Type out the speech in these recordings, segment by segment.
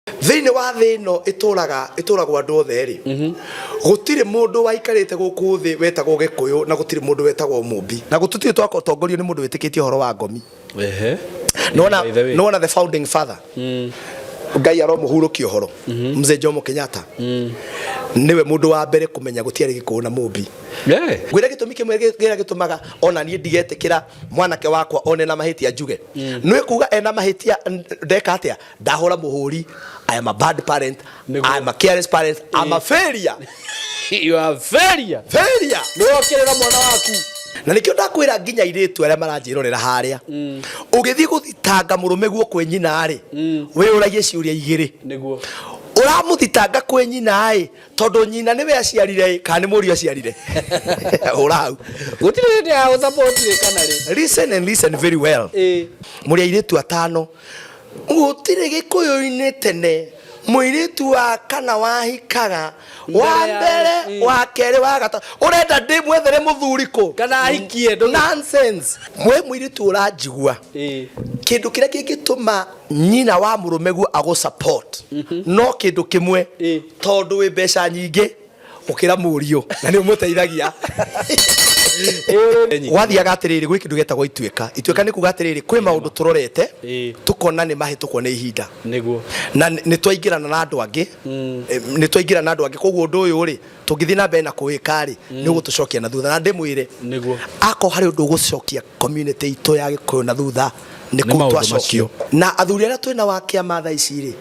Thĩinĩ wa thĩ ĩno ĩtũraga ĩtũragwo andũ othe rĩ, gũtirĩ mũndũ waikarĩte gũkũ thĩ wetagwo Gĩkũyũ na gũtirĩ mũndũ wetagwo Mũmbi, na gũtũtirĩ twatongorio nĩ mũndũ wĩtĩkĩtie ũhoro wa ngomi. Ehe. Nĩwona By the way. nĩwona the founding father, Ngai aromũhurũkia ũhoro, Mzee Jomo Kenyatta, nĩwe mũndũ wa mbere kũmenya gũtiarĩ Gĩkũyũ na Mũmbi. Ngwĩra gĩtũmi kĩmwe kĩrĩa gĩtũmaga ona niĩ ndigetĩkĩra mwanake wakwa one na mahĩtia njuge nĩ kuga ena mahĩtia, ndeka atĩa, ndahũra mũhũri, I am a bad parent. Nĩguo. I am a careless parent. I'm a failure. You are failure. Failure. Nĩwokĩrĩra mwana waku. Na nĩkĩo ndakwĩra nginya airĩtu arĩa maranjĩrorera harĩa, ũgĩthiĩ gũthitanga mũrũme guo kwĩ nyina rĩ, wĩyũragie ciũria igĩrĩ. Nĩguo. Ũramũthitanga kwĩ nyina ĩ tondũ nyina nĩwe aciarire ĩ kana nĩ mũriũ aciarire? Hũra hau. Gũtirĩ hĩndĩ ya gũsupport rĩ kana rĩ. Listen and listen very well. Mũrĩ airĩtu atano, gũtirĩ Gĩkũyũ-inĩ tene mũirĩtu wa kana wahikaga wa Mbere ya- mbere, wa kerĩ, wa gatatũ. Ũrenda ndĩmwethere mũthuri kũ? Kana ahikie Nonsense. Mwe mũirĩtu ũranjigua, kĩndũ kĩrĩa kĩngĩtũma nyina wa mũrũme guo agũ support no kĩndũ kĩmwe, tondũ wĩ mbeca nyingĩ gũkĩra mũriũ na nĩ ũmũteithagia. Gwathiaga atĩrĩrĩ, gwĩ kĩndũ gĩtagwo ituĩka. Ituĩka nĩ kuga atĩrĩrĩ, kwĩ maũndũ tũrorete tũkona nĩ mahĩtũkwo nĩ ihinda. Na nĩ twaingĩrana na andũ angĩ. Nĩ twaingĩrana na andũ angĩ, koguo ũndũ ũyũ rĩ, tũngĩthiĩ na mbere na kũwĩka rĩ, nĩ ũgũtũcokia na thutha. Na ndĩmwĩre, akorwo harĩ ũndũ ũgũcokia community itũ ya Gĩkũyũ na thutha, nĩ Nĩ kũu maũndũ twacokio. Macio. Na athuri arĩa twĩna wa kĩama thaa ici rĩ,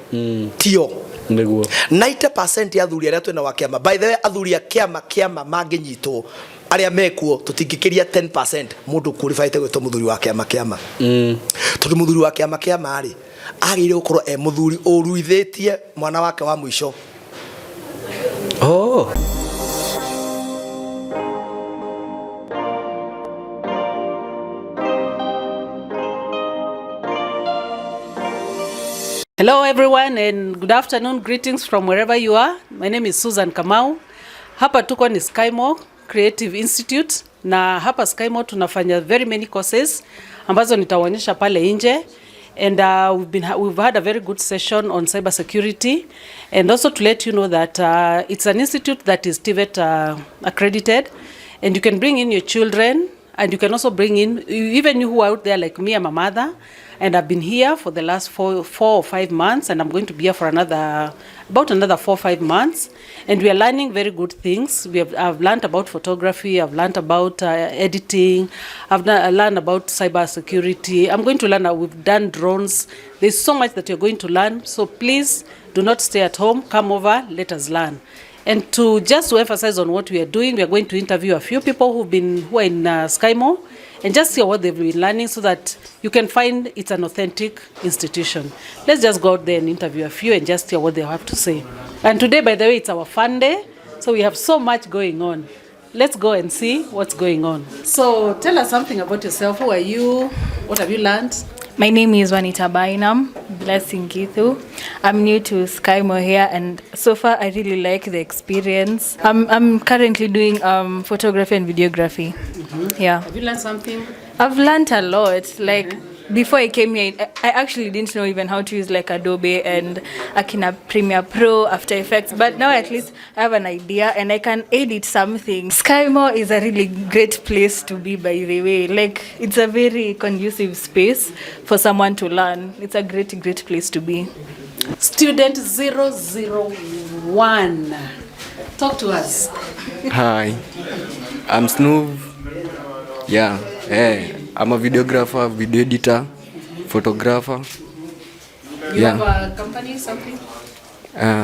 tio. 90% ya athuri arĩa twĩna wa kĩama, by the way, athuri a kĩama mangĩnyitwo arĩa mekuo, tũtingĩkĩria 10% mũndũ qualified gwĩtwo mũthuri wa kĩama, tondũ mũthuri wa kĩama rĩ, agĩrĩire gũkorwo e mũthuri ũruithĩtie mwana wake wa mũico. Oh. Hello, everyone, and good afternoon. Greetings from wherever you are. My name is Susan Kamau. Hapa tuko ni Skymo Creative Institute, na hapa Skymo tunafanya very many courses ambazo nitawaonyesha pale nje. And we've had a very good session on cyber security, and also to let you know that it's an institute that is TVET accredited, and you can bring in your children, and you can also bring in even you who are out there like me. I'm a mother, and I've been here for the last 4 or 5 months, and I'm going to be here for another about another 4 or 5 months. And we are learning very good things. We have I've learned about photography, I've learned about editing, I've learned about cyber security. I'm going to learn. We've done drones. There's so much that you're going to learn. So please do not stay at home. Come over. Let us learn. And to just to emphasize on what we are doing, we are going to interview a few people who are in Skymo and just hear what they've been learning so that you can find it's an authentic institution. Let's just go out there and interview a few and just hear what they have to say. And today, by the way, it's our fun day, so we have so much going on. Let's go and see what's going on. So tell us something about yourself. Who are you? What have you learned? My name is Juanita Bainam, Blessing Githu. I'm new to Skymo here, and so far I really like the experience. I'm currently doing photography and videography. Yeah. Have you learned something? I've learned a lot. Like, before I came here, I actually didn't know even how to use like Adobe and Akina Premiere Pro, After Effects. But now at least I have an idea and I can edit something. Skymo is a really great place to be, by the way. Like, it's a very conducive space for someone to learn. It's a great, great place to be. Student 001. Talk to us. Hi, I'm Snoov. Yeah, hey, I'm a videographer, video editor, photographer. You Yeah. have a company, something?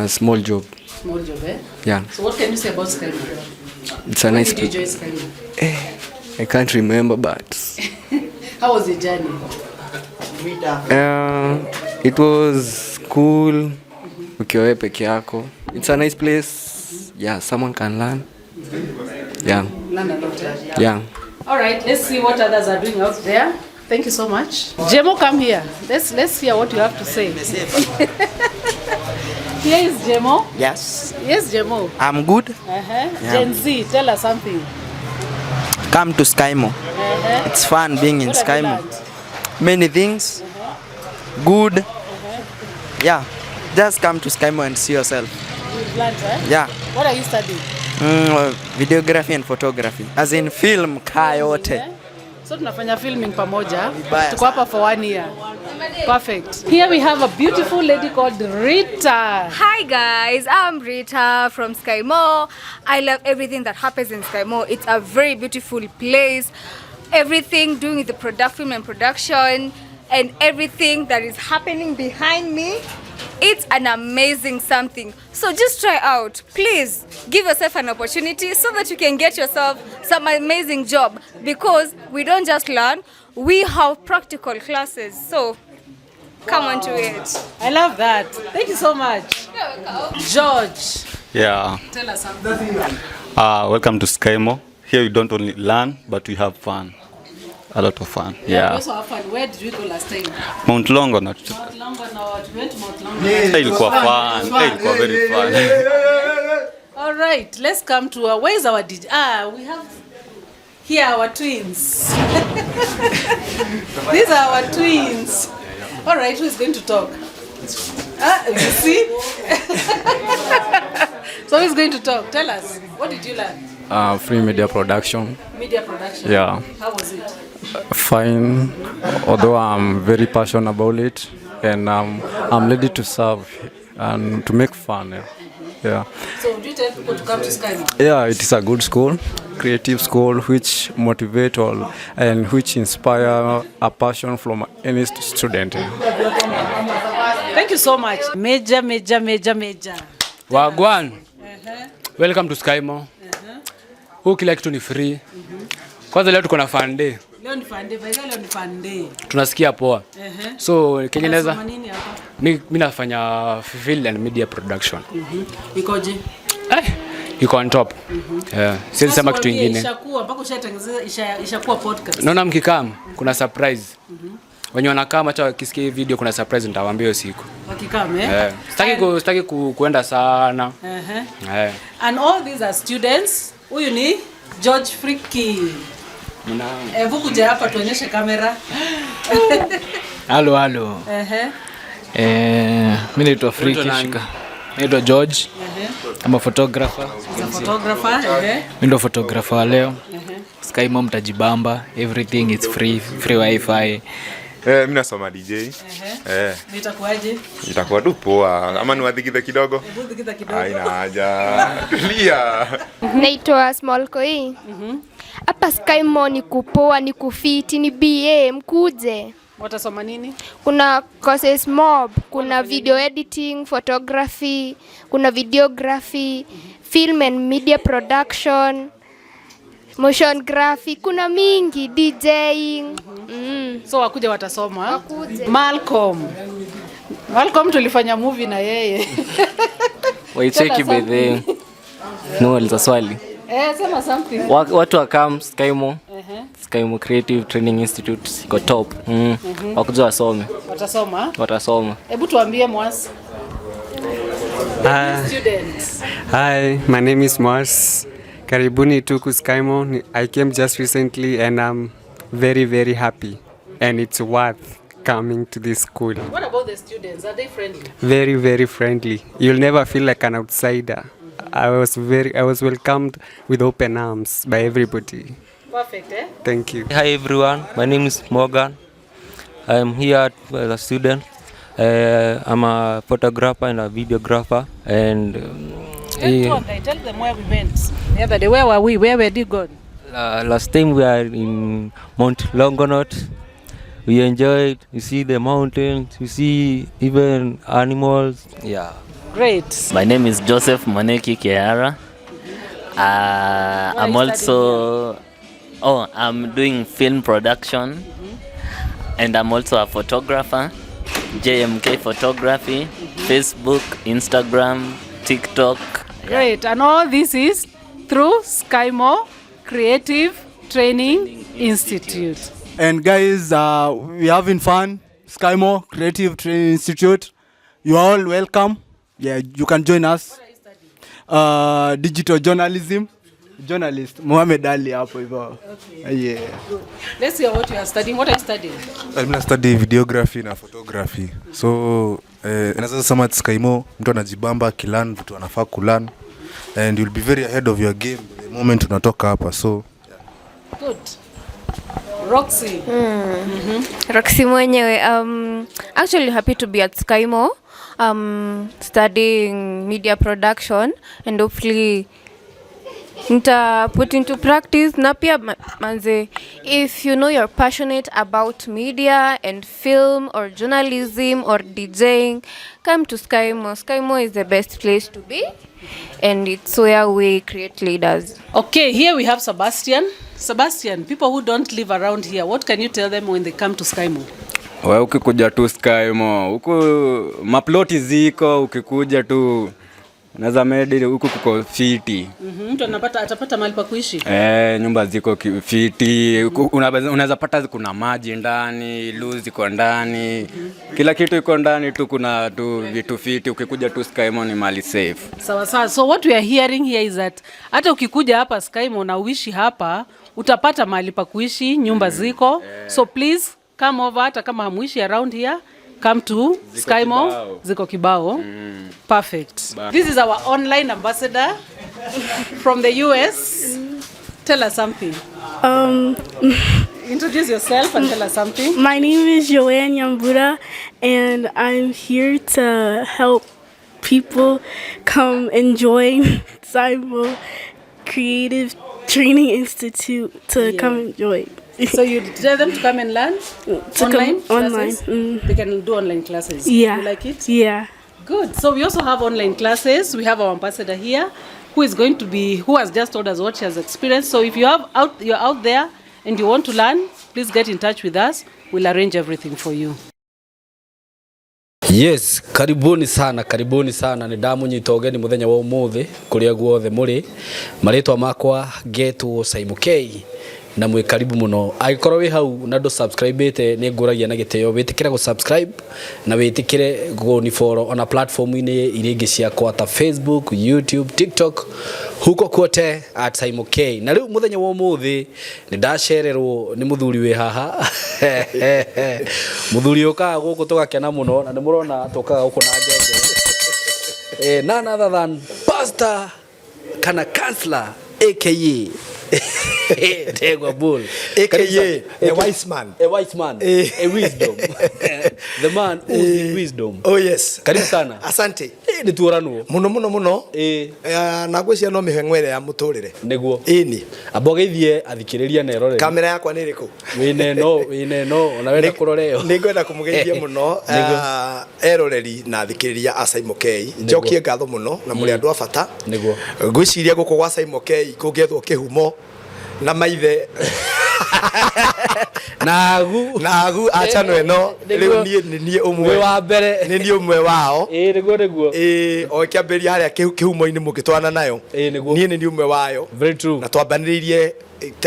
Small job. Small job, eh? Yeah, So what can you say about Skymo? It's a When nice. did you join Skymo? I can't remember, but How was the journey? It was cool. Ukiwa wewe peke yako. It's a nice place. Yeah, someone can learn. Yeah, Learn a lot, eh? Yeah. All right, let's see what others are doing out there. Thank you so much. Jemo, come here. Let's hear what you have to say. Here is Jemo. Yes, Yes, Jemo. I'm good. Yeah. Gen Z, tell us something. Come to Skymo. It's fun being in What have you Skymo. learned? Many things. Good. Yeah. Just come to Skymo and see yourself. You've learned, eh? Yeah. What are you studying? Videography and photography. As in film kaa yote. Eh? So tunafanya filming pamoja. Vibaya. Tuko hapa for one year. Perfect. Here we have a beautiful lady called Rita. Hi guys, I'm Rita from Skymo. I love everything that happens in Skymo. It's a very beautiful place. Everything doing with the product, film and production, and everything that is happening behind me. It's an amazing something. So just try out. Please give yourself an opportunity so that you can get yourself some amazing job, because we don't just learn, we have practical classes. So come on to it. I love that. Thank you so much. George. Yeah. Tell us something. Welcome to Skymo. Here you don't only learn, but we have fun. A lot of fun. Yeah. We Yeah. also have fun. Where did we go last time? Mount Longonot. Mount Longonot. We went to Mount Longonot. Ilikuwa fun. Ilikuwa very fun. All right, let's come to our, where is our DJ? We have here our twins. These are our twins. All right, who is going to talk? You see? So who is going to talk? Tell us, what did you learn? Free media production. Media production. Yeah. How was it? Fine, although I'm very passionate about it, and I'm ready to serve and to make fun. Yeah. Yeah. So would you tell people to come to Skymo? Yeah, it is a good school, creative school, which motivate all and which inspire a passion from any student. Thank you so much. Major, major, major, major. Wagwan. Welcome to Skymo. Huu kila kitu ni free. Kwanza leo tuko na fun day. Leo ni fun day, by the way, leo ni fun day. Tunasikia poa. So kenye naweza Unasoma nini hapa? mi nafanya film and media production. Ikoje? Iko on top. Yeah. Siwezi sema kitu Tuambie, kingine. Ishakuwa mpaka ushatengeneza ishakuwa podcast. Naona mkikam kuna surprise. Wenye wanakaa hata wakisikia hii video kuna surprise nitawaambia hiyo siku. Wakikam, eh? Yeah. Sitaki kuenda sana. Yeah. And all these are students. Huyu ni George Friki. Hebu kuja hapa tuonyeshe kamera. Halo halo. Mimi naitwa Friki Shika. Naitwa George. I'm a photographer. He's a photographer. Mimi ndo photographer wa leo. Skymo mtajibamba, everything is free, free wifi. Mimi nasoma DJ. Nitakuaje? Itakuwa tu poa. Ama niwadhikithe kidogo? Hebu dhikitha kidogo. Haina haja. Tulia. Naitwa Small Koi. Hapa Skymo ni kupoa, ni kufiti, ni BA, mkuje. Watasoma nini? Kuna courses mob, kuna video editing, photography, kuna videography, film and media production, motion graphic, kuna mingi, DJing. So wakuja watasoma. Wakuje. Malcolm. Malcolm tulifanya movie na yeye. Waicheki by the no, aliza swali. Sema something. Watu wakam Skymo. Skymo Creative Training Institute iko top. Wakuja wasome. Watasoma. Watasoma. Hebu tuambie Mwas. Students. Hi, my name is Mars. Karibuni tuku Skymo. I came just recently and I'm very, very happy. And it's worth coming to this school. What about the students? Are they friendly? Very, very friendly. You'll never feel like an outsider. I was welcomed with open arms by everybody. Perfect, eh? Thank you. Hi everyone, my name is Morgan. I'm here as a student. I'm a photographer and a videographer. And tell them where we went the other day. Where were we? Where were you gone? Last time we are in Mount Longonot. We enjoyed. You see the mountains. You see even animals. Yeah. Great. My name is Joseph Moneki Kehara. I'm also I'm doing film production, and I'm also a photographer. JMK Photography, Facebook, Instagram, TikTok. Great. And all this is through Skymo Creative Training Institute. And guys, we're having fun. Skymo Creative Training Institute. You are all welcome. Yeah, you can join us. Digital journalism. Journalist Mohamed Ali hapo hivyo. Okay. Yeah. Good. Let's hear what you are studying. What are you studying? I'm gonna study videography na photography. So Eh, naweza sema at Skymo mtu anajibamba akilearn vitu anafaa kulearn and you'll be very ahead of your game the moment unatoka hapa so. Good. Roxy. Roxy mwenyewe. Actually happy to be at Skymo, studying media production and hopefully nita put into practice na pia manze, if you know you're passionate about media and film or journalism or DJing, come to Skymo. Skymo is the best place to be and it's where we create leaders. Okay, here we have Sebastian. Sebastian, people who don't live around here, what can you tell them when they come to Skymo? We ukikuja tu Skymo, huku maploti ziko, ukikuja tu unaweza medi huku kuko fiti. Mtu anapata atapata mahali pa kuishi. Eh, nyumba ziko fiti, unaweza pata kuna maji ndani, loo ziko ndani, kila kitu iko ndani tu, kuna tu vitu fiti. Ukikuja tu Skymo ni mali safe. Sawa sawa. So what we are hearing here is that hata ukikuja hapa Skymo na uishi hapa, utapata mahali pa kuishi, nyumba ziko. So please come over, hata kama hamuishi around here, come to Ziko Skymo. kibao. Ziko kibao. Perfect. This is our online ambassador from the US. Tell us something. Introduce yourself and tell us something. My name is Joanne Yambura, and I'm here to help people come and join Cybo Creative Training Institute to come and join. So you tell them to come and learn To online come online. classes? They can do online classes. Yeah. You like it? Yeah. Good. So we also have online classes. We have our ambassador here who is going to be who has just told us what she has experienced. So if you're out there and you want to learn, please get in touch with us. We'll arrange everything for you. Yes, karibuni sana, karibuni sana. Nĩ ndamunyita ũgeni mũthenya wa ũmũthĩ kũrĩa guothe mũrĩ. Marĩtwa makwa ngetwo Simon K na mwĩ karibu mũno. Angĩkorwo wĩ hau na ndũ subscribe-ĩte, nĩ ngũragia na gĩtĩo wĩtĩkĩre gũ subscribe na wĩtĩkĩre gũni follow ona platform-inĩ iria ingĩ ciakwa ta Facebook, YouTube, TikTok, huko kwote at Simon K. Na rĩu mũthenya wa ũmũthĩ nĩ ndacererwo nĩ mũthuri wĩ haha, mũthuri ũkaga gũkũ tũgakena mũno na nĩ mũrona tũkaga gũkũ na ngengere, none other than pastor kana counselor aka Ndegwa Bull. AKA Karibu a wise man. A wise man, a wisdom, the man who is in wisdom. Oh yes. Karibu sana. Asante. Nĩ tuoranwo. Muno muno muno. Na ngwĩciria no mĩhang'o ĩrĩa ya mũtũrĩre. Nĩguo. Ĩni. Amba ũgeithie athikĩrĩria na eroreri. Kamera yakwa nĩ ĩrĩkũ? Wĩna ĩno, wĩna ĩno, ona wenda kũrora ĩyo. Nĩ ngwenda kũmũgeithia mũno. Nĩguo. Eroreri na athikĩrĩria a Simon K. Njokie ngatho mũno na mũrĩ andũ a bata. Nĩguo. Ngwĩciria gũkũ gwa Simon K kũngĩethwo kĩhumo na maithe nagu nagu achano ĩno rĩu niĩ nĩ niĩ ũmwe Wĩ wa mbere. Nĩ niĩ ũmwe wao. Ĩĩ, nĩguo nĩguo. Ĩĩ, o kĩambĩrĩria harĩa kĩhumo-inĩ mũngĩtwarana nayo. Ĩĩ, nĩguo. Niĩ nĩ niĩ ũmwe wayo. Very true. Na twambanĩrĩirie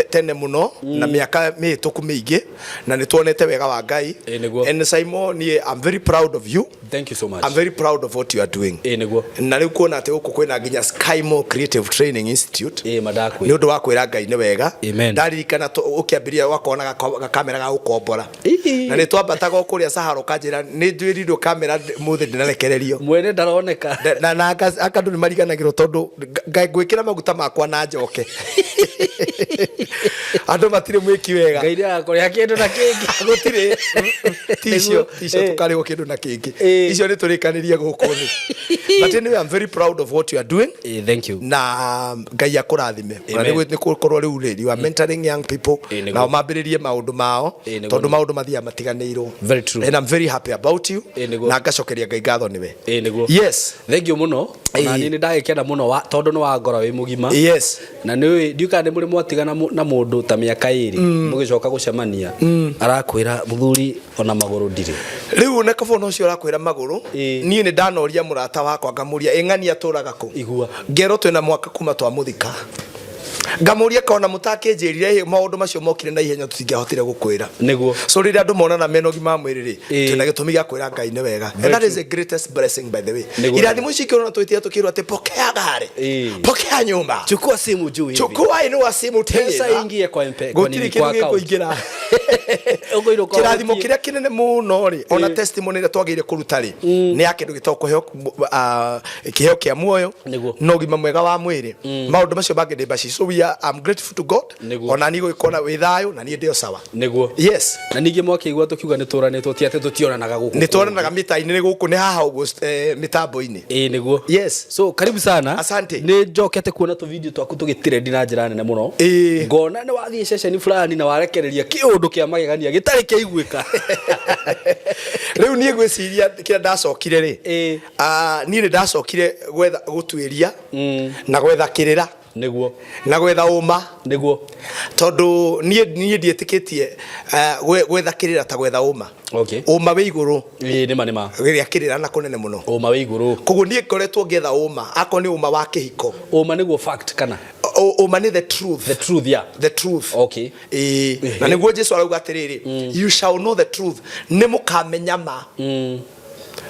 tene mũno na mĩaka mĩhĩtũku mĩingĩ na nĩ tuonete wega wa Ngai. Ĩĩ, nĩguo. And Simon, niĩ I'm very proud of you. Thank you so much. I'm very proud of what you are doing. Ĩĩ, nĩguo. Na rĩu kuona atĩ gũkũ kwĩna nginya Skymo Creative Training Institute. Ĩĩ, madakwe. Nĩ ũndũ wa kwĩra Ngai nĩ wega. Amen. Ndaririkana ũkĩambĩrĩria wakona gakamera ga gũkombora. Na nĩ twambataga o kũrĩa Sahara ũkanjĩra nĩ njwĩrirwo kamera mũthĩ ndĩnarekererio. Mwene ndaroneka. Na anga andũ nĩ mariganagĩrwo tondũ ngwĩkĩra maguta makwa na njoke. Andũ matirĩ mwĩki wega. Ngai nĩagakũrĩha kĩndũ na kĩngĩ. Gũtirĩ. Ticio, Nĩguo. ticio tũkarĩhwo kĩndũ na kĩngĩ. Icio nĩ tũrĩkanĩrie gũkũ thĩ. But anyway, I'm very proud of what you are doing. Thank you. Na Ngai akũrathime. Na Amen. nĩ gũkorwo rĩu rĩ, you are mentoring young people. Nĩguo. Nao mambĩrĩrie maũndũ mao Nĩguo. tondũ maũndũ mathiaga matiganĩirwo. Very true. And I'm very happy about you. Nĩguo. Na ngacokeria Ngai ngatho nĩwe. Ĩĩ, nĩguo. Yes. Thank you mũno. Ona niĩ nĩ ndagĩkena mũno tondũ nĩ wangora wĩ mũgima. Yes. Na nĩ ndiũĩ kana nĩ mũrĩ mwatigana na mũndũ ta mĩaka 2 mũgĩcoka gũcemania arakwĩra mũthuri ona magũrũ ndirĩ. Rĩu na kabona ũcio ũrakwĩra magũrũ, niĩ nĩ ndanoria mũrata wakwa ngamũria ĩng'ania atũraga kũ. Igua. Ngerwo twĩna mwaka kuma twamũthika. Ngamũria kona mũtakĩnjĩrire maũndũ macio mokire na ihenya tũtingĩahotire gũkwĩra. Nĩguo. So rĩrĩa andũ monana mena ũgima wa mwĩrĩ rĩ, Ĩĩ. twĩna gĩtũmi gĩa kwĩra Ngai nĩ wega. And Very that is true. the greatest blessing, by the way. Nĩguo. Irathimo ici ikĩrwo na twĩtia tũkĩrwo atĩ pokea gari, pokea nyumba, chukua simu juu hivi, chukua inua simu pesa tena ingie kwa mpe kwa gũtirĩ nini kwa kĩndũ account. gĩkũingĩra. Ũkũirwo kwa Kĩrathimo gũtirĩ. kĩrĩa kĩnene mũno rĩ, ona testimony ĩrĩa twagĩrĩire kũruta rĩ, nĩ ya kĩndũ gĩtagwo kũheo kĩheo kĩa muoyo na ũgima mwega wa mwĩrĩ. Maũndũ macio mangĩ ndĩ mbaci. So we are, I'm grateful to God. Nĩguo. Ona niĩ gũgĩkorwo wĩ thayũ na niĩ ndĩ o sawa. Nĩguo. Yes. Na ningĩ mwakĩigua tũkiuga nĩ tũranĩtwo, ti atĩ tũtionanaga gũkũ. Nĩ tuonanaga mĩta-inĩ, nĩ gũkũ nĩ haha ũguo mĩtambo-inĩ. Ĩĩ nĩguo. Yes. So karibu sana. Asante. Nĩ njokete kuona tũ video twaku tũgĩtirendi na njĩra nene mũno. Ĩĩ. Ngona nĩ wathiĩ ceceni fulani na warekereria kĩũndũ kĩa magegania gĩtarĩ kĩaiguĩka. Rĩu niĩ ngwĩciria kĩrĩa ndacokire rĩ, niĩ nĩ ndacokire gwetha gũtuĩria na gwetha kĩrĩra. Nĩguo. Na gwetha ũma. Nĩguo. Tondũ niĩ ndiĩtĩkĩtie gwetha kĩrĩra ta gwetha ũma. Okay. Ũma wĩ igũrũ. Ĩĩ nĩma nĩma. Rĩrĩa kĩrĩra na kũnene mũno. Ũma wĩ igũrũ. Koguo niĩ ngoretwo ngĩetha ũma, akorwo nĩ ũma wa kĩhiko. Ũma nĩguo fact kana? Ũma nĩ the truth. The truth, yeah. The truth. Okay. Ĩĩ. Na nĩguo Jesu arauga atĩrĩrĩ, you shall know the truth, nĩ mũkamenya ma.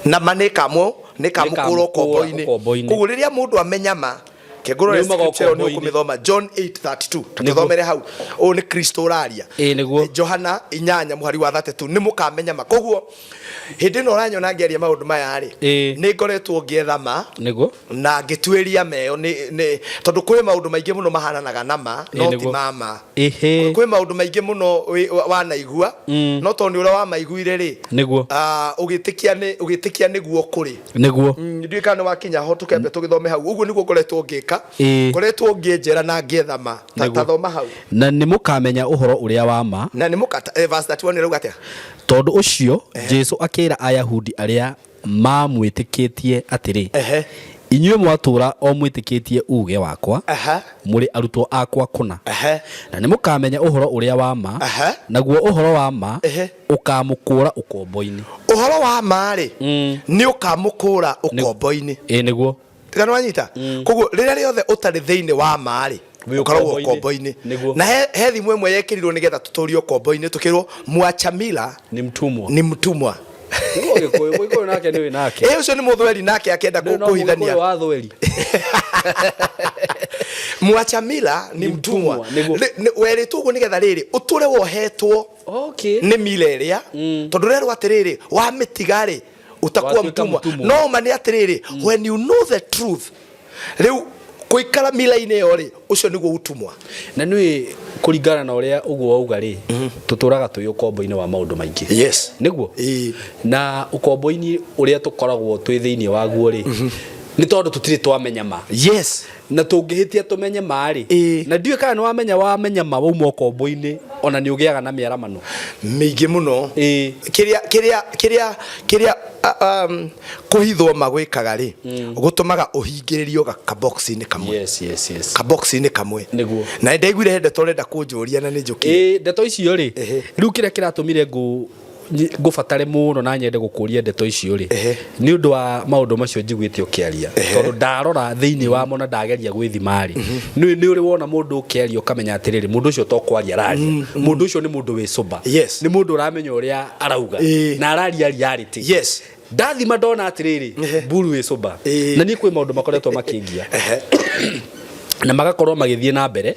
Na ma nĩ kamũ nĩ kamũkũra ũkombo-inĩ. Ũkombo-inĩ. Koguo rĩrĩa mũndũ amenya ma, kĩngũrore Nĩumaga scripture ĩyo nĩ ũkombo-inĩ. ũkũmĩthoma John 8:32, tũthomere hau. Ũyũ nĩ Kristo ũraria. Ĩĩ nĩguo. Johana 8 mũhari wa 32, nĩ mũkamenya ma. Koguo hĩndĩ ĩno ũranyona ngĩaria maũndũ maya rĩ, nĩ ngoretwo ngĩetha ma Nĩguo. na ngĩtuĩria meo nĩ tondũ kwĩ maũndũ maingĩ mũno mahananaga na ma Ĩĩ, no ti nĩguo. ma ma. Ĩhĩ. Kwĩ maũndũ maingĩ mũno wanaigua, no tondũ nĩ ũrĩa wamaiguire rĩ, Nĩguo. Ũgĩtĩkia nĩguo kũrĩ. Nĩguo. Ndiũĩ kana nĩ wakinya ho tũkembe tũgĩthome hau. Ũguo nĩguo ngoretwo ngĩka. Ĩĩ. Ngoretwo ngĩenjera na ngĩetha ma. Nĩguo. Ta thoma hau. Na nĩ mũkamenya ũhoro ũrĩa wa ma. Na nĩ mũkata verse 31 ĩrauga atĩa? Tondũ ũcio Jesu akĩra Ayahudi arĩa mamwĩtĩkĩtie atĩrĩ, inyuĩ mwatũũra o mwĩtĩkĩtie uuge wakwa, mũrĩ arutwo akwa kũna, na nĩ mũkamenya ũhoro ũrĩa wa ma, naguo ũhoro wa ma ũkamũkũũra ũkombo-inĩ. Ũhoro wa ma rĩ, nĩ ũkamũkũũra ũkombo-inĩ. Ĩĩ nĩguo. Tiga nĩ wanyita. Koguo rĩrĩa rĩothe ũtarĩ thĩinĩ wa ma rĩ, Wĩ ũkoragwo ũkombo-inĩ. ũkombo-inĩ. Nĩguo. Na he thimũ ĩmwe yekĩrirwo nĩgetha tũtũrio ũkombo-inĩ, tũkĩrwo mwachamila ni mtumwa. Ni mtumwa. Nĩguo Gĩkũyũ, Mũgĩkũyũ nake nĩ wĩ nake. Ĩ ũcio nĩ mũthweri nake akĩenda Nĩ no kũhithania. Mũgĩkũyũ wa thweri. Mwachamila ni mtumwa. Werĩtwo ũguo nĩgetha rĩrĩ ũtũre wohetwo nĩ mila ĩrĩa, tondũ rerwo atĩrĩrĩ wamĩtiga rĩ ũtakuwa Watuĩka mtumwa. mũtumwa. No ma nĩ atĩrĩrĩ, when you know the truth, rĩu kũikara mila-inĩ ĩyo rĩ, ũcio nĩguo utumwa. Na nĩ kũringana na ũrĩa ũguo wauga rĩ, tũtũraga twĩ ũkombo-inĩ wa maũndũ maingĩ. Yes. Nĩguo. Na ũkombo-inĩ ũrĩa tũkoragwo twĩ thĩinĩ waguo rĩ, nĩ tondũ tũtirĩ twamenya ma. Yes. Na tũngĩhĩtia tũmenye ma rĩ, na ndiũĩ kana nĩ wamenya ma wauma ũkombo-inĩ, ona nĩ ũgĩaga na mĩaramano mĩingĩ mũno. Kĩrĩa kĩrĩa kĩrĩa kĩrĩa kũhithwo ma gwĩkaga rĩ, gũtũmaga ũhingĩrĩrio kabox-inĩ kamwe. Yes, yes, yes. Kabox-inĩ kamwe. Nĩguo. Na nĩ ndaiguire he ndeto ũrenda kũnjũria na nĩ njũkire. Ĩĩ ndeto icio rĩ, rĩu kĩrĩa kĩratũmire ngũbatare mũno na nyende gũkũria ndeto icio rĩ, nĩ ũndũ wa maũndũ macio njiguĩte ũkĩaria, tondũ ndarora thĩinĩ wamo na ndageria gwĩthima rĩ, nĩ ũrĩ wona mũndũ ũkĩaria ũkamenya atĩrĩrĩ, mũndũ ũcio to kwaria araria, mũndũ ũcio nĩ mũndũ wĩ sober, nĩ mũndũ ũramenya ũrĩa arauga na araria reality. Yes. Ndathima ndona atĩrĩrĩ, mburu wĩ sober, na niĩ kwĩ maũndũ makoretwo makĩngia na magakorwo magĩthiĩ na mbere,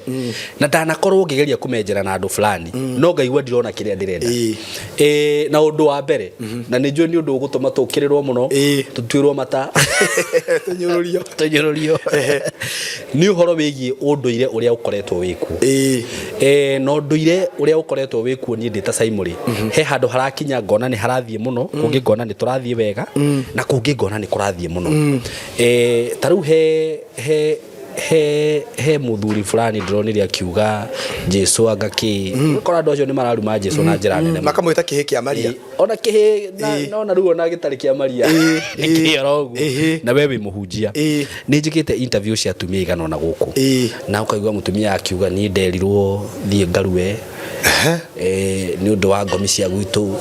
na ndanakorwo ngĩgeria kũmenjera na andũ fulani, no ngaigua ndirona kĩrĩa ndĩrenda. Na ũndũ wa mbere, na nĩ njũĩ nĩ ũndũ ũgũtũma tũkĩrĩrwo mũno, tũtuĩrwo mata, tũnyũrũrio, tũnyũrũrio, nĩ ũhoro wĩgiĩ ũndũire ũrĩa ũkoretwo wĩkuo. Na ũndũire ũrĩa ũkoretwo wĩkuo, niĩ ndĩ ta Simon rĩ, he handũ harakinya ngona nĩ harathiĩ mũno, kũngĩ ngona nĩ tũrathiĩ wega, na kũngĩ ngona nĩ kũrathiĩ mũno. Ta rĩu he muthuri fulani ndĩronire akiuga Jesu anga kĩ, ũgakora andũ acio nĩ mararuma Jesu na njĩra nene mũno. Makamwĩta kĩhĩ kĩa Maria. Ona kĩhĩ na ona rĩu ona gĩtarĩ kĩa Maria nĩ kĩĩ oro ũguo, na we wĩ mũhunjia. Nĩ njĩkĩte interview cia atumia igana ona gũkũ, na ũkaigua mũtumia akiuga niĩ nderirwo thiĩ ngarue nĩ ũndũ wa ngomi cia gwitũ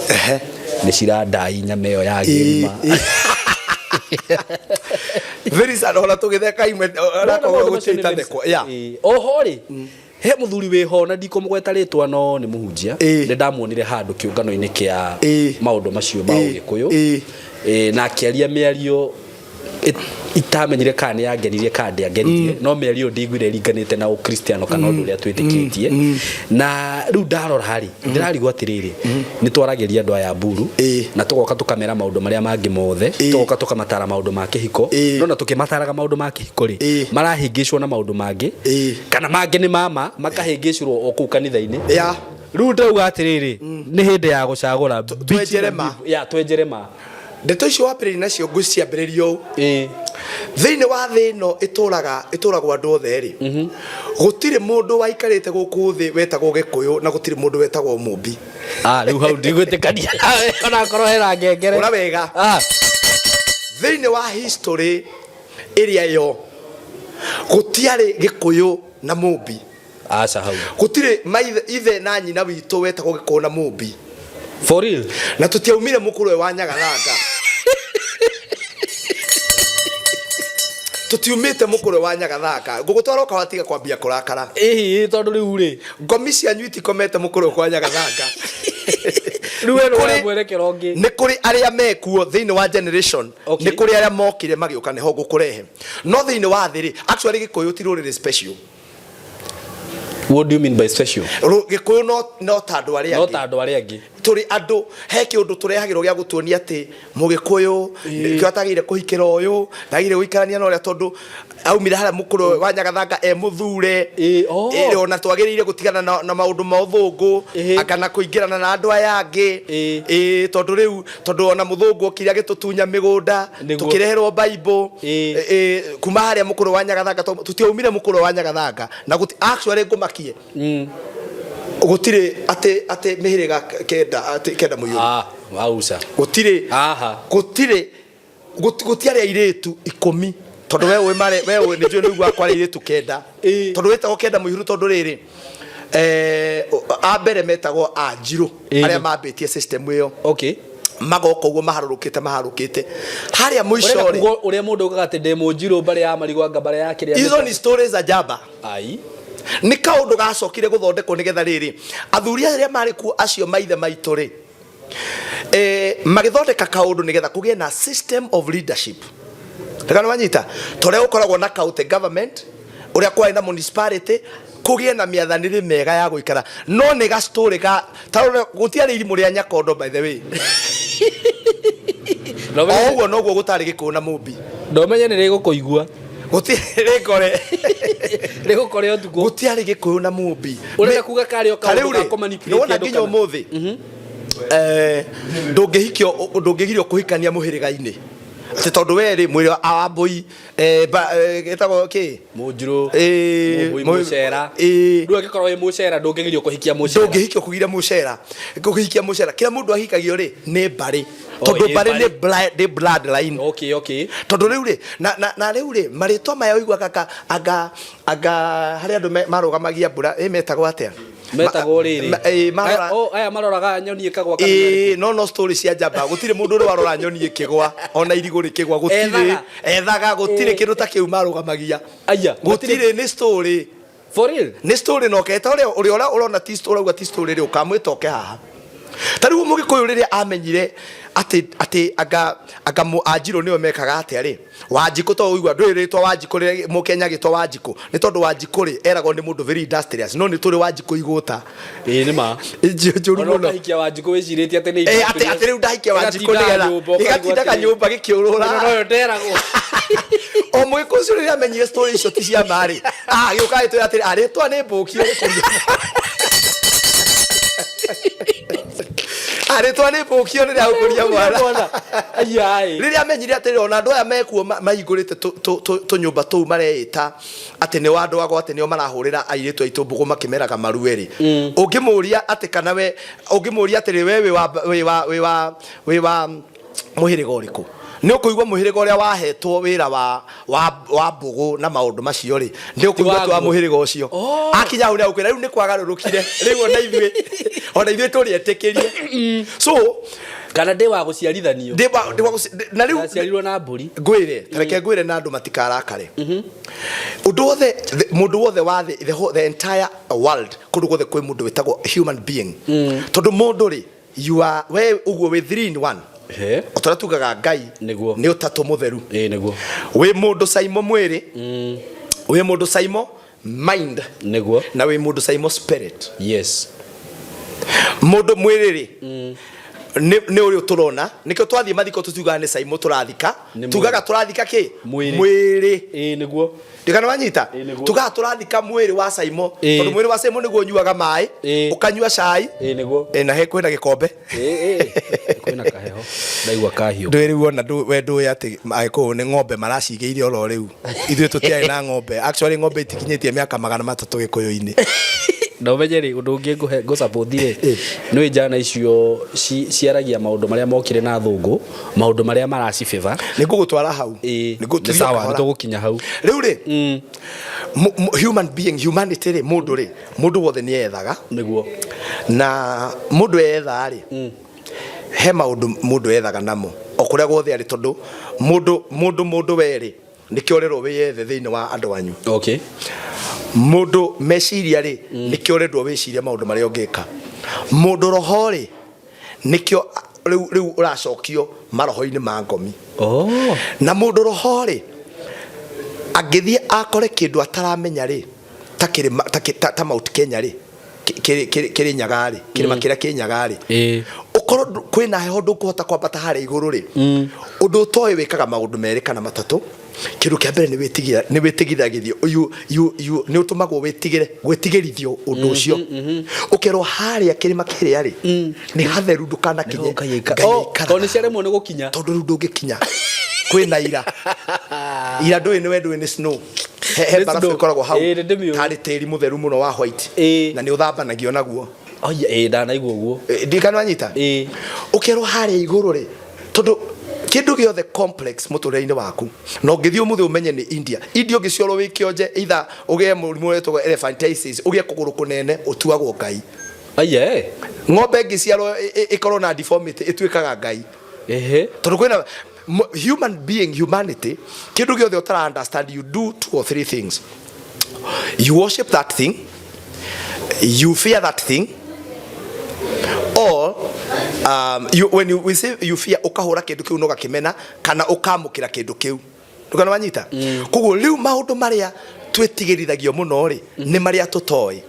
nĩ cirandai nyama ĩyo ya gĩrima. Very sad ona tũgĩtheka imwe onakorwo gũtirĩ itathekwo. Yeah. Oho rĩ, he mũthuri wĩho na ndikũmũgweta rĩtwa no nĩ mũhunjia, nĩ ndamuonire handũ kĩũngano-inĩ kĩa maũndũ macio ma Ũgĩkũyũ. Na akĩaria mĩario itamenyire kana nĩ yangenirie kana ndĩangenirie, no mĩario ĩyo ndĩiguire ĩringanĩte na Ũkristiano kana ũndũ ũrĩa twĩtĩkĩtie. Na rĩu ndarora rĩ, ndĩrarigwo atĩrĩrĩ, nĩ twaragĩria andũ aya mburu na tũgoka tũkamera maũndũ marĩa mangĩ mothe, tũgoka tũkamatara maũndũ ma kĩhiko, no na tũkĩmataraga maũndũ ma kĩhiko rĩ, marahĩngĩcwo na maũndũ mangĩ kana mangĩ nĩ mama makahĩngĩcĩrwo o kũu kanitha-inĩ. Rĩu ndauga atĩrĩrĩ, nĩ hĩndĩ ya gũcagũra Twenjere ma. Ya twenjere ma. Ndeto icio wambĩrĩria nacio ngũciambĩrĩria ũũ, thĩinĩ wa thĩ ĩno ĩtũraga ĩtũragwo andũ othe rĩ, gũtirĩ mũndũ waikarĩte gũkũ thĩ wetagwo Gĩkũyũ na gũtirĩ mũndũ wetagwo Mũmbi. Ah, rĩu hau ndigwĩtĩkania nawe onakorwo hena ngengere. Ũra wega. Thĩinĩ wa history ĩrĩa yo gũtiarĩ Gĩkũyũ na Mũmbi. Aca hau. Gũtirĩ maithe ithe na nyina witũ wetagwo Gĩkũyũ na Mũmbi. For real? Na tũtiaumire mũkũrwe wa Nyagathanga. Tũtiumĩte mũkũrwe wa Nyagathanga. Ngũgũtwara ũkawatiga kwambia kũrakara. Ĩhĩ, tondũ rĩu rĩ, ngomi cianyu itikomete mũkũrwe kwa Nyagathanga. Rĩu we Nĩ kũrĩ- mwerekero ũngĩ. Nĩ kũrĩ arĩa mekuo thĩinĩ wa generation, nĩ kũrĩ arĩa mokire magĩũka nĩho ngũkũrehe, no thĩinĩ wa thĩ rĩ, actually Gĩkũyũ ti rũrĩrĩ special. What do you mean by special? Gĩkũyũ no ta andũ arĩa No angĩ. ta andũ arĩa angĩ. Tũrĩ andũ, he kĩũndũ tũrehagĩrwo gĩa gũtuonia atĩ Mũgĩkũyũ nĩkĩo atagĩrĩire kũhikĩra ũyũ, ndagĩrĩire gũikarania na ũrĩa tondũ aumire harĩa mũkũrũ wa Nyagathanga e mũthure. Ona twagĩrĩire gũtigana na maũndũ ma ũthũngũ kana kũingĩrana na andũ aya angĩ. Tondũ rĩu tondũ ona mũthũngũ okire agĩtũtunya mĩgũnda, tũkĩreherwo Bible. Kuma harĩa mũkũrũ wa Nyagathanga, tũtiaumire mũkũrũ wa Nyagathanga na gũti actually ngũmakie gũtirĩ atĩ mĩhĩrĩga kenda, atĩ kenda mũiyũru. Ah, wauca. Gũtirĩ. Gũtirĩ gũtiarĩ airĩtu 10, tondũ we ũĩ mare we ũĩ nĩ njũĩ nĩ ũiguaga kwarĩ airĩtu 9, tondũ wĩtagwo kenda mũiyũru, tondũ rĩrĩ, a mbere metagwo Anjirũ arĩa mambĩtie system ĩyo. Magoka ũguo maharũrũkĩte maharũkĩte harĩa mũico Ũrenda rĩ, kuga ũrĩa mũndũ augaga atĩ ndĩ mũnjirũ mbarĩ ya marigũ anga mbarĩ ya kĩrĩa. Izo ni stories za jaba. Ai. Nĩ kaũndũ gacokire gũthondekwo nĩgetha rĩrĩ, athuri arĩa marĩ kuo acio maithe maitũ rĩ, magĩthondeka kaũndũ nĩgetha kũgĩe na system of leadership. Reka nĩ wanyita, ta ũrĩa gũkoragwo na county government, ũrĩa kwarĩ na municipality, kũgĩe na mĩathanĩre mĩega ya gũikara. No nĩ ga story ga ta ũrĩa gũtiarĩ irimũ rĩa Nyakondo, by the way. O ũguo noguo gũtarĩ Gĩkũyũ na Mũmbi. Ndomenye nĩ rĩgũkũigua. Gũtirĩ ngore. Rĩgũkore ũtukũ. Gũtiarĩ Gĩkũyũ na Mũmbi. Ũrenda kuga karĩ o Ta rĩu kaũndũ ga rĩ, kũmanipulate nĩwona andũ nginya kana? ũmũthĩ, ndũngĩhikio, ndũngĩgirio kũhikania mũhĩrĩga-inĩ atĩ tondũ we rĩ mwĩrĩ wa Wambũi, gĩtagwo kĩ. Mũnjirũ. Mũmbũi, mũcera. Rĩu angĩkorwo wĩ mũcera ndũngĩgirio kũhikia mũcera. Ndũngĩhikio kũgira mũcera, kũhikia mũcera. Kĩrĩa mũndũ ahikagio rĩ nĩ mbarĩ, tondũ ĩ, mbarĩ mbarĩ. nĩ bloodline. Okay, okay. Tondũ rĩu rĩ, na rĩu rĩ, marĩtwa maya ũiguaga anga harĩ andũ marũgamagia mbura, ĩ metagwo atĩa? Metagwo rĩrĩ. Marora. Aya maroraga nyoni ĩkagwa kana Ĩĩ, no story cia njamba, gũtirĩ mũndũ ũrĩ warora nyoni ĩkĩgwa ona irigũ rĩkĩgwa, gũtirĩ. Ethaga. Ethaga, gũtirĩ kĩndũ ta kĩu marũgamagia. Aya, gũtirĩ, nĩ story. For real? Nĩ story, na ũketa ũrĩa ũrĩa ũrona ti story, ũrauga ti story rĩ, ũkamwĩta oke haha. Ta rĩu Mũgĩkũyũ rĩrĩa amenyire atĩ anga Anjirũ nĩo mekaga atĩa rĩ, Wanjikũ, to ũigua ndũĩ rĩtwa Wanjikũ rĩrĩa Mũkenya agĩtwa Wanjikũ nĩ tondũ Wanjikũ rĩ eragwo nĩ mũndũ very industrious, no nĩ tũrĩ Wanjikũ igũta. Ĩĩ nĩ ma. Njũru Ona mũno. ũkahikia Wanjikũ wĩcirĩtie atĩ nĩ Atĩ rĩu ndahikia Wanjikũ Ĩgatindaga nĩgetha nyũmba, ũkarigwo ĩgatindaga atĩrĩ, nyũmba gĩkĩũrũra. Ĩno noyo nderagwo. O Mũgĩkũyũ ũcio rĩrĩa amenyire story icio ti cia ma rĩ, agĩũka agĩtwĩra atĩrĩ, arĩtwa nĩ mbũkio gĩkũria. Arĩtwa nĩ mbũkio rĩrĩa agũkũria mwana. Rĩrĩa amenyire atĩrĩ, ona andũ aya mekuo mahingũrĩte tũnyũmba tũu mareĩta atĩ nĩ andũ agwa, atĩ nĩo marahũrĩra airĩtu aitũ mbũgũ makĩmeraga marue rĩ, ũngĩmũria atĩ kana we, ũngĩmũria atĩrĩ, we wĩ wa mũhĩrĩga ũrĩkũ, nĩ ũkũigua mũhĩrĩga ũrĩa wahetwo wĩra wa mbũgũ na maũndũ macio rĩ, nĩ ũkũigua ti wa mũhĩrĩga ũcio. Akinya hau nĩ agũkwĩra rĩu nĩ kwagarũrũkire, rĩu ona ithuĩ tũrĩ etĩkĩrie. So Kana ndĩ wa gũciarithanio. Ndĩ wa- ndĩ wa gũci- ndĩ- na rĩu Ndaciarirwo na mbũri. Ngwĩre, tareke ngwĩre na andũ matikarakare. Ũndũ wothe mũndũ wothe wa thĩ, the entire world, kũndũ guothe kwĩ mũndũ wĩtagwo human being. Tondũ mũndũ rĩ, you are, we ũguo wĩ 3 in 1. O ta ũrĩa tugaga Ngai nĩ ũtatũ mũtheru. Nĩguo. Wĩ mũndũ Saimo mwĩrĩ, wĩ mũndũ Saimo mind, nĩguo, na wĩ mũndũ Saimo spirit. Yes. Mũndũ mwĩrĩ rĩ, nĩ ũrĩa tũrona, nĩkĩo twathiĩ mathiko tũtiugaga nĩ Saimo tũrathika, Nĩ mwĩrĩ. tugaga tũrathika kĩ? Mwĩrĩ. Mwĩrĩ. Nĩguo. Ndikana wanyita? Nĩguo. Tugaga tũrathika mwĩrĩ wa Saimo, Ĩĩ. tondũ mwĩrĩ wa Saimo nĩguo ũnyuaga maĩ, ũkanyua cai, Nĩguo. Na he kwĩna gĩkombe. Kwĩna kaheho. Ndaigua kahiũ. Ndũĩ rĩu ona we ndũĩ atĩ Agĩkũyũ nĩ ng'ombe maracigĩire oro rĩu. Ithuĩ tũtiarĩ na ng'ombe. Actually ng'ombe itikinyĩtie mĩaka 300 Gĩkũyũ-inĩ. Na ũmenye rĩ, ũndũ ũngĩ ngũhe ngũsupport rĩ, nĩ njana icio ciaragia maũndũ marĩa mokire na athũngũ, maũndũ marĩa maracibĩba. Nĩ ngũgũtwara hau. Nĩ sawa, kahora. nĩ tũgũkinya hau. Rĩu rĩ, human being, humanity rĩ, mũndũ rĩ, mũndũ wothe nĩ ethaga. Nĩguo. Na mũndũ etha rĩ, he maũndũ mũndũ ethaga namo o kũrĩa guothe arĩ, tondũ mũndũ we rĩ, nĩkĩo ũrerwo wĩyethe thĩinĩ wa andũ anyu. Okay. Mũndũ meciria rĩ, nĩkĩo ũrendwo wĩcirie maũndũ marĩa ũngĩka. Mũndũ roho rĩ, nĩkĩo rĩu ũracokio maroho-inĩ ma ngomi. Oh. Na mũndũ roho rĩ, angĩthiĩ akore kĩndũ ataramenya rĩ, ta kĩrĩma, ta kĩ-, ta, ta Mount Kenya rĩ, kĩrĩ Nyaga rĩ, kĩrĩma kĩrĩa kĩ Nyaga rĩ, ũkorwo kwĩna heho ndũkũhota kwambata harĩa igũrũ rĩ, ũndũ ũtoĩ wĩkaga maũndũ merĩ kana matatũ. Kĩndũ kĩa mbere nĩ wĩtigithagĩrio, nĩ ũtũmagwo wĩtigĩre, gwĩtigĩrithio ũndũ ũcio. Ũkerwo harĩa kĩrĩma kĩrĩa rĩ, nĩ hatheru ndũkanakinye. Ngai aikaraga. Tondũ nĩ ciaremwo nĩ gũkinya. Tondũ rĩu ndũngĩkinya. Kwĩna ira. Ira ndũĩ nĩ we ndũĩ nĩ snow. He Nĩ barabu snow. ĩkoragwo hau. Nĩ ndĩmĩũĩ. Tarĩ tĩri mũtheru mũno wa white. Na nĩ ũthambanagio naguo. Ndanaigua ũguo. Ndikana wanyita? Ũkerwo harĩa igũrũ rĩ, tondũ kĩndũ gĩothe complex mũtũrĩre-inĩ waku, na ũngĩthiĩ ũmũthĩ ũmenye nĩ India. India ũngĩciarwo wĩ kĩonje, either ũgĩe mũrimũ wĩtagwo elephantiasis, ũgĩe kũgũrũ kũnene, ũtuagwo Ngai. Aye. Ng'ombe ĩngĩciarwo ĩkorwo na deformity, ĩtuĩkaga Ngai. Tondũ kwĩna human being, humanity, kĩndũ gĩothe ũtara understand, you do two or three things. You worship that thing, you fear that thing, or you, when you, we say you fear, ukahura kindu kiu no gakimena kana ukamukira kindu kiu. Ndukana wanyita? Koguo riu maundu maria twitigirithagia muno ri ni maria tutoi.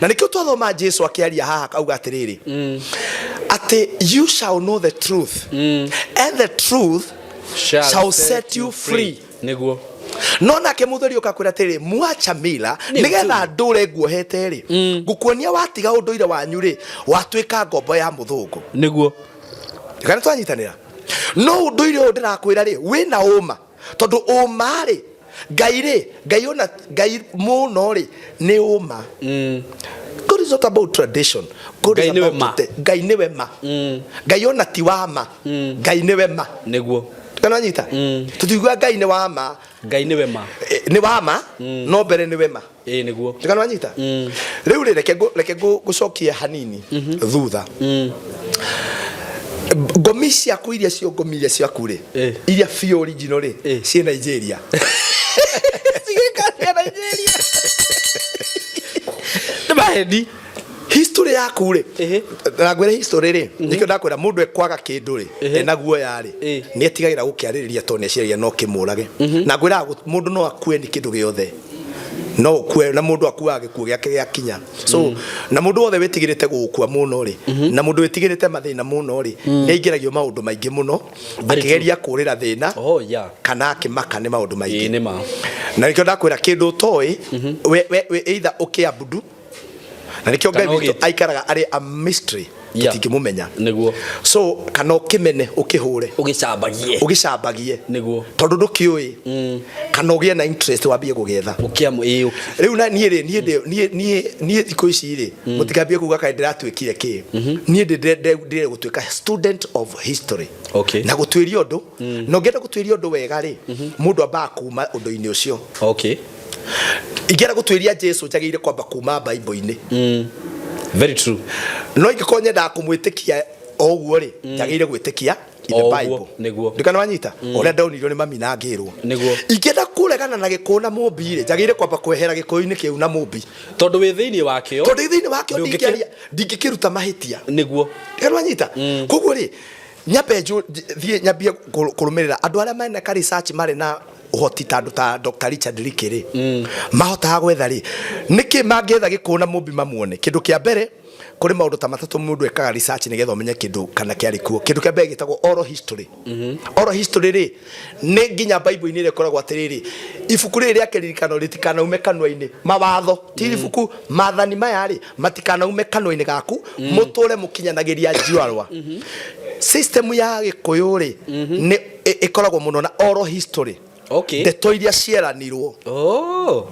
Na nikio twathoma Jesu akiaria haha akauga atiriri, ati you shall know the truth, and the truth shall set you free. Niguo. No nake muthuri ukakwira atiri, mwacha mila Nĩ nigetha ndure nguohete ri, ngukuonia watiga unduire wanyu ri, watuika ngombo ya muthungu. Niguo. Kana twanyitanira. No unduire uyu ndirakwira ri, wina uma, tondu uma ri, Ngai ri, Ngai ona Ngai muno ri ni uma. God is not about tradition. God is Ngai niwe about ma. Ngai niwe ma. Ngai ona ti wa ma. Ngai niwe ma. Niguo. Kana wanyita? Tutiugaga Ngai ni wa ma. Ngai niwe ma. Ni wa ma, no mbere niwe ma. Niguo. Kana wanyita? Riu ri, reke ngucokie hanini thutha. Ngomi ciaku iria cio ngomi iria ciaku ri, iria biũ original ri, ciĩ Nigeria. Cigĩkaria Nigeria. Nĩ maheni. History yaku ri, na ngwĩre history ri, nĩkĩo ndakwĩra mũndũ ekwaga kĩndũ ri, ena guoya ri, nĩ etigagĩra gũkĩarĩrĩria tondũ nĩ eciragia no kĩmũrage. Na ngwĩraga mũndũ no akue nĩ kĩndũ gĩothe. No ũkue, na mũndũ akuaga gĩkuũ gĩake gĩakinya. So, na mũndũ wothe wĩtigĩrĩte gũkua mũno rĩ, na mũndũ wĩtigĩrĩte mathĩna mũno rĩ, nĩ aingĩragio maũndũ maingĩ mũno, Very true. akĩgeria kũũrĩra thĩna, Oh, yeah. kana akĩmaka nĩ maũndũ maingĩ. Nĩ ma. Na nĩkĩo ndakwĩra kĩndũ ũtoĩ, we either ũkĩabudu, na nĩkĩo Ngai Kana witũ ũgĩte. aikaraga arĩ a mystery, Yeah. tũtingĩmũmenya. Nĩguo. So, kana ũkĩmene, ũkĩhũre. Ũgĩcambagie. Ũgĩcambagie. Nĩguo. Tondũ ndũkĩũĩ. Kana ũgĩe na interest wambie gũgĩetha. Rĩu na niĩ rĩ, niĩ ndĩ, niĩ, niĩ, niĩ thikũ ici rĩ, mũtikambie kuga kaĩ ndĩratuĩkire kĩ. Niĩ ndĩ gũtuĩka student of history. Okay. Na gũtuĩria ũndũ, na ũngĩenda gũtuĩria ũndũ wega rĩ, mũndũ ambaga kuma ũndũ-inĩ ũcio. Okay. Ingĩenda gũtuĩria Jesu njagĩrĩire kwamba kuma Bible-inĩ. Very true. No ingĩkorwo nyendaga kũmwĩtĩkia O ũguo rĩ, njagĩrĩire gwĩtĩkia in the O ũguo, Bible. Nĩguo. Ndikana wanyita ũrĩa ndonirio nĩ mami na ngĩrwo. Nĩguo. Ingĩenda kũregana na gĩkũyũ na mũmbi rĩ, njagĩrĩire kwamba kwehera gĩkũyũ-inĩ kĩu na mũmbi. Tondũ wĩ thĩinĩ wakĩo. Tondũ thĩinĩ wakĩo Ndũngĩkĩ- ndingĩaria, ndingĩkĩruta mahĩtia. Nĩguo. Ndikana wanyita. Koguo rĩ, nyambe thiĩ nyambie kũrũmĩrĩra andũ arĩa mena ka research marĩ na ũhoti ta andũ ta Dr. Richard Leakey rĩ, mahotaga gwetha rĩ, nĩkĩ mangĩetha gĩkũyũ na mũmbi mamuone. Kĩndũ kĩa mbere, kũrĩ maũndũ ta matatũ mũndũ ekaga research nĩgetha ũmenye kĩndũ kana kĩarĩ kuo. Kĩndũ kĩa mbere gĩtagwo oral history. Oral history rĩ, nĩ nginya Bible-inĩ ĩrĩa ĩkoragwo atĩrĩrĩ, ibuku rĩrĩ rĩa kĩririkano rĩtikanaume kanua-inĩ, mawatho ti ibuku, maathani maya rĩ, matikanaume kanua-inĩ gaku, mũtũre mũkinyanagĩria njiarwa. System ya gĩkũyũ rĩ, nĩ ĩkoragwo mũno na oral history. Okay. Ndeto iria cieranirwo. Oh.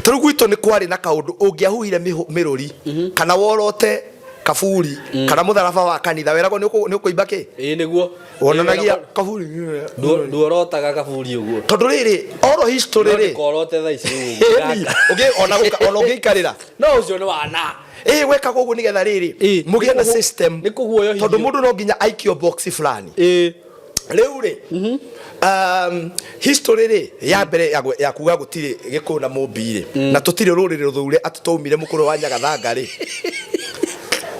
Tarĩu gwitũ nĩ kwarĩ na kaũndũ ũngĩahuhire mĩrũri kana worote kaburi kana mũtharaba wa kanitha weragwo nĩ ũkũimba kĩ. Ĩĩ nĩguo. Wonanagia kaburi. Nduorotaga kaburi ũguo. Tondũ rĩrĩ, oral history No rĩ, ndĩkorote thaa ici ũguo. Ĩni, ona ona ũngĩikarĩra. No ũcio nĩ wana. Ĩĩ wekagwo ũguo nĩgetha rĩrĩ, mũgĩe na system. Tondũ mũndũ no nginya aikio box fulani. Rĩu rĩ, history rĩ ya mbere ya kuga gũtirĩ gĩkũyũ na mũmbi rĩ, na tũtirĩ rũrĩrĩ rũthure atĩ twaumire mũkũrũ wa Nyagathanga rĩ,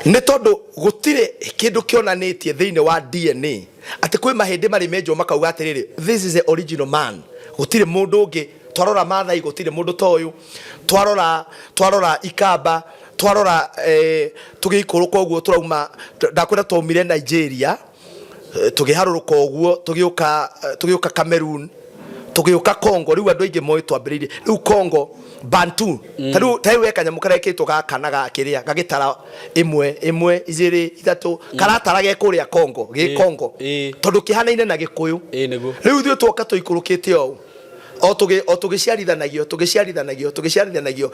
nĩ tondũ gũtirĩ kĩndũ kĩonanĩtie thĩinĩ wa DNA atĩ kwĩ mahĩndĩ marĩ menjwo makauga atĩrĩrĩ, this is the original man. Gũtirĩ mũndũ ũngĩ. Twarora Maathai gũtirĩ mũndũ ta ũyũ, twarora Ikamba, twarora tũgĩikũrũka ũguo tũrauma, ndakwĩra twaumire Nigeria, tũgĩharũrũka ũguo tũgĩũka Cameroon, tũgĩũka Congo. Rĩu andũ aingĩ moĩ twambĩrĩirie rĩu Congo Bantu. Ta rĩu he kanyamũ karekĩtwo gaka na gakĩrĩa gagĩtara ĩmwe ĩmwe igĩrĩ ithatũ, karatara ge kũrĩa Congo, gĩ Congo, tondũ kĩhanaine na Gĩkũyũ. Ĩĩ nĩguo. Rĩu ithuĩ twoka tũikũrũkĩte ũũ o tũgĩciarithanagio tũgĩciarithanagio tũgĩciarithanagio,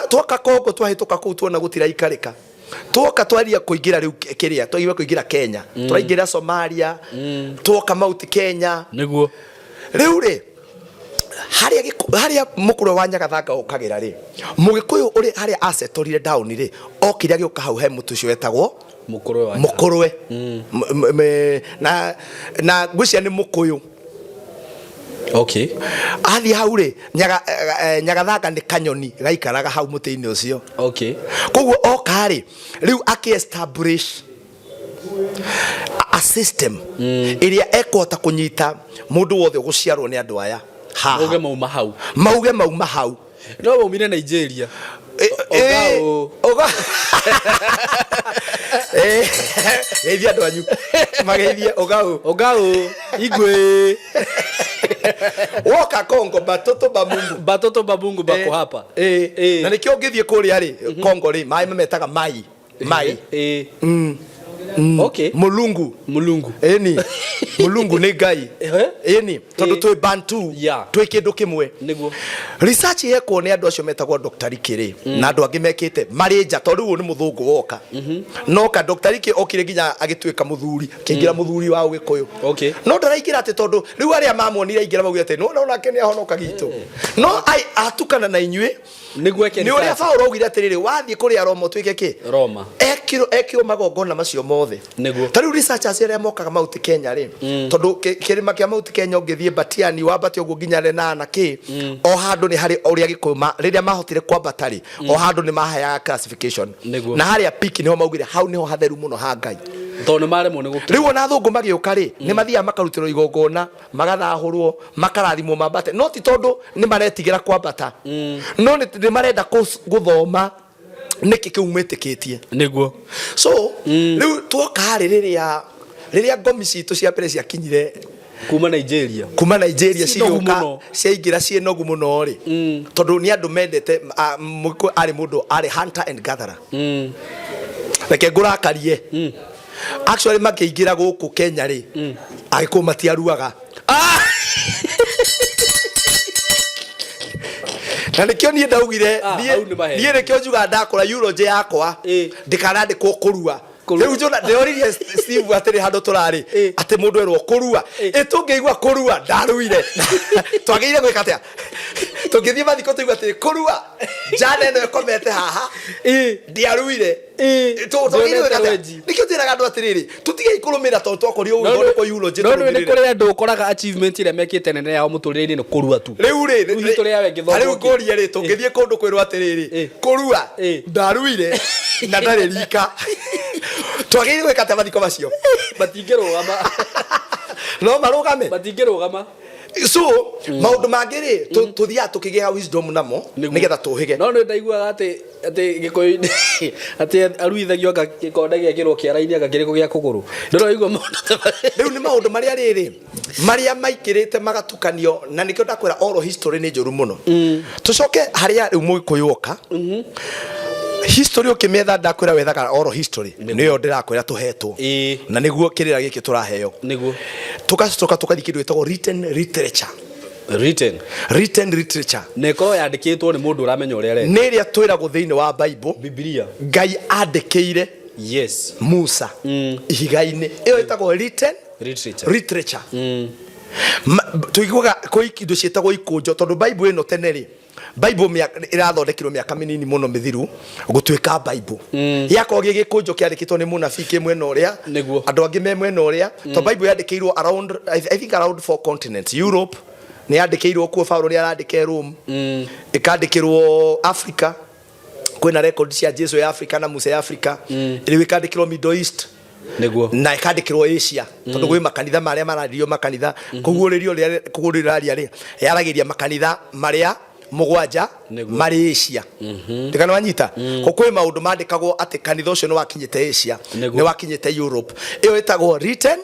twoka Congo, twahĩtũka kũu tuona gũtiraikarĩka, twoka twaria kũingĩra rĩu kĩrĩa twaigua kũingĩra Kenya, tũraingĩra Somalia, twoka Mount Kenya. Nĩguo. Rĩu rĩ, harĩa mũkũrwe wa Nyagathanga okagĩra rĩ, mũgĩkũyũ ũrĩ harĩa acetũrire down rĩ, okire agĩũka hau he mũtĩ ũcio wetagwo Mũkũrwe wa mũkũrwe. Na ngwĩciria nĩ mũkũyũ. Okay. Athiĩ hau rĩ, Nyagathanga nĩ kanyoni gaikaraga hau mũtĩ-inĩ ũcio. Okay. Koguo oka rĩ, rĩu akĩ establish a system ĩrĩa ekũhota kũnyita mũndũ wothe ũgũciarwo nĩ andũ aya haha. Mauge mauma hau. Mauge mauma hau. No maumire Nigeria. Ũga ũga. Geithia andũ anyu. Mageithie ũgau. Ũgau. Igwe. Woka Congo batoto ba Mungu. Batoto ba Mungu bako hapa. Na nĩkĩo ũngĩthiĩ kũrĩa rĩ, Congo rĩ, maĩ mametaga mai. Mai. Okay. Mulungu. Mulungu. Ĩni. Mulungu nĩ Ngai. Ĩni. Tondũ twĩ Bantu. Twĩ kĩndũ kĩmwe. Nĩguo. Research yekwo nĩ andũ acio metagwo Dr. Leakey rĩ, na andũ angĩ mekĩte marĩ nja, tondũ rĩu ũyũ nĩ mũthũngũ woka. Noka Dr. Leakey okire nginya agĩtuĩka mũthuri, akĩingĩra mũthuri wa Ũgĩkũyũ. Okay. No ndaraingĩra atĩ tondũ rĩu arĩa mamuonire aingĩra maugire atĩ nĩwona onake nĩ ahonoka gitũ. No atukana na inyuĩ. Nĩguo eke Nĩ ũrĩa research. Paũlũ augire atĩrĩrĩ, wathiĩ kũrĩa Roma ũtuĩke kĩ? Roma. Ekirwo magongona macio mothe. Nĩguo. Ta rĩu researchers arĩa mokaga Mount Kenya rĩ, tondũ kĩrĩma kĩa Mount Kenya ũngĩthiĩ Batiani wambate ũguo nginya Lenana kĩ, o handũ nĩ harĩ ũrĩa Gĩkũyũ rĩrĩa mahotire kwambata rĩ, o handũ nĩ maheaga classification. Nĩguo. Na harĩa peak nĩho maugire hau nĩho hatheru mũno ha Ngai. Tondũ nĩ maremwo nĩ gũkinya. Rĩu ona athũngũ magĩũka rĩ, nĩ mathiaga makarutĩrwo igongona, magathahũrwo, makarathimwo mambate, no ti tondũ nĩ maretigĩra kwambata, no nĩ marenda gũthoma nĩkĩ kĩu mwĩtĩkĩtie. Nĩguo. So rĩu twoka rĩ, rĩrĩa ngomi citũ cia mbere ciakinyire kuma Nigeria, kuma Nigeria Ciĩ nogu cigĩũka mũno. ciaingĩra ciĩ nogu mũno rĩ, tondũ nĩ andũ mendete, Mũgĩkũyũ arĩ mũndũ arĩ hunter and gatherer. Reke ngũrakarie. Actually makĩingĩra gũkũ Kenya rĩ, Agĩkũyũ matiaruaga. Na nĩkĩo niĩ ndaugire, Hau nĩ maheni. niĩ nĩkĩo njugaga ndakũra eulogy yakwa ndikanandĩkwo kũrua. Rĩu Jona ndĩroririe Steve atĩrĩ handũ tũrarĩ atĩ mũndũ erwo kũrua ĩ tũngĩigua kũrua ndaruire twagĩrĩire gwĩka atĩa tũngĩthiĩ mathiko tũigua atĩ kũrua njana ĩno ĩkomete haha ndiaruire twagĩrĩire gwĩka atĩa nĩkĩo twĩraga andũ atĩrĩrĩ tũtigei kũrũmĩrĩra tondũ twakorio ũgĩthondekwo eulogy no nĩ tũrũmĩrĩre. kũrĩ andũ ũkoraga achievement ĩrĩa mekĩte nene yao mũtũrĩre-inĩ nĩ kũrua tu rĩu rĩ Rĩu history yao ĩngĩthomwo rĩu ngũrie rĩ tũngĩthiĩ kũndũ kwĩrwo atĩrĩrĩ kũrua ndaruire na ndarĩ rika twagĩrĩire gwĩka atĩa mathiko macio matingĩrũgama no marũgame matingĩrũgama so maũndũ mangĩ rĩ tũthiaga tũkĩgĩa wisdom namo nĩgetha tũhĩge no nĩ ndaiguaga atĩ atĩ gĩkũyũ-inĩ atĩ aruithagio anga gĩkonde gĩekĩrwo kĩara-inĩ anga kĩrĩkũ gĩa kũgũrũ ndũraigua maũndũ ta macio. Rĩu nĩ maũndũ marĩa rĩrĩ marĩa maikĩrĩte magatukanio na nĩkĩo ndakwĩra oral history nĩ njũru mũno. Tũcoke harĩa rĩu mũgĩkũyũ oka history ũkĩmĩetha ndakwĩra wethaga oral history nĩyo ndĩrakwĩra tũhetwo na nĩguo kĩrĩra gĩkĩ tũraheo nĩguo tũgacoka tũgathiĩ kĩndũ gĩtagwo written literature. Written written literature na ĩkorwo yandĩkĩtwo nĩ mũndũ ũramenya ũrĩa areka. Nĩ ĩrĩa twĩragwo thĩinĩ wa Bible. Bibilia. Ngai andĩkĩire yes Musa ihiga-inĩ ĩyo ĩtagwo written literature. Literature. Tũiguaga kwĩ indo ciĩtagwo ikũnjo tondũ Bible ĩno tene rĩ Bible ĩrathondekirwo mĩaka mĩnini mũno mĩthiru gũtuĩka Bible. Gĩakorwo gĩ gĩkũnjo kĩandĩkĩtwo nĩ mũnabii kĩ mwena ũrĩa nĩguo andũ angĩ me mwena ũrĩa to Bible yandĩkĩirwo around I think around four continents. Europe nĩ yandĩkĩirwo kuo Paulo nĩ arandĩke Rome. Ĩkandĩkĩrwo Africa kwĩna record cia Jesu ya Africa na Musa ya Africa. Rĩu ĩkandĩkĩrwo Middle East nĩguo na ĩkandĩkĩrwo Asia tondũ gwĩ makanitha marĩa mararirio makanitha kũguũrĩrio rĩrĩa kũguũrĩrio rĩraria rĩ yaragĩria makanitha marĩa mũgwanja marĩ Asia. Ndikana wanyita ko kwĩ maũndũ mandĩkagwo atĩ kanitha ũcio nĩ wakinyĩte Asia nĩ wakinyĩte Europe. Ĩyo ĩtagwo written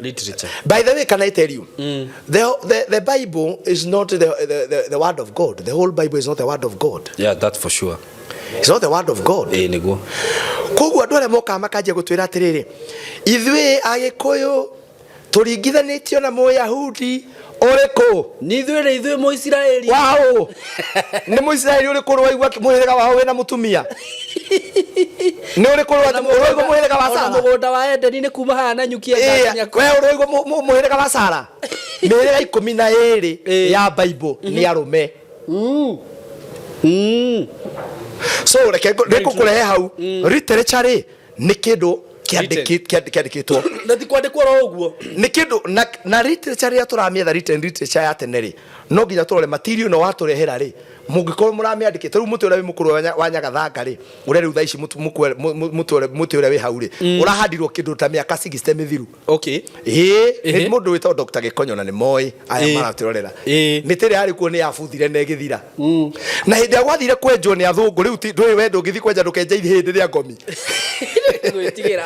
literature. By the way, can I tell you, the Bible is not the word of God. The whole Bible is not the word of God. Yeah, that's for sure. It's not the word of God. Ĩĩ nĩguo. Koguo andũ arĩa mokaga makanjia gũtwĩra atĩrĩrĩ, ithuĩ Agĩkũyũ tũringithanĩtio na Mũyahudi ũrĩkũ? Nĩ ithuĩ nĩ ithuĩ Mũisiraeli. Waũ? Nĩ Mũisiraeli ũrĩkũ ũraigua mũhĩrĩga wao wĩna mũtumia? Nĩ ũrĩkũ ũraigua mũhĩrĩga wa Ona Sara? mũgũnda wa Edeni nĩ kuma haha na nyuki Ĩĩ, we ũraigua mũhĩrĩga wa Sara? Mĩhĩrĩga 12 ya Bible nĩ arũme. So reke ngũkũrehe hau. Literature rĩ nĩ kĩndũ kĩandĩkĩtwo na ti kwandĩkwo oro ũguo nĩ kĩndũ na literature rĩrĩa tũramĩetha written literature ya tene rĩ no nginya tũrore material ĩno watũrehera rĩ mũngĩkorwo mũramĩandĩkĩte rĩu mũtĩ ũrĩa wĩ mũkũrũ wa Nyagathanga rĩ ũrĩa rĩu thaa ici mũtĩ ũrĩa wĩ hau rĩ ũrahandirwo kĩndũ ta mĩaka 60 mĩthiru. Okay. Ĩĩ nĩ mũndũ wĩtagwo Dr. Gĩkonyo na nĩ moĩ aya maratwĩrorera mĩtĩ ĩrĩa yarĩ kuo nĩ yabuthire na ĩgĩthira na hĩndĩ ĩrĩa gwathire kwenjwo nĩ athũngũ rĩu ndũĩ we ndũngĩthiĩ kwenja ndũkenje ihĩndĩ rĩa ngomi. Gwĩtigĩra.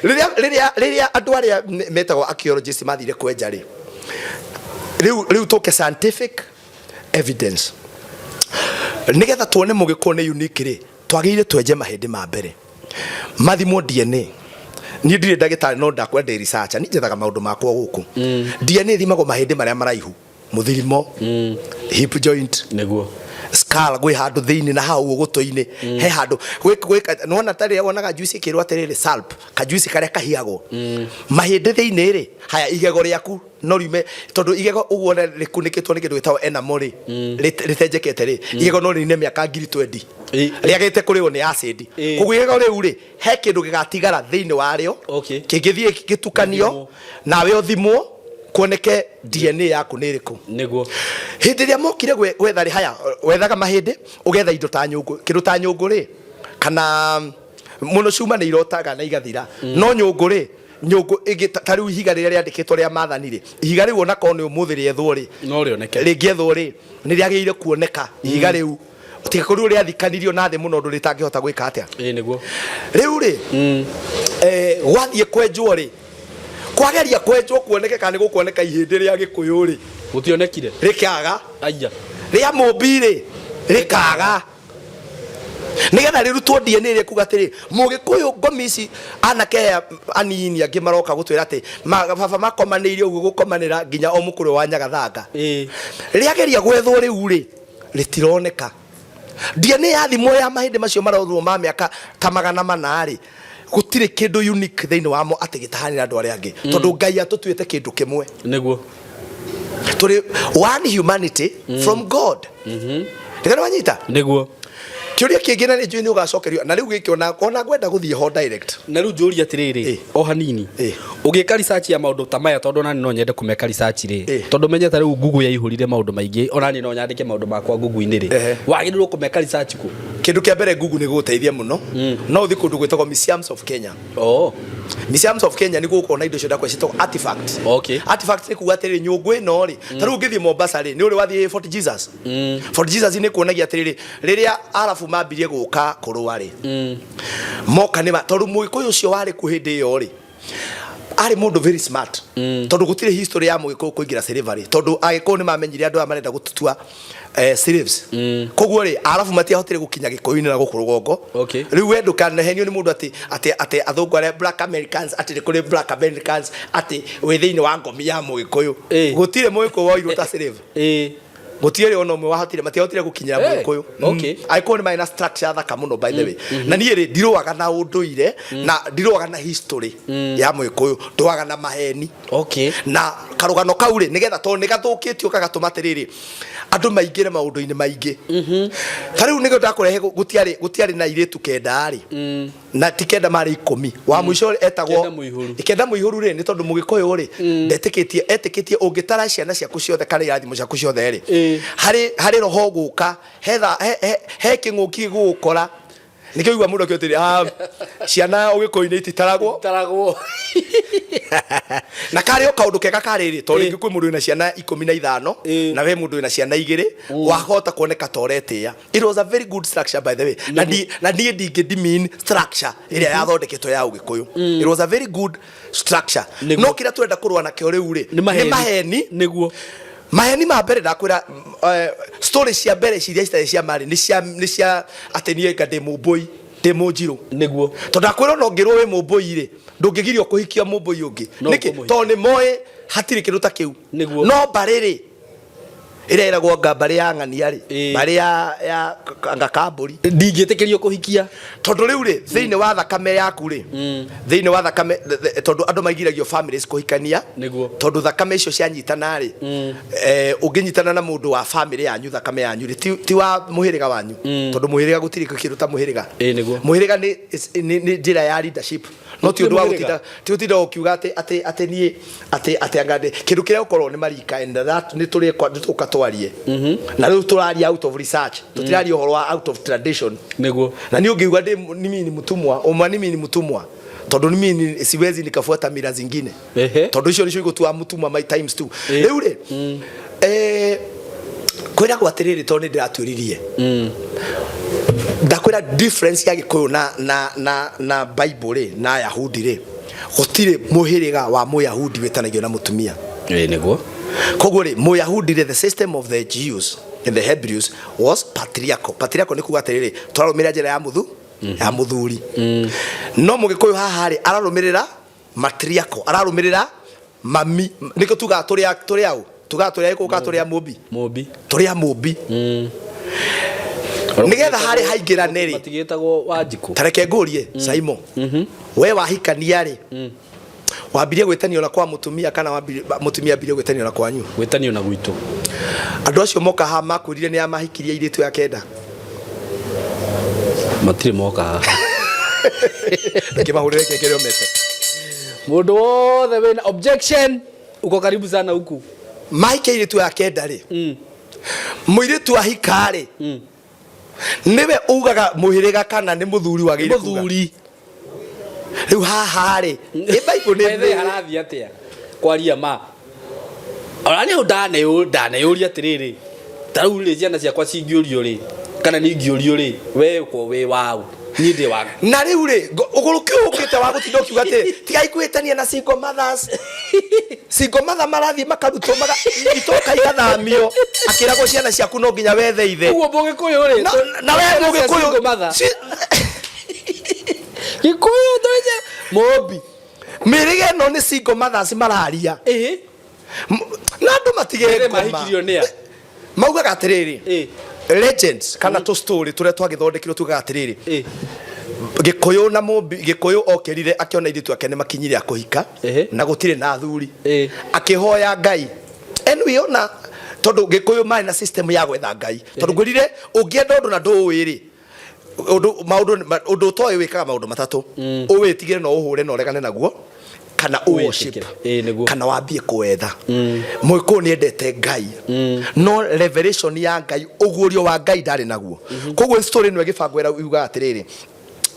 Rĩrĩa andũ arĩa metagwo archaeologists mathire kwenja rĩ rĩu tũke scientific evidence nĩgetha tuone mũgĩkũyũ nĩ unique rĩ twagĩrĩire twenje mahĩndĩ ma mbere mathimwo DNA. Niĩ ndirĩ ndagĩtarĩ no ndakwenda ndĩ researcher niĩ njethaga maũndũ makwa gũkũ. DNA ĩthimagwo mahĩndĩ marĩa maraihu mũthirimo hip joint nĩguo skull gwĩ handũ thĩinĩ na hau ũguo gũtũ-inĩ he handũ nĩwona ta rĩrĩa wonaga juice ĩkĩrwo atĩrĩrĩ salp kajuice karĩa kahiagwo mahĩndĩ thĩinĩ rĩ haya igego rĩaku no riume tondũ igego ũguo rĩkunĩkĩtwo nĩ kĩndũ gĩtagwo enamel rĩ rĩtenjekete rĩ igego no rĩine mĩaka ngiri twendi rĩagĩte kũrĩo nĩ acid. Koguo igego rĩu rĩ he kĩndũ gĩgatigara thĩinĩ warĩo kĩngĩthiĩ gĩtukanio nawe ũthimwo kuoneke DNA yaku nĩ ĩrĩkũ. Nĩguo. Hĩndĩ ĩrĩa mokire gwetha rĩ haya wethaga mahĩndĩ ũgetha indo ta nyũngũ kĩndũ ta nyũngũ rĩ kana mũno cuma nĩ irotaga na igathira no nyũngũ rĩ nyũngũ ĩngĩ ta rĩu ihiga rĩrĩa rĩandĩkĩtwo rĩa maathani rĩ ihiga rĩu ona korwo nĩ ũmũthĩ rĩethwo rĩ no rĩoneke rĩngĩethwo rĩ nĩ rĩagĩrĩire kuoneka ihiga rĩu tiga kũrĩ rĩathikanirio na thĩ mũno ũndũ rĩtangĩhota gwĩka atĩa. Ĩĩ nĩguo. Rĩu rĩ gwathiĩ kwenjwo rĩ kwageria kwenjwo kuoneke kana nĩ gũkuoneka ihĩndĩ rĩa gĩkũyũ rĩ gũtionekire rĩkaga aya rĩa mũmbi rĩ rĩkaga nĩgetha rĩrutwo DNA ĩrĩa kuga atĩrĩ mũgĩkũyũ ngomi ici anake aya anini angĩ maroka gũtwĩra atĩ baba makomanĩire ũguo gũkomanĩra nginya o mũkũrũ wa Nyagathanga rĩageria gwethwo rĩu rĩ rĩtironeka. DNA yathimwo ya mahĩndĩ macio marothwo ma mĩaka ta 400 rĩ Gũtirĩ kĩndũ unique thĩinĩ wamo atĩ gĩtahanĩra andũ arĩa angĩ, tondũ Ngai atũtuĩte kĩndũ kĩmwe. Nĩguo. Tũrĩ one humanity from God. Ndĩkana wanyita? Nĩguo. Kĩũria kĩngĩ, na nĩ njũĩ nĩ ũgacokerio na rĩu gĩkĩ, ona ngwenda gũthiĩ ho direct. Na rĩu njũrie atĩrĩrĩ, o hanini, ũgĩka research ya maũndũ ta maya, tondũ nani no nyende kũmeka research rĩ, tondũ menye ta rĩu Google yaihũrire maũndũ maingĩ, ona niĩ no nyandĩke maũndũ makwa Google-inĩ rĩ, wagĩrĩirwo kũmeka research kũ? Kĩndũ kĩa mbere, Google nĩ gũgũteithia mũno. No ũthiĩ kũndũ gwĩtagwo Museums of Kenya. Museums of Kenya nĩ gũkona indo icio ndakwa ciĩtagwo artifact. Artifact nĩ kuga atĩrĩrĩ, nyũngũ ĩno rĩ, ta rĩu ũngĩthiĩ Mombasa rĩ, nĩ ũrĩ wathiĩ Fort Jesus? Fort Jesus nĩ kuonagia atĩrĩrĩ, rĩrĩa Arabu mambirie gũka kũrũa rĩ, moka nĩ tondũ Mũgĩkũyũ ũcio warĩ kuo hĩndĩ ĩyo rĩ, arĩ mũndũ very smart, tondũ gũtirĩ history ya Mũgĩkũyũ kũingĩra slavery, tondũ Agĩkũyũ nĩ mamenyire andũ aya marenda gũtutua slaves. Koguo rĩ, Arabu matiahotire gũkinya Gĩkũyũ-inĩ na gũkũ rũgongo. Rĩu we ndũkanehenio nĩ mũndũ atĩ athũngũ arĩa black Americans, atĩ nĩ kũrĩ black Americans, atĩ wĩ thĩinĩ wa ngomi ya Mũgĩkũyũ. Gũtirĩ Mũgĩkũyũ woirwo ta slave. Gũtirĩ ona ũmwe wahotire, matiahotire gũkinyĩra Mũgĩkũyũ. Agĩkũyũ nĩ marĩ na structure thaka mũno, by the way. Na niĩ rĩ, ndirũaga na ũndũire na ndirũaga na history ya Mũgĩkũyũ, ndũaga na maheni. Na karũgano kau rĩ, nĩgetha tondũ nĩ gathũkĩtio gagatũma atĩrĩrĩ, andũ maingĩre maũndũ-inĩ maingĩ. Ta rĩu nĩguo ndakũrehe, gũtiarĩ na airĩtu 9 rĩ, na ti 9, marĩ 10. Wa mũico etagwo 9 mũihũru. 9 mũihũru rĩ, nĩ tondũ Mũgĩkũyũ rĩ, ndetĩkĩtie, etĩkĩtie ũngĩtara ciana ciaku ciothe kana irathimo ciaku ciothe rĩ, harĩ roho gũka hetha he kĩng'ũki gĩgũgũkora. Nĩkĩo igua mũndũ akiuga atĩrĩ, "Ah, ciana Ũgĩkũyũ-inĩ ititaragwo." Taragwo. Na karĩ o kaũndũ kega karĩrĩ, tondũ rĩngĩ kwĩ mũndũ wĩna ciana 15 na we mũndũ wĩna ciana 2, wahota kuoneka ta ũretĩĩa. It was a very good structure, by the way, na niĩ ndingĩ demean structure ĩrĩa yathondeketwo ya Ũgĩkũyũ. It was a very good structure, no kĩrĩa tũrenda kũrũa nakĩo rĩu rĩ, Nĩ maheni. Nĩ maheni. Nĩguo. Maheni ma mbere ndakwĩra, story cia mbere ciria citarĩ cia marĩ nĩ cia atĩ niĩ nga ndĩ Mũmbũi, ndĩ Mũnjirũ. Nĩguo. Tondũ ndakwĩra ona ũngĩrwo wĩ Mũmbũi rĩ, ndũngĩgirio kũhikia Mũmbũi ũngĩ. No Nĩkĩ? ũkũmũhikia. Tondũ nĩ moĩ hatirĩ kĩndũ ta kĩu. Nĩguo. No mbarĩ rĩ, ĩrĩa ĩragwo anga mbarĩ ya ng'ania rĩ, mbarĩ ya anga kambũri. Ndingĩtĩkĩrio kũhikia. Tondũ rĩu rĩ, thĩinĩ wa thakame yaku rĩ, thĩinĩ wa thakame tondũ andũ maigiragio families kũhikania. Nĩguo. Tondũ thakame icio cianyitana rĩ, ũngĩnyitana na mũndũ wa family yanyu, thakame yanyu rĩ, ti wa mũhĩrĩga wanyu, tondũ mũhĩrĩga gũtirĩ kĩndũ ta mũhĩrĩga. Nĩguo. Mũhĩrĩga nĩ njĩra ya leadership, no ti ũndũ wa Mũhĩrĩga. gũtinda, ti gũtinda ũkiuga atĩ niĩ atĩ anga ndĩ kĩndũ kĩrĩa gũkorwo nĩ marika, and that nĩ tũrĩkwa nĩ tũka twarie. Na rĩu tũraria out of research, tũtiraria ũhoro wa out of tradition. Nĩguo. Na niĩ ũngĩuga ndĩ mimi ni mtumwa ũmwe, mimi ni mtumwa tondũ mimi siwezi nikafuata mila zingine, tondũ icio nĩcio igũtua mũtumwa my times two. Rĩu rĩ, kwĩragwo atĩrĩrĩ, tondũ nĩ ndĩratuĩririe, ndakwĩra difference ya Gĩkũyũ na Bible rĩ, na Yahudi rĩ, gũtirĩ mũhĩrĩga wa Mũyahudi wĩtanagio na mũtumia. Nĩguo. Koguo rĩ, Mũyahudi rĩ, the system of the Jews and the Hebrews was patriarchal. Patriarchal nĩ kuga atĩrĩrĩ, tũrarũmĩrĩra njĩra ya mũthuri. No Mũgĩkũyũ haha rĩ, ararũmĩrĩra matriarchal, ararũmĩrĩra mami. Nĩkĩo tugaga tũrĩ aũ, tugaga tũrĩ a Gĩkũyũ kana tũrĩ a Mũmbi? Mũmbi. Tũrĩ a Mũmbi. Nĩgetha harĩ haingĩrane rĩ, Matigĩtagwo Wanjikũ. Tareke ngũrie, Saimo, we wahikania rĩ, wambirie gwĩtanio na kwa mũtumia kana mũtumia ambirie gwĩtanio na kwanyu? Gwĩtanio na gwitũ. Andũ acio moka haha makwĩrire nĩ amahikirie airĩtu ya 9? Matirĩ moka haha. Reke mahũrĩre kengere ũmete. Mũndũ wothe wĩna objection, uko karibu sana huku. Mahikia airĩtu ya 9 rĩ, mũirĩtu ahika rĩ, nĩwe ugaga mũhĩrĩga kana nĩ mũthuri wagĩrĩire kuga? Mũthuri. Rĩu haha rĩ, ĩ Bible By the way, nĩ harathiĩ atĩa kwaria ma ona nĩ ndaneyũria atĩrĩrĩ, ta rĩu rĩ, ciana ciakwa cingĩũrio rĩ, kana nĩ ingĩũrio rĩ, we ũkorwo wĩ waũ, niĩ ndĩ wa Na rĩu rĩ, ũgũrũki ũyũ ũkĩte wa gũtinda ũkiuga atĩ tigai kwĩtania na single mothers, single mother marathiĩ makarutwo itoka igathamio, akĩragwo ciana ciaku no nginya wethe ithe. Ũguo Mũgĩkũyũ rĩ, Na we ciana cia Mũgĩkũyũ single mother. Gĩkũyũ tũrĩ Mũmbi. Mĩrĩga ĩno nĩ single mothers mararia. Na andũ matige Mere ngoma. mahikirio nĩ a? Maugaga atĩrĩrĩ, legends kana tũ story tũrĩa twagĩthondekirwo tugaga atĩrĩrĩ, Gĩkũyũ na Mũmbi, Gĩkũyũ okĩrire akĩona airĩtu ake nĩ makinyire a kũhika na gũtirĩ na athuri, akĩhoya Ngai. Anyway, ona tondũ Gĩkũyũ marĩ na system ya gwetha Ngai, tondũ ngwĩrire ũngĩenda ũndũ na ndũũĩ rĩ, ũndũ maũndũ ũndũ ũtoĩ wĩkaga maũndũ matatũ: ũwĩtigĩre na ũhũre na ũregane naguo, kana ũworship, kana wambie kũwetha. Mũgĩkũyũ nĩ endete Ngai, no revelation ya Ngai, ũguũrio wa Ngai ndarĩ naguo. Koguo story ĩno ĩgĩbangwo yugaga atĩrĩrĩ,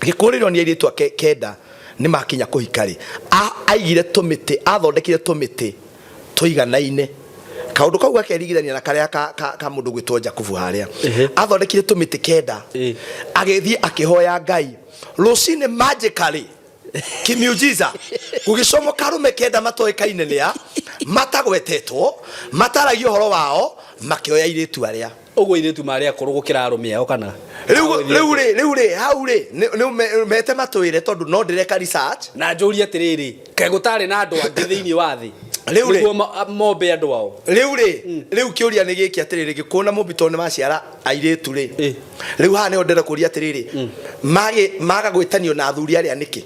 Gĩkũyũ rĩrĩa onire airĩtu ake kenda nĩ makinya kũhika rĩ, aigire tũmĩtĩ, athondekire tũmĩtĩ tũiganaine. Kaũndũ kau gakerigithania na karĩa ka mũndũ gwĩtwo Jakubu harĩa athondekire tũmĩtĩ kenda, agĩthiĩ akĩhoya Ngai rũcinĩ magically, kimiujiza, gũgĩcomoka arũme kenda matoĩkaine nĩa, matagwetetwo, mataragia ũhoro wao, makĩoya airĩtu arĩa. Ũguo airĩtu marĩ akũrũ gũkĩra arũme ao kana? Rĩu rĩ, rĩu rĩ, hau rĩ, nĩ mete matwĩre tondũ no ndĩreka research. Na njũrie atĩrĩrĩ, kaĩ gũtarĩ na andũ angĩ thĩinĩ wa thĩ Rĩu rĩ. nĩguo mombe andũ ao? Rĩu rĩ, rĩu kĩũria nĩ gĩkĩ atĩrĩrĩ, Gĩkũyũ na Mũmbi tondũ nĩ maciara airĩtu rĩ, rĩu haha nĩho ndĩrenda kũria atĩrĩrĩ, maga gwĩtanio na athuri arĩa nĩkĩ?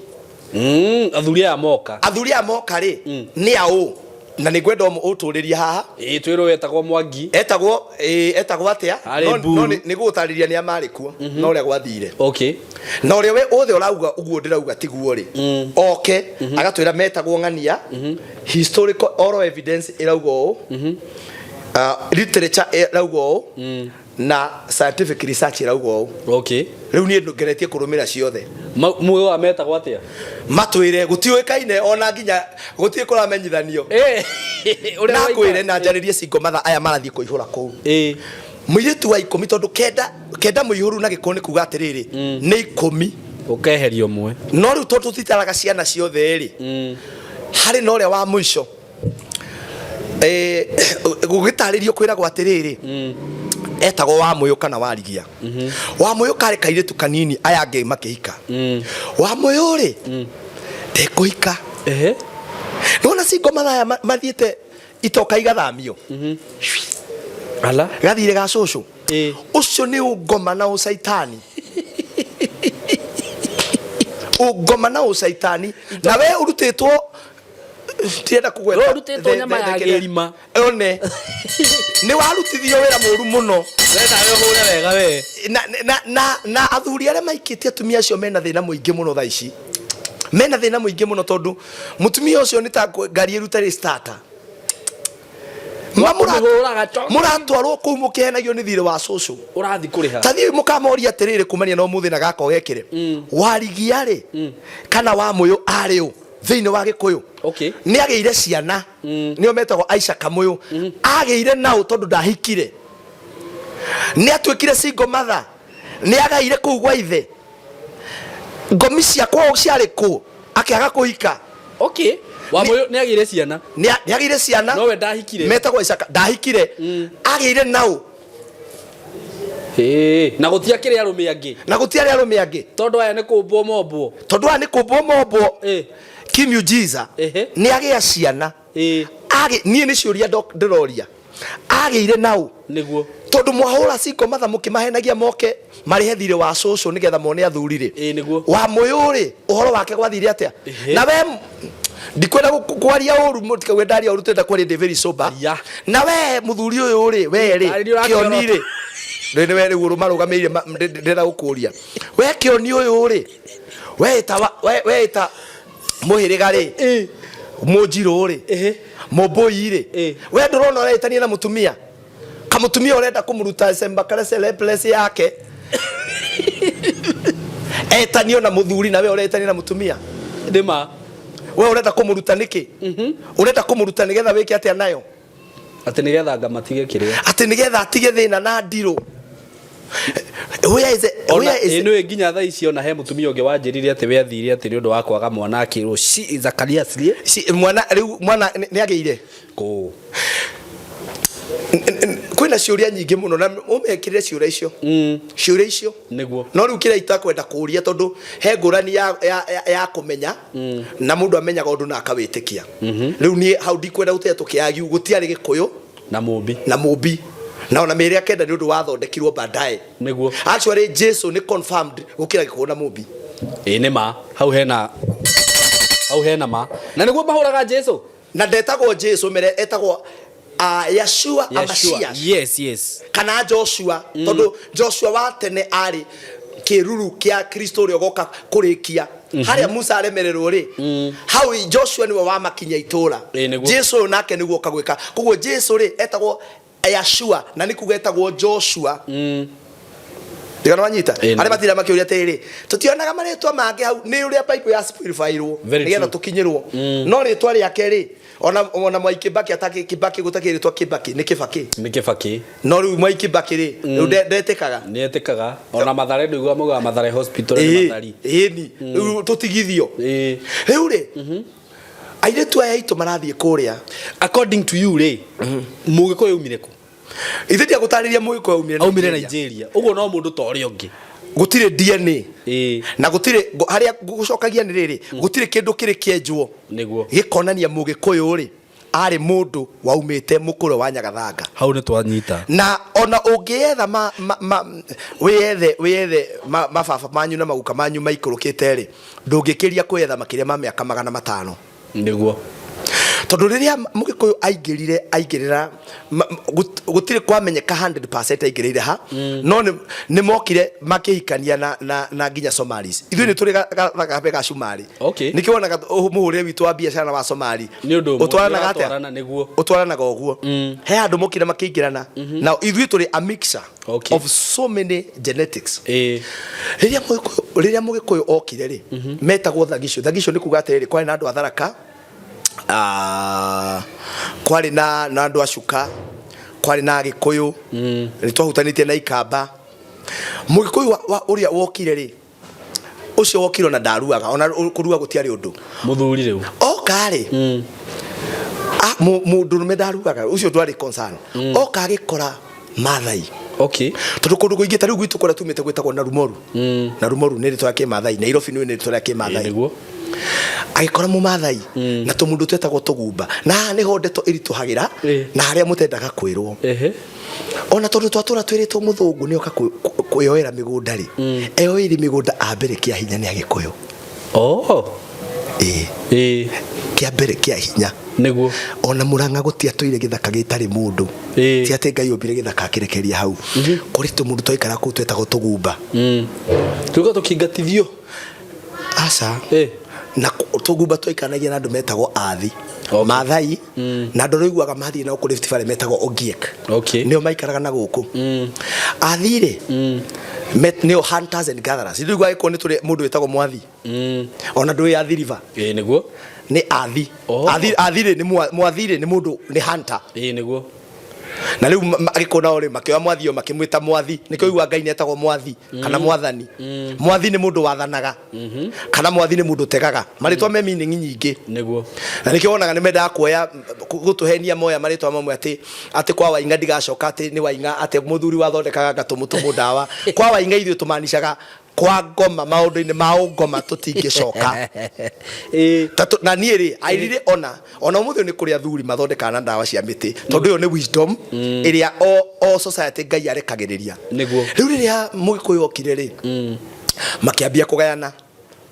Athuri aya moka. Athuri aya moka rĩ, nĩ aũ? Na nĩ ngwenda ũtũrĩrie haha. Ĩĩ, twĩrwo wetagwo Mwangi. Etagwo, ĩĩ, etagwo atĩa? Arĩ No Mburu. nĩ gũgũtarĩria nĩ a marĩ kuo na ũrĩa gwathire. Okay. Na ũrĩa we othe ũrauga ũguo ndĩrauga tiguo rĩ, oke agatwĩra metagwo ng'ania. Historical oral evidence ĩrauga ũũ, literature ĩrauga ũũ, na scientific research ĩrauga ũũ. Okay. Rĩu niĩ ngeretie kũrũmĩra ciothe. Muoyo wa metagwo atĩa? Matwĩre gũtiũĩkaine, ona nginya gũtirĩ kũramenyithanio. Na kwĩre na njarĩrie single mother aya marathiĩ kũihũra kũu, mũirĩtu wa 10, tondũ kenda kenda mũihũru na Gĩkũyũ nĩ kuga atĩrĩrĩ, nĩ 10. Ũkeheria ũmwe. No rĩu tondũ tũtitaraga ciana ciothe rĩ, harĩ na ũrĩa wa mũico. Gũgĩtarĩrio kwĩragwo atĩrĩrĩ, etagwo wa mũyũ kana warigia. Wa mũyũ karĩ kairĩtu kanini, aya angĩ makĩhika. Wa mũyũ rĩ, ndekũhika. Nĩwona single mathaya mathiĩte itoka igathamio. Ala. Gathire ga cũcũ ũcio nĩ ũngoma na ũcaitani, ũngoma na ũcaitani, na we ũrutĩtwo, tirenda kũgweta. We ũrutĩtwo nyama ya kĩrima. One nĩ warutithio wĩra mũru mũno. We nawe ũhũre wega we. Na athuri arĩa maikĩtie atumia acio mena thĩna mũingĩ mũno thaa ici, mena thĩna mũingĩ mũno, tondũ mũtumia ũcio nĩ ta ngari ĩruta rĩ starter. Mũratwarwo kũu mũkĩhenagio nĩ thirĩ wa cũcũ. Ũrathiĩ kũrĩha. Ta thiĩ mũkamoria atĩrĩrĩ, kumania na ũmũthĩ na gaka ũgekĩre, warigia rĩ kana wa mũyũ arĩ ũ thĩinĩ wa Gĩkũyũ? Okay. Nĩ agĩire ciana, nĩo metagwo Aisha Kamũyũ. Agĩire naũ tondũ ndahikire? Nĩ atuĩkire single mother? Nĩ agaire kũu gwa ithe? Ngomi cia kwao ciarĩ kũ akĩaga kũhika? Okay. Wa mũyũ nĩ agĩire ciana. Nĩ agĩire ciana. Nowe ndahikire. Metagwo Aisha, ndahikire. Agĩire naũ? Ĩĩ, na gũtiakĩrĩ arũme angĩ. Na gũtiarĩ arũme angĩ. Tondũ aya nĩ kũmbwo mombwo. Tondũ aya nĩ kũmbwo mombwo. Kimiujiza nĩ agĩa ciana. Niĩ nĩ ciũria ndĩroria, agĩire naũ? Nĩguo. Tondũ mwahũra cingo matha mũkĩmahenagia moke marĩhe thirĩ wa cũcũ nĩgetha mone athuri rĩ, wa mũyũ rĩ, ũhoro wake gwathire atĩa? Na we ndikwenda kwaria ũru, mũtikauge ndaria ũru, tũrenda kwaria ndĩ very sober. Na we mũthuri ũyũ rĩ, we rĩ, Tarĩria kĩoni ũrakĩorota. rĩ, rĩ nĩwe rĩu ũrũmarũgamĩrĩire, ndĩrenda gũkũria we kĩoni ũyũ rĩ, we ĩta we ĩta mũhĩrĩga rĩ, mũnjirũ rĩ, mũmbũi rĩ, we ndũrona ũretania na mũtumia, kamũtumia ũrenda kũmũruta sembakarese yake etanio na mũthuri, na we ũretania na mũtumia. Nĩma. We ũrenda kũmũruta nĩkĩ? Ũrenda kũmũruta nĩgetha wĩke atĩa nayo? Atĩ nĩgetha ngamatige kĩrĩa. Atĩ nĩgetha atige thĩna na ndirũ. Where is it? Ona Where is ĩ nĩũĩ nginya thaa ici ona he mũtumia ũngĩ wanjĩrire atĩ we athire atĩ nĩ ũndũ wa kwaga mwana, akĩrwo she is a career slave. Mwana rĩu mwana nĩ agĩire kũ? Kwĩna ciũria nyingĩ mũno na ũmekĩrĩre ciũria icio, ciũria icio. Nĩguo. No rĩu kĩrĩa itakwenda kũria, tondũ he ngũrani ya kũmenya na mũndũ amenyaga ũndũ na akawĩtĩkia. Rĩu niĩ hau ndikwenda gũtĩa tũkĩagiu gũtiarĩ Gĩkũyũ na Mũmbi. Na Mũmbi na ona mĩĩrĩ ya kenda nĩ ũndũ wathondekirwo baadaye. Nĩguo. Actually Jesu nĩ confirmed gũkĩra Gĩkũyũ na Mũmbi. Ĩ nĩ ma hau hena hau hena ma na nĩguo mahũraga Jesu na ndetagwo Jesu mere etagwo Yeshua Amashiach yes yes kana Joshua tondu Joshua wa tene arĩ kĩruru kĩa Kristo ũrĩa ũgoka kũrĩkia harĩa Musa aremererwo rĩ hau Joshua nĩwe wamakinya itũra Ĩ, nĩguo. Jesu ũyũ nake nĩguo oka gwĩka koguo Jesu rĩ etagwo Yeshua na nĩ kuga etagwo Joshua ndigana wanyita Ĩ, nĩguo. arĩa matinda makĩũria atĩrĩrĩ tũtionaga marĩtwa mangĩ hau nĩ ũrĩa Bible ya simplifyirwo Very nĩgetha true. tũkinyĩrwo no rĩtwa rĩake rĩ ona ona Mwai Kibaki ataki Kibaki gũtakĩ rĩtwa Kibaki nĩ Kibaki nĩ Kibaki no rĩu Mwai Kibaki rĩ rĩu ndetĩkaga nĩ etĩkaga ona Mathare ndũiguaga maugaga Mathare hospital nĩ Ĩĩ, Mathari ĩni rĩu tũtigithio rĩu rĩ airĩtu aya aitũ marathiĩ kũrĩa according to you rĩ mũgĩkũyũ aumire kũ ithe ndiagũtarĩria mũgĩkũyũ aumire aumire Nigeria ũguo no mũndũ ta ũrĩa ũngĩ gũtirĩ DNA na gũtirĩ harĩa gũcokagia nĩ rĩrĩ gũtirĩ kĩndũ kĩrĩ kĩenjwo nĩguo gĩkonania mũgĩkũyũ rĩ arĩ mũndũ waumĩte mũkũrwe wa Nyagathanga hau nĩ twanyita na ona ũngĩetha ma, ma, ma, wĩyethe wĩyethe ma, mababa manyu na maguka manyu maikũrũkĩte rĩ ndũngĩkĩria kwĩyetha makĩria ma mĩaka 500 nĩguo tondũ rĩrĩa mũgĩkũyũ aingĩrire aingĩrĩra gũtirĩ kwamenyeka 100% aingĩrĩire ha no nĩ mokire makĩhikania na, na, na nginya Somalis ithuĩ nĩ tũrĩ gakambe ga Cumari Okay. nĩkĩo wonaga mũhũrĩre witũ wa biacara na wa Somali nĩ ũndũ ũmwe ũtwaranaga atĩa Nĩũratwarana, nĩguo ũtwaranaga ũguo he handũ mokire makĩingĩrana na ithuĩ tũrĩ a mixture Okay. of so many genetics rĩrĩa mũgĩkũyũ rĩrĩa mũgĩkũyũ okire rĩ metagwo thagicu thagicu nĩ kuga atĩrĩrĩ kwarĩ na andũ a Tharaka kwarĩ na na andũ a Cuka kwarĩ na Agĩkũyũ nĩ twahutanĩtie na Ikamba mũgĩkũyũ ũrĩa wokire rĩ ũcio wokire ona ndaruaga ona kũrua gũtiarĩ ũndũ mũthuri rĩu oka rĩ mũndũrũme ndarugaga ũcio ndwarĩ concern oka agĩkora Maathai okay tondũ kũndũ kũingĩ ta rĩu gwitũ kũrĩa tumĩte gwĩtagwo Narumoru Narumoru nĩ rĩtwa rĩa kĩmathai Nairobi nĩ rĩtwa rĩa kĩmathai nĩguo agĩkora mũmathai na tũmũndũ twetagwo tũgumba na haha nĩho ndeto ĩritũhagĩra na harĩa mũtendaga kwĩrwo ona tondũ twatũra twĩrĩtwo mũthũngũ nĩoka kwĩyoera mĩgũnda rĩ eyoeire mĩgũnda a mbere kĩa hinya nĩ agĩkũyũ oh ĩĩ kĩa mbere kĩa hinya nĩguo ona Mũrang'a gũtiatũire gĩthaka gĩtarĩ mũndũ ti atĩ Ngai ombire gĩthaka akĩrekeria hau kũrĩ tũmũndũ twaikara kũu twetagwo tũgumba tuga tũkĩingatithio aca na tũgumba twaikaranagia na andũ metagwo athi Maathai na andũ arĩa ũiguaga mathiĩ nao kũrĩ Rift Valley metagwo Ogiek okay. nĩo maikaraga na gũkũ athi rĩ nĩo hunters and gatherers ithuĩ ũiguaga gĩkũyũ nĩ tũrĩ mũndũ wĩtagwo mwathi ona ndũĩ athi river ĩĩ nĩguo nĩ athi athi athi rĩ nĩ mwathi rĩ nĩ mũndũ nĩ hunter ĩĩ nĩguo na rĩu agĩkũyũ nao rĩ makĩoya mwathi ũyũ makĩmwĩta mwathi nĩkĩo ũiguaga Ngai nĩetagwo mwathi kana mwathani mwathi nĩ mũndũ wathanaga kana mwathi nĩ mũndũ ũtegaga marĩtwa me meaning nyingĩ nĩguo na nĩkĩo wonaga nĩ mendaga kuoya gũtũhenia moya marĩtwa mamwe atĩ atĩ kwa Waing'a ndigacoka atĩ nĩ Waing'a atĩ mũthuri wathondekaga ngatũmũtũmũ ndawa kwa Waing'a ithuĩ tũmanicaga kwa ngoma maũndũ-inĩ ma ũngoma tũtingĩcoka na niĩ rĩ I really ona ona ũmũthĩ ũyũ nĩ kũrĩ athuri mathondekaga na ndawa cia mĩtĩ tondũ ĩyo nĩ wisdom ĩrĩa o society Ngai arekagĩrĩria nĩguo rĩu rĩrĩa mũgĩkũyũ okire rĩ makĩambia kũgayana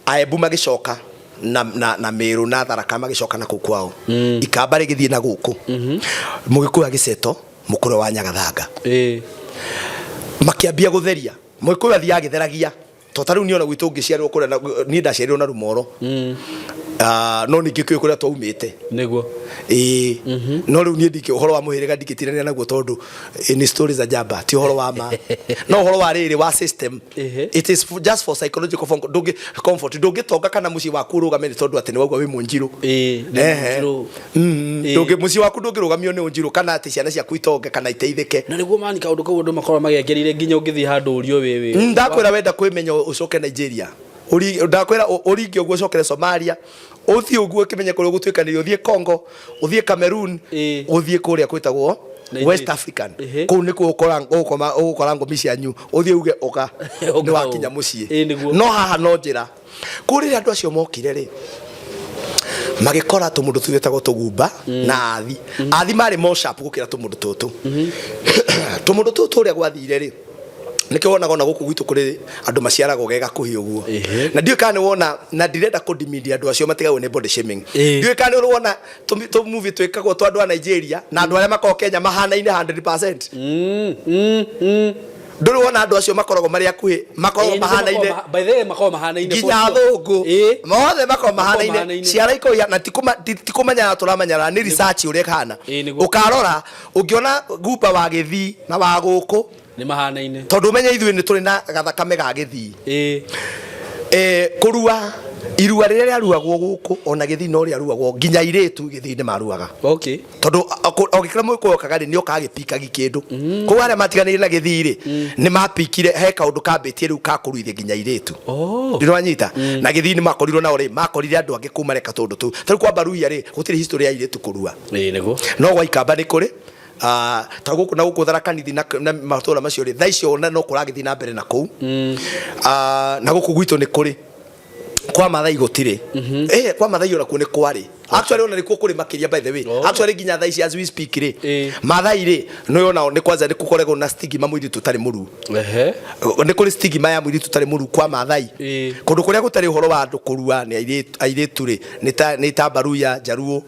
Aembu magĩcoka na, na, na Mĩrũ na Tharaka magĩcoka na kũu kwao Ikamba rĩgĩthiĩ na gũkũ mũgĩkũyũ agĩceto mũkũrwe wa Nyagathanga makĩambia gũtheria mũgĩkũyũ athiaga agĩtheragia to ta rĩu niĩ ona gwitũ ngĩciarĩrwo kũrĩa niĩ ndaciarirwo na Rumoro no ningĩ kĩũĩ kũrĩa twaumĩte nĩguo ĩĩ no rĩu niĩ ndingĩ ũhoro wa mũhĩrĩga ndingĩtindanĩra naguo tondũ ni stories za jamba ti ũhoro wa ma no ũhoro wa rĩrĩ wa system it is just for psychological ndũngĩ comfort ndũngĩtonga kana mũciĩ waku ũrũgame nĩ tondũ atĩ nĩ wauga wĩ mũnjirũ nĩ Ehe. mũnjirũ. Ndũngĩ mũciĩ waku ndũngĩrũgamio nĩ ũnjirũ kana atĩ ciana ciaku itonge kana iteithĩke na nĩguo mani kaũndũ kau andũ makorwo magekĩrĩire nginya ũngĩthiĩ handũ ũrio wĩ wĩ Ndakwĩra wenda kwĩmenya ũcoke Nigeria ndakwĩra ũringe ũguo ũcokere Somalia ũthiĩ ũguo ũkĩmenye kũrĩa ũgũtuĩkanĩria ũthiĩ Congo ũthiĩ Cameroon ũthiĩ kũrĩa kwĩtagwo Nigeria. West African kũu nĩkuo ũgũkora ngomi cianyu ũthiĩ uge ũka nĩ wakinya mũciĩ no haha no njĩra kũu rĩrĩa andũ acio mokire rĩ magĩkora tũmũndũ tũu twĩtagwo tũgumba na athi athi marĩ more sharp gũkĩra tũmũndũ tũtũ tũmũndũ tũtũ ũrĩa gwathire rĩ Nĩkĩo wonaga ona gũkũ gwitũ kũrĩ andũ maciaragwo ge gakuhĩ ũguo, na ndiũĩ kana nĩ wona, na ndirenda kũdiminia andũ acio matigagwo nĩ body shaming. Ndiũĩ kana nĩ ũrĩ wona tũ movie twĩkagwo twa andũ a Nigeria na andũ arĩa makoragwo Kenya mahanaine 100%. Ndũrĩ wona andũ acio makoragwo marĩ akuhĩ, makoragwo mahanaine? By the way, makoragwo mahanaine Nginya for sure. athũngũ mothe makoragwo mahanaine. Mahanaine. Ciara ikũhia na ti kũmenyana tũramenyana, nĩ research ũrĩa ĩhana. Ũkarora ũngĩona gumba wa Gĩthii na wa gũkũ Nĩ mahanaine. Tondũ ũmenye ithuĩ nĩ tũrĩ na gathakame ga Gĩthii. Kũrua, irua rĩrĩa rĩaruagwo gũkũ ona Gĩthii no rĩaruagwo, nginya airĩtu Gĩthii nĩ maruaga. Tondũ o gĩkĩra mũgĩkũyũ okaga rĩ, nĩ okaga agĩpikagi kĩndũ. Koguo arĩa matiganĩire na Gĩthii rĩ, nĩ mapikire he kaũndũ kambĩtie rĩu ka kũruithia nginya airĩtu. Ndĩrwanyita na Gĩthii nĩ makorirwo nao rĩ, makorire andũ angĩ kuma reka tũndũ tũu. Ta rĩu kwa Baruhia rĩ, gũtirĩ history ya airĩtu kũrua. Nĩguo. No gwa Ikamba nĩ kũrĩ. Ta gũkũ na gũkũ Tharaka Nithi na matũra macio rĩ, thaa icio ona no kũragĩthiĩ na mbere na kũu. Na gũkũ gwitũ nĩ kũrĩ, kwa Mathai gũtirĩ. Kwa Mathai onakuo nĩ kwarĩ, actually ona nĩkuo kũrĩ makĩria, by the way. Actually nginya thaa ici as we speak rĩ, Mathai rĩ, nĩ onao nĩ kwanza nĩ kũkoragwo na stigma mũirĩtu ũtarĩ mũruu. Nĩ kũrĩ stigma ya mũirĩtu ũtarĩ mũruu kwa Mathai. Kũndũ kũrĩa gũtarĩ ũhoro wa andũ kũrua nĩ airĩtu rĩ, nĩ ta Baruya, Jaruo.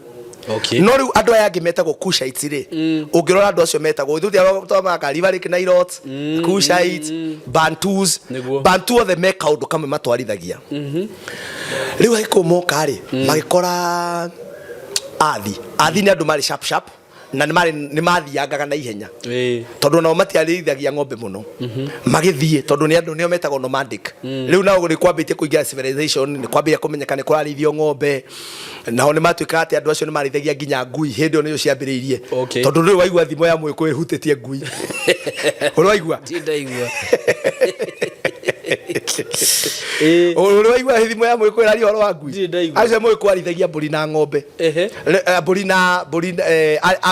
No rĩu andũ aya angĩ metagwo Cushites rĩ, ũngĩrora andũ acio metagwo ithuĩ twamaka River Nilotes, Cushites, Bantus. Bantu othe me kaũndũ kamwe matwarithagia. Rĩu Agĩkũyũ moka rĩ, magĩkora athi athi nĩ andũ marĩ sharp sharp na nĩ mathiangaga na ihenya, tondũ nao matiarĩithagia ng'ombe mũno. Magĩthiĩ, tondũ nĩ andũ nĩo metagwo nomadic. Rĩu nao nĩ kwambĩtie kũingĩra civilization, nĩ kwambĩrĩria kũmenyeka nĩ kũrarĩithio ng'ombe. Nao nĩ matuĩkaga atĩ andũ acio nĩ marĩithagia nginya ngui. Hĩndĩ ĩyo nĩyo ciambĩrĩirie. Tondũ rĩu waigua thimo ya mũgĩkũyũ ĩhutĩtie ngui, ũrĩ waigua? Ndaigua. Ũrĩ waigua thimo ya mũgĩkũyũ ĩraria ũhoro wa ngui? Acio mũgĩkũyũ arĩithagia mbũri na ng'ombe. Mbũri na mbũri,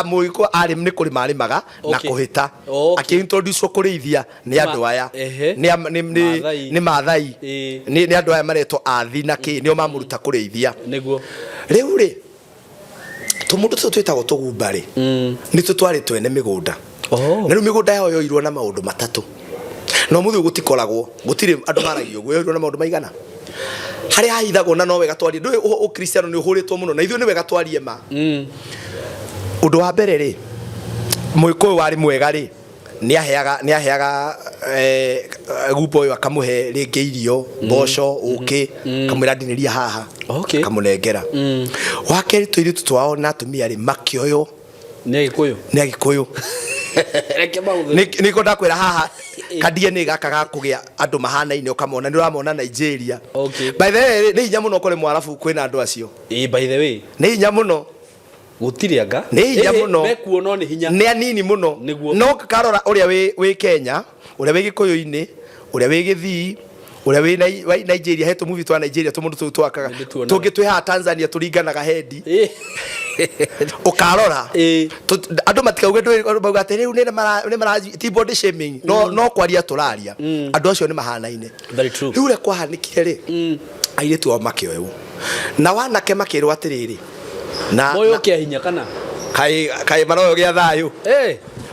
mũgĩkũyũ arĩ nĩ kũrĩma arĩmaga na kũhĩta. Akĩintroduce kũrĩithia nĩ andũ aya. Maathai. Nĩ Maathai. Nĩ andũ aya maretwo athi na kĩ, nĩo mamũruta kũrĩithia. Rĩu rĩ, tũmũndũ tũtũ twĩtagwo tũgumba rĩ, nĩ tũ twarĩ twene mĩgũnda. Na rĩu mĩgũnda yao yoirwo na maũndũ matatũ, na ũmũthĩ ũyũ gũtikoragwo, gũtirĩ andũ maragia ũguo. Yoirwo na maũndũ maigana harĩa hahithagwo, na no wega twarie. Ndũĩ ũkristiano nĩ ũhũrĩtwo mũno na ithuĩ nĩ wega twarie ma. Ũndũ wa mbere rĩ, mũgĩkũyũ warĩ mwega rĩ, nĩ aheaga gumba ũyũ, akamũhe rĩngĩ irio, mboco, ũkĩ, kamwĩra ndinĩria haha, kamũnengera. Wa kerĩ, tũirĩtu twao na atumia rĩ, makĩoywo. Nĩ Agĩkũyũ? Nĩ Agĩkũyũ. Reke maũthĩ. Nĩko ndakwĩra haha ka DNA gaka ga kũgĩa andũ mahanaine, ũkamona nĩ ũramona Nigeria. By the way, nĩ hinya mũno kũrĩ Mwarabu kwĩna andũ acio. By the way, nĩ hinya mũno. Gũtirĩ anga. Nĩ hinya mũno. Mekuo no nĩ hinya. Nĩ anini mũno. No karora ũrĩa wĩ Kenya, ũrĩa wĩ Gĩkũyũ-inĩ, ũrĩa wĩ Gĩthii, ũrĩa wĩ wa Nigeria, he tũmuvi twa Nigeria tũmũndũ tũu twakaga tũngĩ twĩ haha Tanzania tũringanaga hendi. Ũkarora andũ matikauge ndũĩ, mauga atĩ rĩu nĩ mara ti body shaming, no kwaria tũraria, andũ acio nĩ mahanaine. Very true. Rĩu ũrĩa kwahanĩkire rĩ, airĩtu ao makĩoywo na wanake makĩrwo atĩrĩrĩ na Moyo kĩa hinya kana? Kaĩ maroyo gĩa thayũ,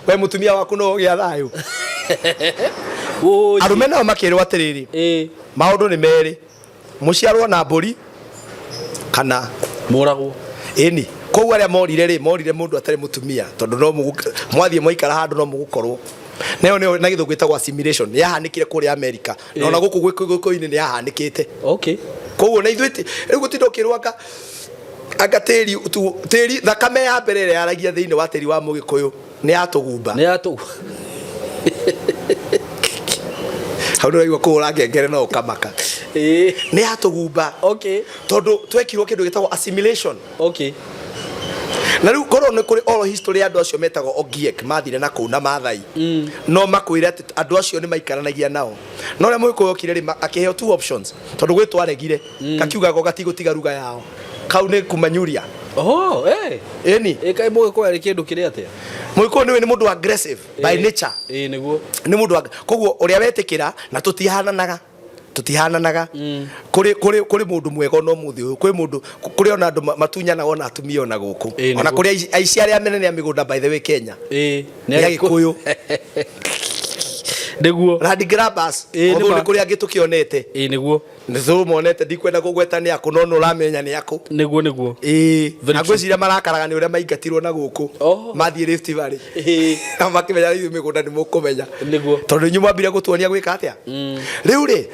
we mũtumia waku no gĩa thayũ. Arũme nao makĩrwo atĩrĩrĩ, maũndũ nĩ merĩ, mũciarwo na mbũri kana mũragwo. Ĩni koguo arĩa morire rĩ, morire mũndũ atarĩ mũtumia, tondũ no mwathiĩ mwaikara handũ no mũgũkorwo nayo nĩyo na gĩthũngũ ĩtagwo assimilation. Nĩ yahanĩkire kũrĩa Amerika na ona gũkũ Gĩkũyũ-inĩ nĩ yahanĩkĩte. Koguo na ithuĩ rĩu gũtinda ũkĩrwo anga tĩri tu, tĩri thakame ya mbere ĩrĩa yaragia thĩinĩ wa tĩri wa mũgĩkũyũ nĩ ya tũgumba. Nĩ ya tũgumba. Hau nĩ ũraigua kũhũra ngengere no ũkamaka. Nĩ ya tũgumba. Tondũ twekirwo kĩndũ gĩtagwo assimilation. Na rĩu korwo nĩ kũrĩ oral history ya andũ acio metagwo Ogiek mathire na kũu na Maathai, no makwĩre atĩ andũ acio nĩ maikaranagia nao. No ũrĩa mũgĩkũyũ okire rĩ, akĩheo two options, tondũ gwĩ twaregire kakiugaga gatigũtiga ruga yao, kau nĩ kumanyuria. Oh, eh. Ĩni. Ĩ kaĩ mũgĩkũyũ arĩ kĩndũ kĩrĩ atĩa? Mũgĩkũyũ nĩ mũndũ aggressive by nature. Nĩguo. Nĩ mũndũ koguo ũrĩa wetĩkĩra na tũtihananaga. Kũrĩ mũndũ mwega ona ũmũthĩ ũyũ, kwĩ mũndũ kũrĩ ona andũ matunyanaga ona atumia ona gũkũ. Ona kũrĩ aici arĩa anene a mĩgũnda, by the way, Kenya nĩ Agĩkũyũ. Nĩguo. Land grabbers. Ĩĩ, Although nĩma. nĩ kũrĩ angĩ tũkĩonete. Ĩĩ nĩguo. Nĩ tũmonete ndikwenda kũgweta nĩ akũ no nĩ ũramenya nĩ akũ. Nĩguo nĩguo. Ĩĩ. Very Na true. ngwĩciria marakaraga nĩ ũrĩa maingatirwo na gũkũ. Mathiĩ Rift Valley. Na makĩmenya ithuĩ mĩgũnda nĩ mũkũmenya. Nĩguo. Tondũ inyuĩ mwambire gũtuonia gwĩka atĩa? Rĩu rĩ,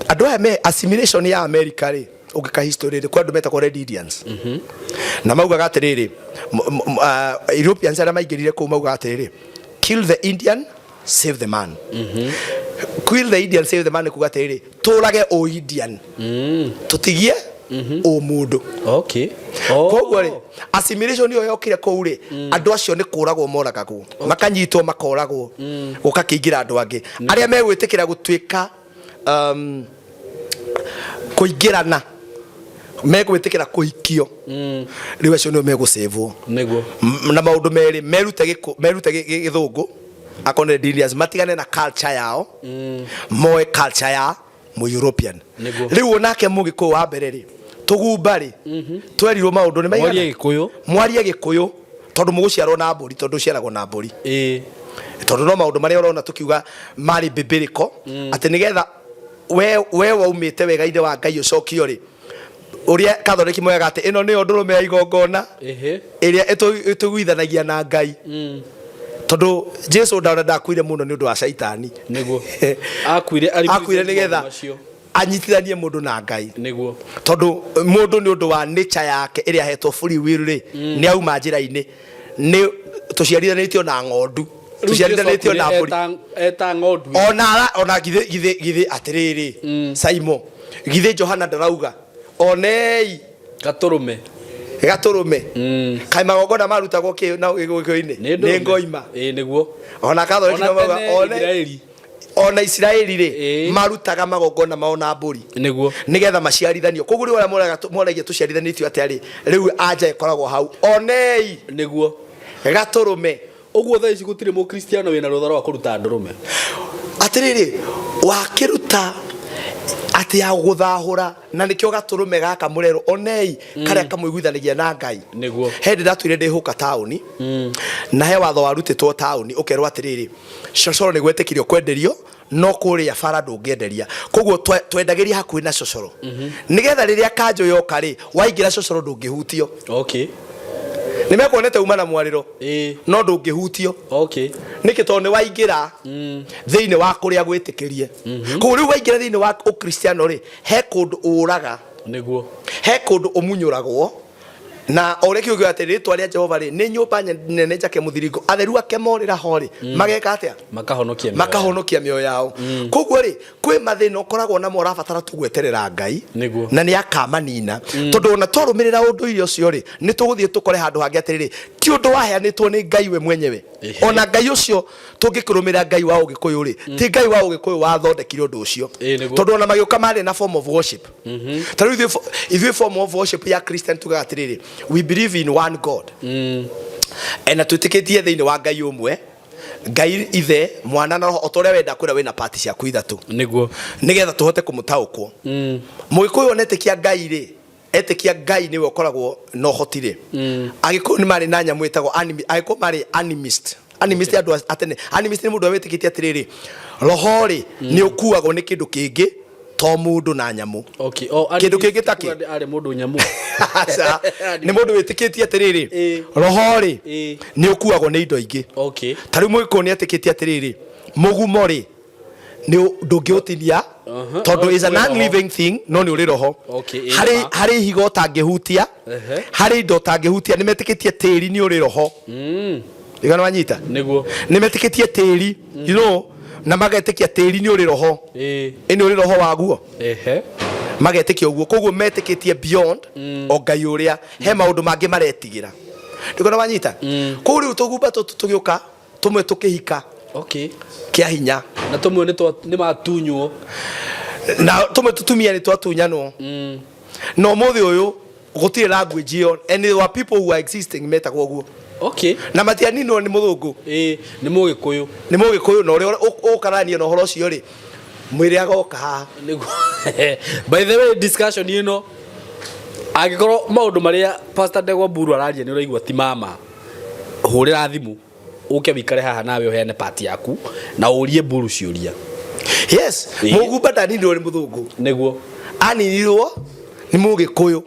andũ aya me assimilation ya America rĩ, ũngĩka history rĩ, kwĩ andũ metagwo Red Indians. Na maugaga atĩrĩrĩ, Europeans arĩa maingĩrire kũu maugaga atĩrĩrĩ, kill the Indian, save the man. Kill the Indian, save the man nĩ kuga atĩrĩrĩ, tũrage ũ Indian. Tũtigie ũmũndũ. Okay. Koguo rĩ, assimilation ĩyo yokire kũu rĩ, andũ acio nĩ kũragwo moragagwo, makanyitwo makoragwo, gũkakĩingĩra andũ angĩ arĩa megwĩtĩkĩra gũtuĩka kũingĩrana megwĩtĩkĩra kũhikio rĩu acio nĩo megũcĩvwo Nĩguo. Na maũndũ merĩ merute merute gĩthũngũ akorwo nĩ Indians matigane na culture yao moe culture ya mũ European. Nĩguo. Rĩu onake mũgĩkũyũ wa mbere rĩ tũgumba rĩ twerirwo maũndũ nĩ maigana Mwarie Gĩkũyũ. Mwarie Gĩkũyũ tondũ mũgũciarwo na mbũri tondũ ũciaragwo na mbũri. Ĩĩ. Tondũ no maũndũ marĩa ũrona tũkiuga marĩ biblical atĩ nĩgetha we waumĩte wega-inĩ wa Ngai ũcokio rĩ ũrĩa Catholic moyaga atĩ ĩno nĩyo ndũrũme ya igongona ĩrĩa ĩtũiguithanagia na Ngai tondũ Jesu ndona ndakuire mũno nĩ ũndũ wa caitani. Nĩguo. Akuire akuire maũndũ nĩgetha macio. Anyitithanie mũndũ na Ngai. Nĩguo. Tondũ mũndũ nĩ ũndũ wa nature yake ĩrĩa ahetwo free will rĩ nĩ auma njĩra-inĩ nĩ tũciarithanĩtio na ng'ondu tũciarithanĩtio na mbũri eta ng'ondu. Ona ona githĩ githĩ githĩ atĩrĩrĩ Saimo githĩ Johana ndarauga onei gatũrũme gatũrũme kaĩ magongona marutagwo kĩ na gĩkũyũ-inĩ nĩ ngoima. Ĩĩ nĩguo. Ona Catholic Ona no mauga tene one Isiraeli. Ona Isiraeli rĩ marutaga magongona mao na mbũri Nĩguo. Nĩgetha maciarithanio koguo rĩu arĩa moragia tũciarithanĩtio atĩa rĩ rĩu anja ĩkoragwo hau onei Nĩguo. Gatũrũme. Ũguo thaa ici gũtirĩ mũkristiano wĩna rũtha rwa kũruta ndũrũme. Atĩrĩrĩ wakĩruta atĩ ya gũthahũra na nĩkĩo gatũrũme gaka mũrero onei karĩa kamũiguithanagia na Ngai. Nĩguo. He ndĩ ndatũire ndĩhũka taũni na he watho warutĩtwo taũni ũkerwo atĩrĩrĩ cocoro nĩ gwetĩkirio kwenderio no kũrĩa bara ndũngĩenderia koguo twendagĩria hakuhĩ na cocoro nĩgetha rĩrĩa kanjũ yoka rĩ waingĩra cocoro ndũngĩhutio. Okay. Nĩ mekuonete uma na mwarĩro no ndũngĩhutio. Okay. Nĩkĩ tondũ nĩ waingĩra thĩinĩ wa kũrĩa gwĩtĩkĩrie koguo rĩu waingĩra thĩinĩ wa ũkristiano rĩ he kũndũ ũraga. Nĩguo. He kũndũ ũmunyũragwo na o ũrĩa kiugo atĩ rĩtwa rĩa Jehova rĩ nĩ nyũmba nene njake mũthiringo atheru ake morĩra ho rĩ mageka atĩa? Makahonokia mĩoyo yao. Makahonokia mĩoyo yao. Koguo rĩ kwĩ mathĩna ũkoragwo namo ũrabatara tu gweterera Ngai. Nĩguo. Na nĩ akamanina tondũ ona twarũmĩrĩra ũndũire ũcio rĩ nĩ tũgũthiĩ tũkore handũ hangĩ atĩrĩrĩ ti ũndũ waheanĩtwo nĩ Ngai we mwenyewe. Ona Ngai ũcio tũngĩkĩrũmĩrĩra Ngai wa ũgĩkũyũ rĩ ti Ngai wa ũgĩkũyũ wathondekire ũndũ ũcio. Nĩguo. Tondũ ona magĩũka marĩ na form of worship ta rĩu ithuĩ form of worship ya Christian tugaga atĩrĩrĩ we believe in one God na twĩtĩkĩtie thĩinĩ wa Ngai ũmwe Ngai ithe mwana na roho o ta ũrĩa wenda kwĩra wĩna pati ciaku ithatũ. Nĩguo. Nĩgetha tũhote kũmũtaũkwo mũgĩkũyũ ona etĩkia Ngai rĩ etĩkia Ngai nĩwe ũkoragwo na ũhoti rĩ agĩkũyũ nĩ marĩ na nyamũ ĩtagwo agĩkũyũ marĩ animist animist andũ a tene animist nĩ mũndũ ũrĩa wĩtĩkĩtie atĩrĩrĩ roho rĩ nĩ ũkuagwo nĩ kĩndũ kĩngĩ to mũndũ na nyamũ. Okay. Oh, kĩndũ kĩngĩ ta kĩ arĩ mũndũ nyamũ. Aca, nĩ mũndũ wĩtĩkĩtie atĩrĩrĩ roho rĩ nĩ ũkuagwo nĩ indo ingĩ. Okay. Ta rĩu mũgĩkũyũ nĩ etĩkĩtie atĩrĩrĩ mũgumo rĩ nĩ ndũngĩũtinia tondũ is an Kwĩ roho. unliving thing no nĩ ũrĩ roho. Okay, ĩ Harĩ ma. harĩ ihiga ũtangĩhutia harĩ indo ũtangĩhutia nĩ metĩkĩtie tĩri nĩ ũrĩ roho. Igana wanyita. Nĩguo. Nĩ metĩkĩtie tĩri you know na magetĩkia tĩri nĩ ũrĩ roho. Ĩ nĩ ũrĩ roho waguo. Ehe. Magetĩkia ũguo koguo metĩkĩtie beyond o Ngai ũrĩa he maũndũ mangĩ maretigĩra ndikona wanyita koguo rĩu tũgumba tũtũ tũgĩũka tũmwe tũkĩhika. Okay. Kĩa hinya na tũmwe nĩ matunywo na tũmwe tũtumia nĩ twatunyanwo na ũmũthĩ ũyũ gũtirĩ language ĩyo and there were people who are existing metagwo ũguo. Okay. Na matianinwo nĩ mũthũngũ. Ĩ nĩ mũgĩkũyũ. Nĩ mũgĩkũyũ na ũrĩa ũkarania na ũhoro ũcio rĩ mwĩrĩ agoka haha. Nĩguo. By the way discussion ĩno angĩkorwo maũndũ marĩa Pastor Ndegwa Mburu araria nĩ ũraigua ti mama hũrĩra thimũ Ũke wikare haha nawe ũheane part yaku na ũrie Mburu ciũria. Yes, Mũgumba ndaninirwo nĩ mũthũngũ. Nĩguo. Aninirwo nĩ Mũgĩkũyũ.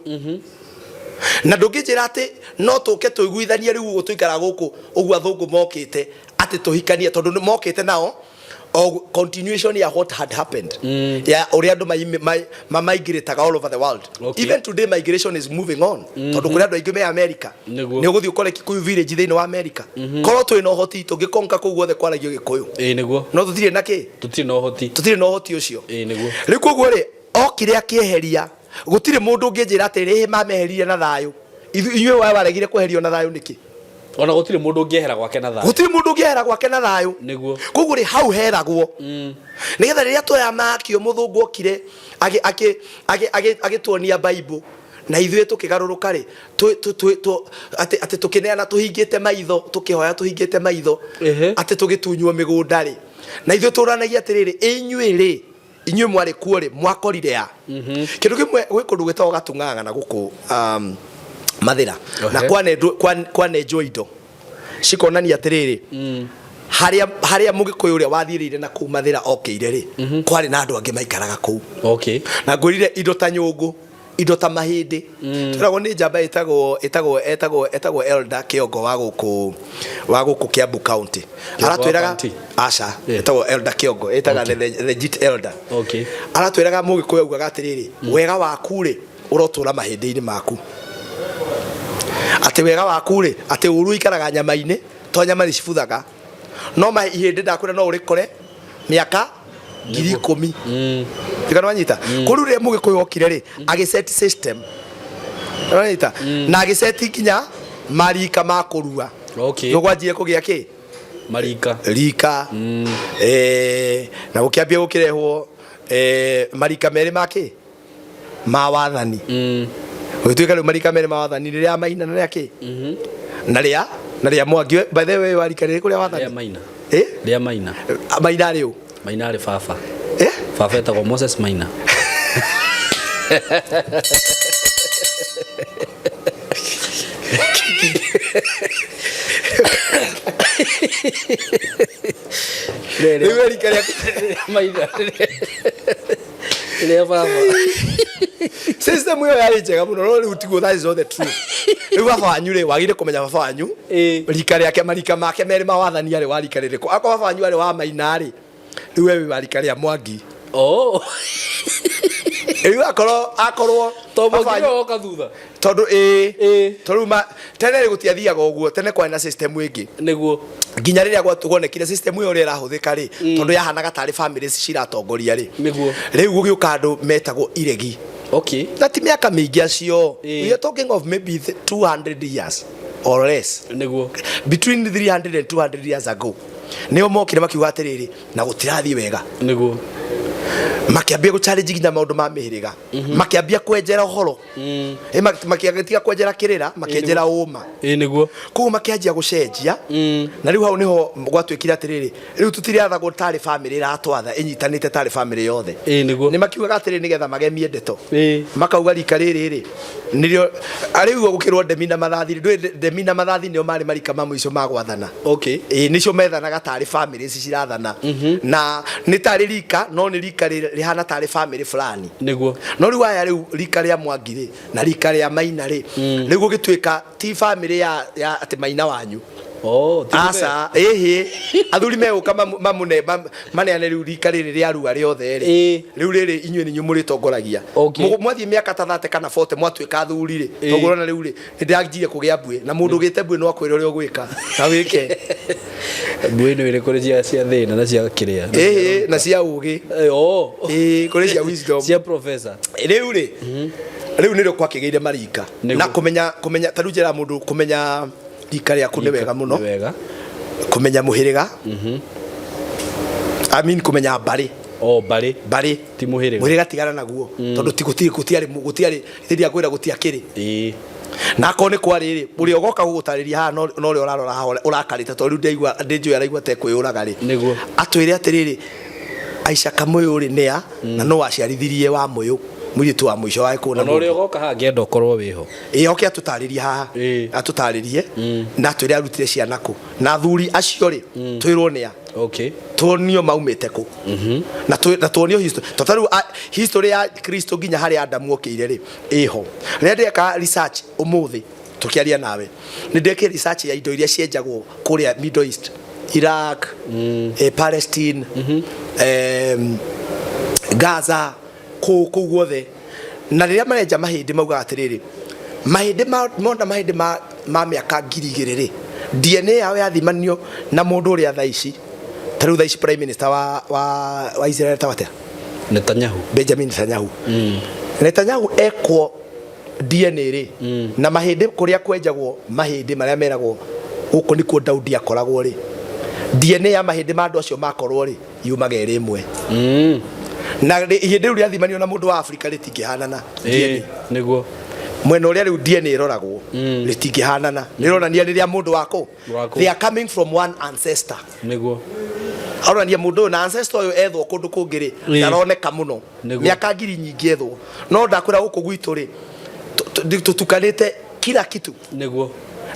Na ndũngĩnjĩra atĩ no tũke tũiguithanie rĩu ũguo tũikaraga gũkũ ũguo athũngũ mokĩte atĩ tũhikanie tondũ nĩ mokĩte nao o continuation ya what had happened ya ũrĩa andũ mamigrataga all over the world. Even today migration is moving on tondũ kũrĩ andũ aingĩ me America. Nĩguo. Nĩ ũgũthiĩ ũkore Kikuyu village thĩinĩ wa America. Korwo twĩ na ũhoti tũngĩkonka kũu guothe kwaragio Gĩkũyũ. Ĩĩ nĩguo. No tũtirĩ na kĩ? Tũtirĩ na ũhoti. Tũtirĩ na ũhoti ũcio. Ĩĩ nĩguo. Rĩu koguo rĩ, okire akĩeheria, gũtirĩ mũndũ ũngĩnjĩra atĩ rĩhĩ mameheririe na thayũ. Inyuĩ we waregire kweherio na thayũ nĩkĩ? Ona gũtirĩ mũndũ ũngĩehera gwake na thayũ. Gũtirĩ mũndũ ũngĩehera gwake na thayũ. Nĩguo. Koguo rĩ, hau heragwo nĩgetha rĩrĩa twoya makio mũthũngũ okire agĩtuonia Bible na ithuĩ tũkĩgarũrũka rĩ, atĩ tũkĩneana tũhingĩte maitho, tũkĩhoya tũhingĩte maitho atĩ tũgĩtunywo mĩgũnda rĩ, na ithuĩ tũranagia atĩrĩrĩ, inyuĩ rĩ, inyuĩ mwarĩ kuo rĩ, mwakorire a kĩndũ kĩmwe. Gwĩ kũndũ gwĩtagwo Gatung'ang'a na gũkũ Mathĩra na kwanenjwo indo cikonania atĩrĩrĩ, harĩa Mũgĩkũyũ ũrĩa wathiĩrĩire na kũu Mathĩra okĩire rĩ, kwarĩ na andũ angĩ maikaraga kũu. Na ngwĩrire indo ta nyũngũ, indo ta mahĩndĩ, twĩragwo nĩ njamba ĩtagwo Elder Kĩongo wa gũkũ Kiambu County. Kĩongo wa Aratwĩraga county? Aca, ĩtagwo Elder Kĩongo, ĩtaga the legit elder. Aratwĩraga Mũgĩkũyũ augaga atĩrĩrĩ, wega waku rĩ, ũrotũra mahĩndĩ-inĩ maku, atĩ wega waku rĩ, atĩ ũru ũikaraga nyama-inĩ to nyama nĩ cibuthaga, no ma ihĩndĩ ndakwĩra no ũrĩkore mĩaka 10,000. Tigana wanyita kũu. Rĩrĩa Mũgĩkũyũ okire rĩ, agĩset system, wanyita, na agĩceti nginya marika ma kũrua. Nĩ gwanjire kũgĩa kĩ? Marika. Rika, na gũkĩambia gũkĩrehwo marika merĩ ma kĩ ma wathani. Gũgĩtuĩka rĩu marika merĩ ma wathani nĩ rĩa Maina na rĩa kĩ na rĩa Mwangi. By the way, wa rika rĩrĩkũ rĩa wathani? Rĩa Maina. Eh? Rĩa Maina. Maina rĩu? Maina rĩ baba. Eh? Baba etagwo Moses Maina. Rĩu rika rĩa Maina rĩa baba. System ĩyo yarĩ njega mũno, no rĩu tiguo. That is not the truth. Rĩu baba wanyu rĩ, wagĩrĩire kũmenya baba wanyu rika rĩake, marika make merĩ ma wathani, arĩ wa rika rĩrĩkũ. Akorwo baba wanyu arĩ wa Maina rĩ, rĩu we wĩ wa rika rĩa Mwangi. Rĩu akorwo To baba Mwangi wanyu- woka thutha. Tondũ ĩĩ, tondũ rĩu tene rĩ, gũtiathiaga ũguo. Tene kwarĩ na system ĩngĩ. Nĩguo. Nginya rĩrĩa gwonekire system ĩyo ũrĩa ĩrahũthĩka rĩ, tondũ yahanaga tarĩ families ciratongoria rĩ, Nĩguo. Rĩu gũgĩũka andũ metagwo iregi. Na ti mĩaka mĩingĩ acio, we are talking of maybe 200 years or less. Nĩguo. Between 300 and 200 years ago nĩo mokire makiuga atĩrĩrĩ, na gũtirathiĩ wega. Nĩguo. Makĩambia gũchallenge nginya maũndũ ma mĩhĩrĩga, makĩambia kwenjera ũhoro. Makĩtiga kwenjera kĩrĩra, makĩenjera ũma. Ĩĩ nĩguo. Koguo makĩanjia gũcenjia, na rĩu hau nĩho gwatuĩkire atĩrĩrĩ, rĩu tũtirathagwo tarĩ famĩlĩ ĩratwatha ĩnyitanĩte tarĩ famĩlĩ yothe. Ĩĩ nĩguo. Nĩ makiugaga atĩrĩrĩ, nĩgetha magemie ndeto, makauga rika rĩrĩ rĩ nĩrĩo rĩu gũkĩrwo ndemi na mathathi. Ndũĩ ndemi na mathathi nĩo marĩ marika ma mũico ma gwathana. Ĩĩ, nĩcio methanaga tarĩ famĩlĩ ici cirathana, na nĩ tarĩ rika, no nĩ rika rĩhana tarĩ famĩlĩ fulani. Nĩguo. No rĩu aya, rĩu rika rĩa Mwangi rĩ na rika rĩa Maina rĩ, rĩu gũgĩtuĩka ti famĩlĩ ya atĩ Maina wanyu. Oh, ti Aca, ĩhĩ, athuri megũka maneane rĩu rika rĩrĩ rĩa rua rĩothe rĩ, rĩu rĩrĩ inyuĩ nĩ inyuĩ mũrĩtongoragia. Mwathiĩ mĩaka ta 30 kana 40, mwatuĩka athuri rĩ, tondũ ũrona rĩu rĩ, nĩ ndĩranjirie kũgĩa mbuĩ, na mũndũ ũgĩte mbuĩ no akwĩre ũrĩa ũgwĩka na wĩke. Mbuĩ nĩ ĩrĩ kũrĩ cia thĩna na cia kĩrĩa? Ĩhĩ, na cia ũgĩ. Ĩĩ, kũrĩ cia wisdom. Cia professor. Rĩu rĩ, rĩu nĩrĩo kwakĩgĩire marika na kũmenya ta rĩu njĩra mũndũ kũmenya rika rĩaku nĩ wega mũno. Nĩ wega. Kũmenya mũhĩrĩga, I mean kũmenya mbarĩ. O mbarĩ. Mbarĩ. Ti mũhĩrĩga. Mũhĩrĩga tigana naguo, tondũ ti gũtirĩ gũtiarĩ gũtiarĩ hĩndĩ ya kwĩra gũtiakĩrĩ, na akorwo nĩ kwarĩ rĩ, ũrĩa ũgoka gũgũtarĩria haha no ũrĩa ũrarora haha ũrakarĩte, tondũ rĩu ndaigua ndĩnjũĩ araigua ta ekwĩyũraga rĩ, Nĩguo. Atwĩre atĩrĩrĩ, Aisha Kamũyũ rĩ nĩa, na no waciarithirie wa Mũyũ. Mũirĩtu wa mũico wa Gĩkũyũ na Ona ũrĩa Mũmbi. ũgoka haha ngĩenda ũkorwo wĩho. Ĩ, oke atũtarĩrie haha, atũtarĩrie na atwĩre arutire ciana kũ, na athuri acio rĩ, twĩrwo nĩa. Tuonio maumĩte kũ, na tuonio history, to ta rĩu history ya Kristo nginya harĩa Adamu okĩire rĩ, ĩho. Rĩrĩa ndeka research ũmũthĩ tũkĩaria nawe, nĩ ndekire research ya indo iria cienjagwo kũrĩa Middle East, Iraq, Palestine, Gaza, kũu guothe. Na rĩrĩa marenja mahĩndĩ maugaga atĩrĩrĩ, mahĩndĩ mona mahĩndĩ ma mĩaka 2000 rĩ, DNA yao yathimanio na mũndũ ũrĩa thaa ici, ta rĩu thaa ici prime minister wa Israel etagwo atĩa? Netanyahu. Benjamin Netanyahu. Netanyahu ekwo DNA rĩ, na mahĩndĩ kũrĩa kwenjagwo mahĩndĩ marĩa meragwo gũkũ nĩkuo Daudi akoragwo rĩ, DNA ya mahĩndĩ ma andũ acio makorwo rĩ, yumaga ĩrĩ ĩmwe. Na ihĩndĩ rĩu rĩathimanio na mũndũ wa Afrika rĩtingĩhanana. DNA. Nĩguo. Mwena ũrĩa rĩu DNA ĩroragwo rĩtingĩhanana, rĩronania rĩrĩa mũndũ wa kũ, Wa kũ. they are coming from one ancestor. Nĩguo. Aronania mũndũ ũyũ na ancestor ũyũ ethwo kũndũ kũngĩ rĩ, ndaroneka mũno. Mĩaka ngiri nyingĩ ethwo, no ndakwĩra gũkũ gwitũ rĩ, tũtukanĩte kila kitu. Nĩguo.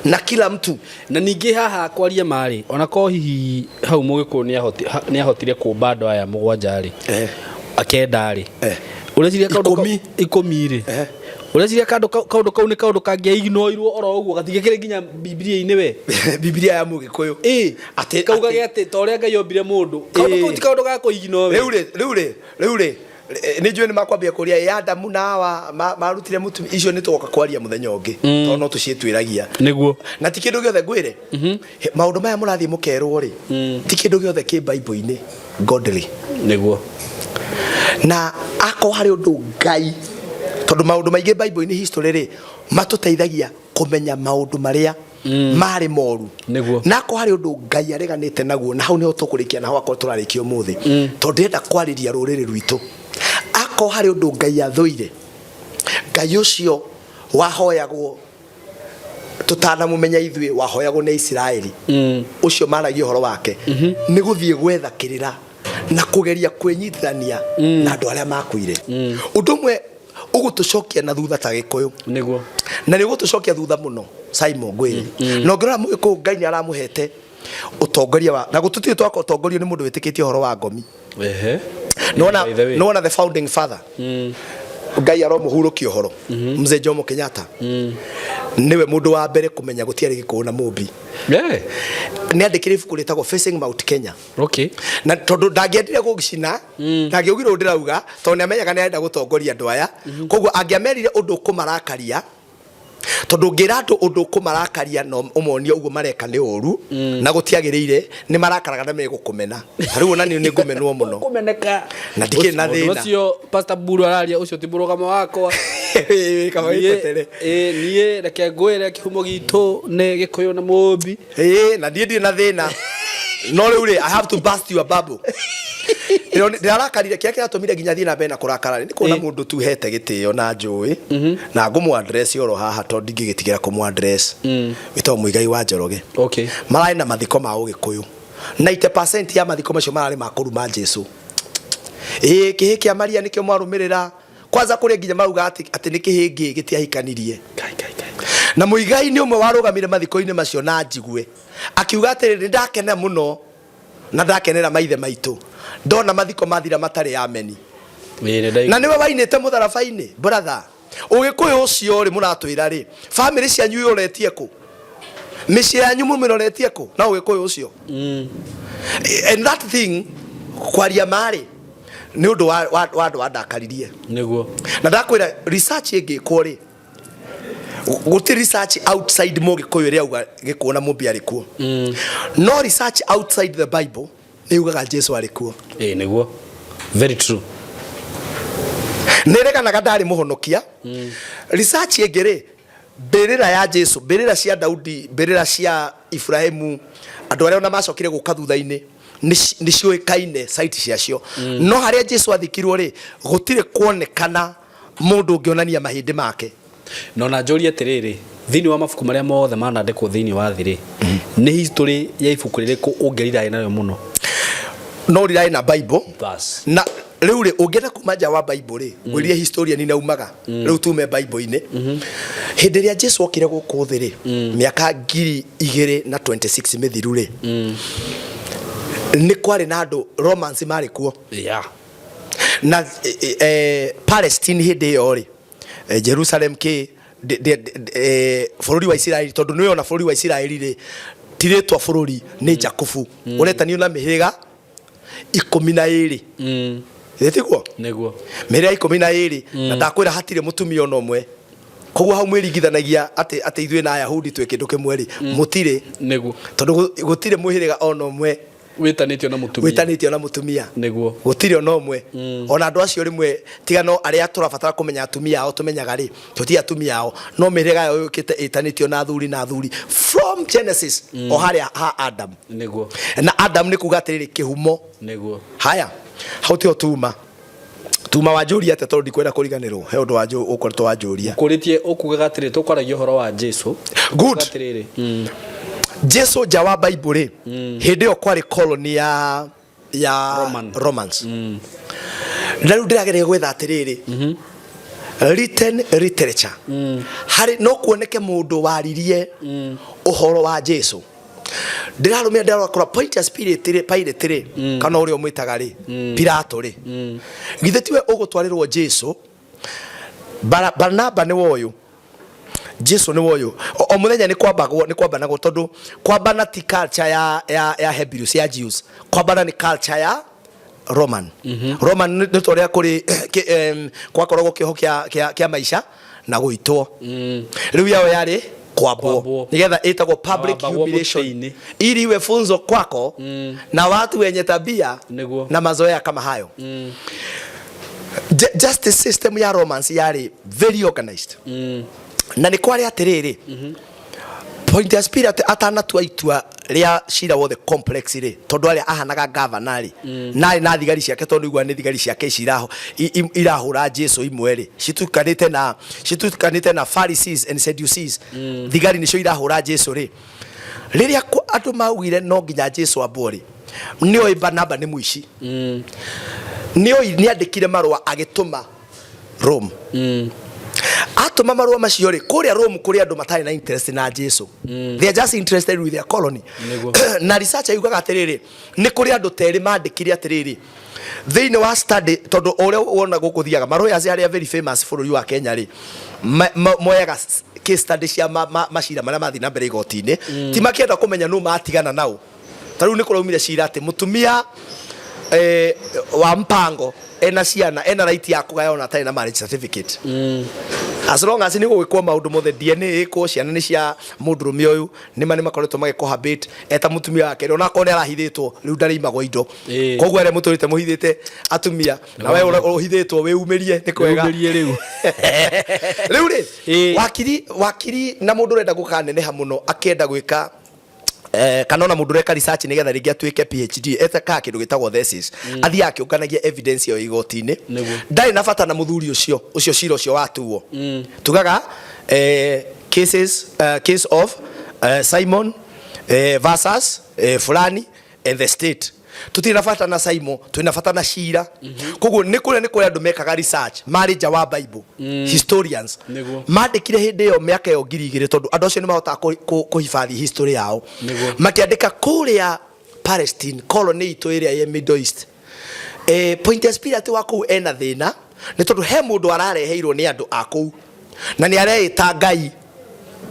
Na kila mtu. Na ningĩ haha kwaria marĩ, ona ko hihi hau Mũgĩkũyũ nĩahotire kũmba andũ aya mũgwanja rĩ, akenda rĩ, ũreciria kaũndũ ikũmi rĩ, ũreciria kaũndũ kau nĩ kaũndũ kangĩaignoirwo oro ũguo gatingĩkĩrĩ nginya Bibilia-inĩ we? Bibilia ya Mũgĩkũyũ. Atĩ kaugage atĩ ta ũrĩa Ngai ombire mũndũ, kaũndũ kau ti kaũndũ ga kũignore we. Rĩu rĩ, rĩu rĩ, rĩu rĩ, nĩ njũĩ nĩ makwambia kũria ĩ Adamu na Hawa marutire mũtumia icio, nĩ tũgoka kwaria mũthenya ũngĩ, tondũ no tũciĩtuĩragia. Nĩguo. Na ti kĩndũ gĩothe ngwĩre, maũndũ maya mũrathiĩ mũkerwo rĩ, ti kĩndũ gĩothe kĩ Bible-inĩ godly. Nĩguo. Na akorwo harĩ ũndũ Ngai, tondũ maũndũ maingĩ Bible-inĩ history rĩ, matũteithagia kũmenya maũndũ marĩa marĩ moru. Nĩguo. Na akorwo harĩ ũndũ Ngai areganĩte naguo, na hau nĩho tũkũrĩkia, na hau akorwo tũrarĩkia ũmũthĩ, tondũ ndĩrenda kwarĩria rũrĩrĩ rwitũ. Akorwo harĩ ũndũ Ngai athũire, Ngai ũcio wahoyagwo tũtanamũmenya ithuĩ, wahoyagwo nĩ Isiraeli, ũcio maragia ũhoro wake, nĩ gũthiĩ gwetha kĩrĩra na kũgeria kwĩnyitithania na andũ arĩa makuire. Ũndũ ũmwe ũgũtũcokia na thutha ta Gĩkũyũ. Nĩguo. Na nĩ ũgũtũcokia thutha mũno, Simon, ngwĩre. Na ũngĩrora Mũgĩkũyũ, Ngai nĩ aramũhete ũtongoria wa, na gũtũtirĩ twaka ũtongorio nĩ mũndũ wĩtĩkĩtie ũhoro wa ngomi. Nĩwona, By the way. nĩwona the founding father, Ngai aromũhurũkia ũhoro, Mzee Jomo Kenyatta, nĩwe mũndũ wa mbere kũmenya gũtiarĩ Gĩkũyũ na Mũmbi. Nĩ andĩkire ibuku rĩtagwo Facing Mount Kenya. Na tondũ ndangĩendire gũcina, ndangĩaugire ũũ ndĩrauga, tondũ nĩ amenyaga nĩ arenda gũtongoria andũ aya. Koguo angĩamerire ũndũ ũkũmarakaria, tondũ ũngĩra andũ ũndũ ũkũmarakaria na ũmonie ũguo mareka nĩ ũru na gũtiagĩrĩire, nĩ marakaraga na megũkũmena. Ta rĩu ona niĩ nĩ ngũmenwo mũno. Kũmeneka. Na ndikĩrĩ na Ũndũ thĩna. ũcio Pastor Buru araria, ũcio ti mũrũgamo wakwa. Kaba wĩtetere. Niĩ reke ngwĩre kĩhumo gitũ nĩ Gĩkũyũ na Mũmbi. Ĩĩ, na niĩ ndirĩ na thĩna, no rĩu rĩ, I have to burst your bubble. Ndĩrarakarire kĩrĩa kĩratũmire nginya thiĩ na mbere na kũrakara rĩ, nĩ kuona mũndũ tu hete gĩtĩo na njũĩ na ngũmũ address oro haha, tondũ ndingĩgĩtigĩra kũmũ address, wĩtagwo Mũigai wa Njoroge. Mararĩ na mathiko ma Ũgĩkũyũ, 90% ya mathiko macio mararĩ ma kũruma Jesu. Ĩĩ, kĩhĩ kĩa Maria nĩkĩo mwarũmĩrĩra kwanza, kũrĩa nginya marauga atĩ nĩ kĩhĩ ngĩ gĩtiahikanirie. Na Mũigai nĩ ũmwe warũgamire mathiko-inĩ macio na njigue akiuga atĩrĩrĩ, nĩ ndakena mũno na ndakenera maithe maitũ ndona mathiko mathira matarĩ ameni. Na nĩwe wainĩte mũtharaba-inĩ. Brother, Ũgĩkũyũ ũcio rĩ mũratwĩra rĩ, famĩlĩ cianyu iroretie kũ? Mĩciĩ yanyu mũmĩroretie kũ na Ũgĩkũyũ ũcio? And that thing, kwaria marĩ nĩ ũndũ wa andũ wandakaririe. Nĩguo. Na ndakwĩra research ĩngĩkwo rĩ, gũtirĩ research outside Mũgĩkũyũ ĩrĩa auga Gĩkũyũ na Mũmbi arĩ kuo, no research outside the Bible nĩ yugaga Jesu arĩ kuo. Ĩĩ, nĩguo, very true. Nĩ ĩreganaga ndarĩ mũhonokia. Research ĩngĩ rĩ, mbĩrĩra ya Jesu, mbĩrĩra cia Daudi, mbĩrĩra cia Ibrahimu, andũ arĩa ona macokire gũka thutha-inĩ, nĩ ciũĩkaine site ciacio, no harĩa Jesu athikirwo rĩ, gũtirĩ kuonekana mũndũ ũngĩonania mahĩndĩ make. Na ona njũrie atĩrĩrĩ, thĩinĩ wa mabuku marĩa mothe manandĩkwo thĩinĩ wa thĩ rĩ, nĩ history ya ibuku rĩrĩkũ ũngĩriraĩ nayo mũno? No riraĩ na Bible. Bas. Na Rĩu rĩ, ũngĩenda kuma nja wa Bible rĩ, ngwĩrire historian inaumaga. Rĩu tume Bible-inĩ. Hĩndĩ ĩrĩa Jesu okire gũkũ thĩ rĩ, mĩaka 2026 mĩthiru rĩ, nĩ kwarĩ na andũ Romans marĩ kuo. Na Palestine hĩndĩ ĩyo rĩ, Jerusalem kĩ bũrũri wa Isiraeli, tondũ nĩwe ona bũrũri wa Isiraeli rĩ, ti rĩtwa bũrũri, nĩ Jakubu ũretanio na mĩhĩrĩga 12. Ĩ tiguo? Nĩguo. Mĩhĩrĩga 12. Na ndakwĩra hatirĩ mũtumia ona ũmwe, koguo hau mwĩringithanagia atĩ ithuĩ na Ayahudi twĩ kĩndũ kĩmwe rĩ, mũtirĩ. Nĩguo. Tondũ gũtirĩ mũhĩrĩga ona ũmwe wĩtanĩtio na mũtumia. Wĩtanĩtio na mũtumia. Nĩguo. Gũtirĩ ona ũmwe. Ona andũ acio rĩmwe, tiga no arĩa tũrabatara kũmenya atumia ao tũmenyaga rĩ, tũti atumia ao, no mĩhĩrĩga yao yũkĩte ĩtanĩtio na athuri na athuri from Genesis, o harĩa ha Adam. Nĩguo. Na Adam nĩ kuga atĩrĩrĩ, kĩhumo. Nĩguo. Haya, hau tiho tuma wanjũria atĩa, tondũ ndikwenda kũriganĩrwo he ũndũ wanjũ ũkoretwo wanjũria. Kũrĩtie ũkugaga atĩrĩ, tũkwaragia ũhoro wa Jesu. Good. Atĩrĩrĩ. Jesu nja wa Bible rĩ, hĩndĩ ĩyo kwarĩ colony ya Romans. Na rĩu ndĩrageria gwetha atĩrĩrĩ, written literature harĩ no kuoneke mũndũ waririe ũhoro wa Jesu. Ndĩrarũmĩrĩra, ndĩrakora Pontius Pilate rĩ, Pilate rĩ, kana ũrĩa ũmwĩtaga rĩ, Pilato rĩ, githĩ tiwe ũgũtwarĩrwo Jesu? Barnaba nĩ woyũ, Jesu nĩ woyũ. O mũthenya nĩ kwambagwo, nĩ kwambanagwo, tondũ kwambana ti culture ya Hebrews, ya Jews. Kwambana nĩ culture ya Roman. Roman nĩ ta ũrĩa kũrĩ gwakoragwo kĩoho kĩa maica na gũitwo. Rĩu yao yarĩ kwambwo nĩgetha ĩtagwo public Wambagwo humiliation mũtĩ-inĩ. Ili iwe funzo kwako na watu wenye tabia Nĩguo. na mazoea kama hayo. Justice system ya Romans yarĩ very organized. Na nĩ kwarĩ atĩrĩrĩ, Pontius Pilate atanatua itua rĩa cira wothe complex rĩ, tondũ arĩa ahanaga gavana rĩ, narĩ na thigari ciake, tondũ igua nĩ thigari ciake ici irahũra Jesu imwe rĩ, citukanĩte na Pharisees and Sadducees. Thigari nĩcio irahũra Jesu rĩ. Rĩrĩa andũ maugire no nginya Jesu ambwo rĩ, nĩoĩ Barnaba nĩ mũici. Nĩoĩ nĩandĩkire marũa agĩtũma Rome. Atũma marũa macio rĩ, kũrĩa Rome kũrĩ andũ matarĩ na interest na Jesu. They are just interested with their colony. Nĩguo. Na research yugaga atĩrĩrĩ, nĩ kũrĩ andũ terĩ mandĩkire atĩrĩrĩ thĩinĩ wa study, tondũ ũrĩa wona gũkũ thiaga maroyas arĩa very famous bũrũri wa Kenya rĩ, moyaga case study cia macira marĩa mathiĩ na mbere igoti-inĩ. Ti makĩenda kũmenya nũ matigana nao. Ta rĩu nĩ kũraumire cira atĩ mũtumia wa mpango ena ciana ena right ya kũgaya ona atarĩ na marriage certificate, as long as nĩ gũgĩkwo maũndũ mothe, DNA ĩkwo, ciana nĩ cia mũndũrũme ũyũ, nĩma nĩ makoretwo magĩcohabit eta mũtumia wake, ona akorwo nĩ arahithĩtwo, rĩu ndarĩimagwo indo. Koguo arĩa mũtũrĩte mũhithĩte atumia, na we ũrĩa ũhithĩtwo wĩumĩrie, nĩ kwega. Wĩyumĩrie rĩu. Rĩu rĩ, wakiri na mũndũ ũrenda gũkaneneha mũno, akĩenda gwĩka kana ona mũndũ ũreka research nĩgetha rĩngĩ atuĩke PhD, etekaga kĩndũ gĩtagwo thesis. Athiaga akĩũnganagia evidence ĩyo igoti-inĩ. Ndarĩ na bata na mũthuri ũcio cira ũcio watuo. Tugaga case of Simon versus fulani and the state. Tutirĩ na bata na Simon, twĩ na bata na cira. Koguo nĩ kũrĩ andũ mekaga research marĩ nja wa Bible, historians. Mandĩkire hĩndĩ ĩyo mĩaka ĩyo 2000, tondũ andũ acio nĩ mahotaga kũhifadhi history yao. Makĩandĩka kũrĩa Palestine, colony itũ ĩrĩa ya Middle East, Pontius Pilate wa kũu ena thĩna, nĩ tondũ he mũndũ arareheirwo nĩ andũ a kũu na nĩ areĩta Ngai.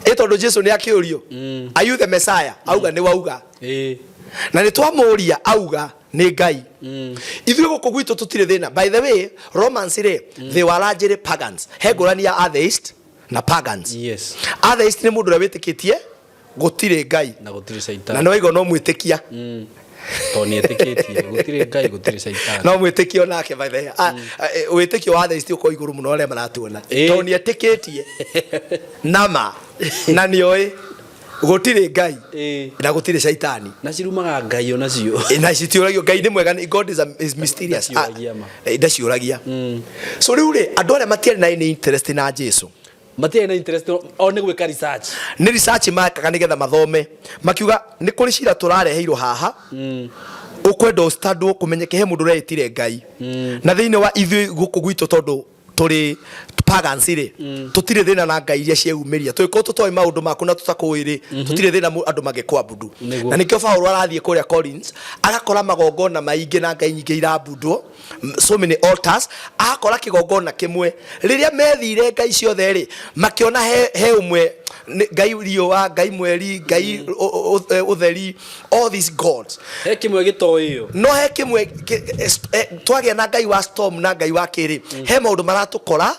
Ĩ tondũ Jesu nĩ akĩũrio, "Are you the Messiah?" Auga, "Nĩ wauga." Na nĩ twamũria, auga nĩ Ngai. Ithuĩ gũkũ gwitũ tũtirĩ thĩna. By the way, Romans rĩ, they were largely pagans. He ngũrani ya atheist na pagans. Atheist nĩ mũndũ ũrĩa wĩtĩkĩtie gũtirĩ Ngai na gũtirĩ caitani. Na nĩ waigua no mwĩtĩkia. Tondũ nĩ etĩkĩtie gũtirĩ Ngai, gũtirĩ caitani. No mwĩtĩkio nake. By the way, wĩtĩkio wa atheist ũkorwo igũrũ mũno arĩa maratuona, tondũ nĩ etĩkĩtie nama na nĩoĩ gũtirĩ Ngai na gũtirĩ caitani. Na cirumaga Ngai onacio. Na citiũragio. Ngai nĩ mwega, God is mysterious. Ndaciũragia ma. Ndaciũragia. So rĩu rĩ, andũ arĩa matiarĩ na any interest na Jesu, matiarĩ na interest o nĩ gwĩka research. Nĩ research makaga nĩgetha mathome, makiuga nĩ kũrĩ cira tũrareheirwo haha. Ũkwenda ũstandwo kũmenyeke he mũndũ ũreĩtire Ngai. Na thĩinĩ wa ithuĩ gũkũ gwitũ, tondũ tũrĩ pagans rĩ, tũtirĩ thĩna na ngai iria cieyumĩria. Tũgĩkorwo tũtoĩ maũndũ maku na tũtakũĩ rĩ, tũtirĩ thĩna andũ mangĩkũabudu. Na nĩkĩo Paũlũ arathiĩ kũrĩa Corinth, agakora magongona maingĩ na ngai nyingĩ irabundwo, so many altars. Agakora kĩgongona kĩmwe. Rĩrĩa methire ngai ciothe rĩ, makĩona he ũmwe ngai riũa, ngai mweri, ngai ũtheri, all these gods. He kĩmwe gĩtoĩyo. No he kĩmwe twagĩa na ngai wa storm na ngai wa kĩrĩ, he maũndũ maratũkora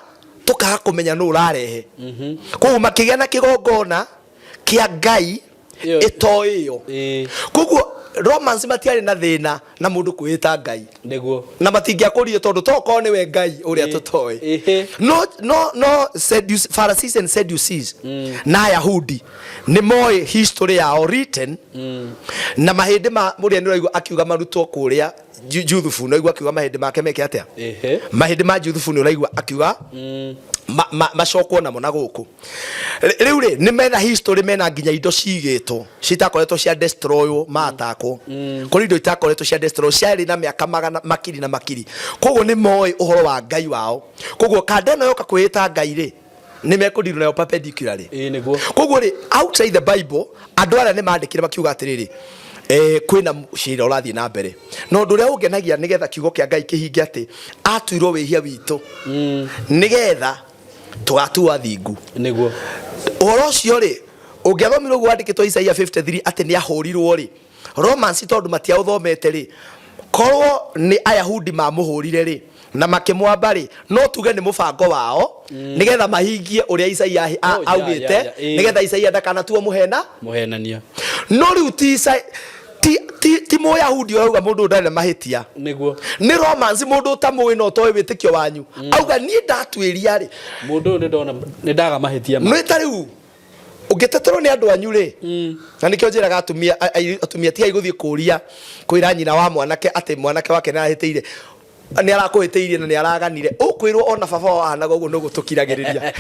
tũkaga kũmenya nũ ũrarehe. Koguo makĩgĩa na kĩgongona kĩa ngai ĩtoĩyo. Koguo Romans matiarĩ na thĩna na mũndũ kwĩĩta ngai. Na matingĩakũrire, tondũ tokorwo nĩwe ngai ũrĩa tũtoĩ. No Pharisees and Sadducees na Ayahudi nĩ moĩ history yao written, na mahĩndĩ ma mũrĩa nĩ ũraigua akiuga marutwo kũrĩa Juthubu. Nĩ ũraigua akiuga mahĩndĩ make meke atĩa? Mahĩndĩ ma Juthubu nĩ ũraigua akiuga macokwo namo na gũkũ. Rĩu rĩ, nĩ mena history, mena nginya indo cigĩtwo citakoretwo cia destroywo, matakwo kũrĩ indo itakoretwo cia destroy ciarĩ na mĩaka magana makiri na makiri. Koguo nĩ moĩ ũhoro wa ngai wao. Koguo kanda ĩno yoka kwĩĩta ngai rĩ, nĩ mekũdirwo nayo perpendicularly. Koguo rĩ, outside the Bible, andũ arĩa nĩ mandĩkire makiuga atĩrĩrĩ, kwĩna cira ũrathiĩ na mbere. Na ũndũ ũrĩa ũngenagia, nĩgetha kiugo kĩa Ngai kĩhinge atĩ atuirwo wĩhia witũ nĩgetha tũgatuo athingu. Ũhoro ũcio rĩ, ũngĩathomire ũguo wandĩkĩtwo Isaia 53 atĩ nĩ ahũrirwo rĩ, Romans tondũ matiaũthomete rĩ, korwo nĩ Ayahudi mamũhũrire rĩ na makĩmwamba rĩ, no tuge nĩ mũbango wao nĩgetha mahingie ũrĩa Isaia augĩte, nĩgetha Isaia ndakanatuo mũhena Mũhenania. No rĩu ti Mũyahudi ũrauga mũndũ ũyũ ndarĩ na mahĩtia. Nĩ Romans, mũndũ ũtamũĩ na ũtoĩ wĩtĩkio wanyu, auga niĩ ndatuĩria rĩ, Mũndũ ũyũ nĩ ndona nĩ ndaga mahĩtia. Nĩ ta rĩu ũngĩteterwo nĩ andũ anyu rĩ, na nĩkĩo njĩraga atumia, atumia, tigai gũthiĩ kũria kwĩra nyina wa mwanake atĩ mwanake wake nĩ arahĩtĩire, nĩ arakũhĩtĩirie na nĩ araganire. Ũkwĩrwo ona baba wao ahanaga ũguo, nĩ ũgũtũkiragĩrĩria,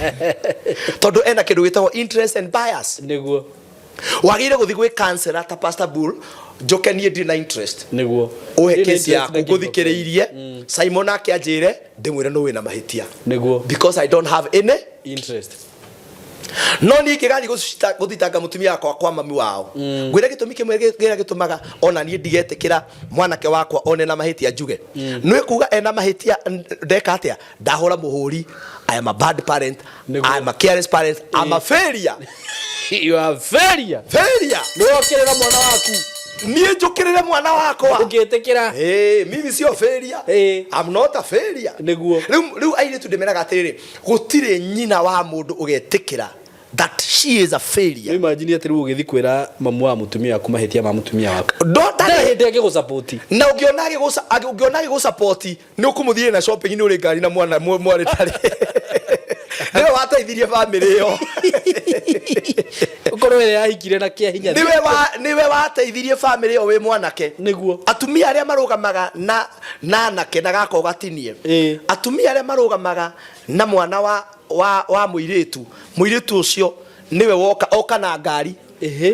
tondũ ena kĩndũ gĩtagwo interest and bias. Wagĩrĩire gũthiĩ gwĩ counselor ta Pastor Bull, njoke niĩ ndirĩ na interest. Ũhe Ndirĩ na kesi interest yaku, na kĩndũ. ngũthikĩrĩirie. Simon nake anjĩre, ndĩmwĩre nũ wĩna mahĩtia, because I don't have any interest. No niĩ ingĩgathiĩ gũthitanga mũtumia wakwa kwa mami wao, ngwĩre gĩtũmi kĩmwe kĩrĩa gĩtũmaga ona niĩ ndigetĩkĩra mwanake wakwa one na mahĩtia, njuge nĩ kuga ena mahĩtia, ndeka atĩa, ndahũra mũhũri. I am a bad parent, I am a careless parent, I'm a failure. You are failure. Failure. Nĩwokĩrĩra mwana waku. Niĩ njũkĩrĩre mwana wakwa? Ũngĩtĩkĩra? Mimi sio failure. I'm not a failure. Rĩu airĩtu ndĩmeraga atĩrĩrĩ, gũtirĩ nyina wa mũndũ ũgetĩkĩra that she is a failure. Imagine atĩ rĩu ũgĩthiĩ kwĩra mamu wa mũtumia waku mahĩtia ma mũtumia waku. Ndarĩ hĩndĩ angĩgũsupport. Na ũngĩona agĩgũsupport, nĩ ũkũmũthiĩ na shopping, nĩ ũrĩ ngari na mwana mwarĩ tarĩ nĩwe wateithirie bamĩrĩ ĩyo. Ũkorwo ĩrĩa yahikire na kĩa hinya. Nĩwe wateithirie bamĩrĩ ĩyo wĩ mwanake. Atumia arĩa marũgamaga na anake na gaka ũgatinie, atumia arĩa marũgamaga na mwana wa mũirĩtu ũcio nĩwe woka oka na ngari,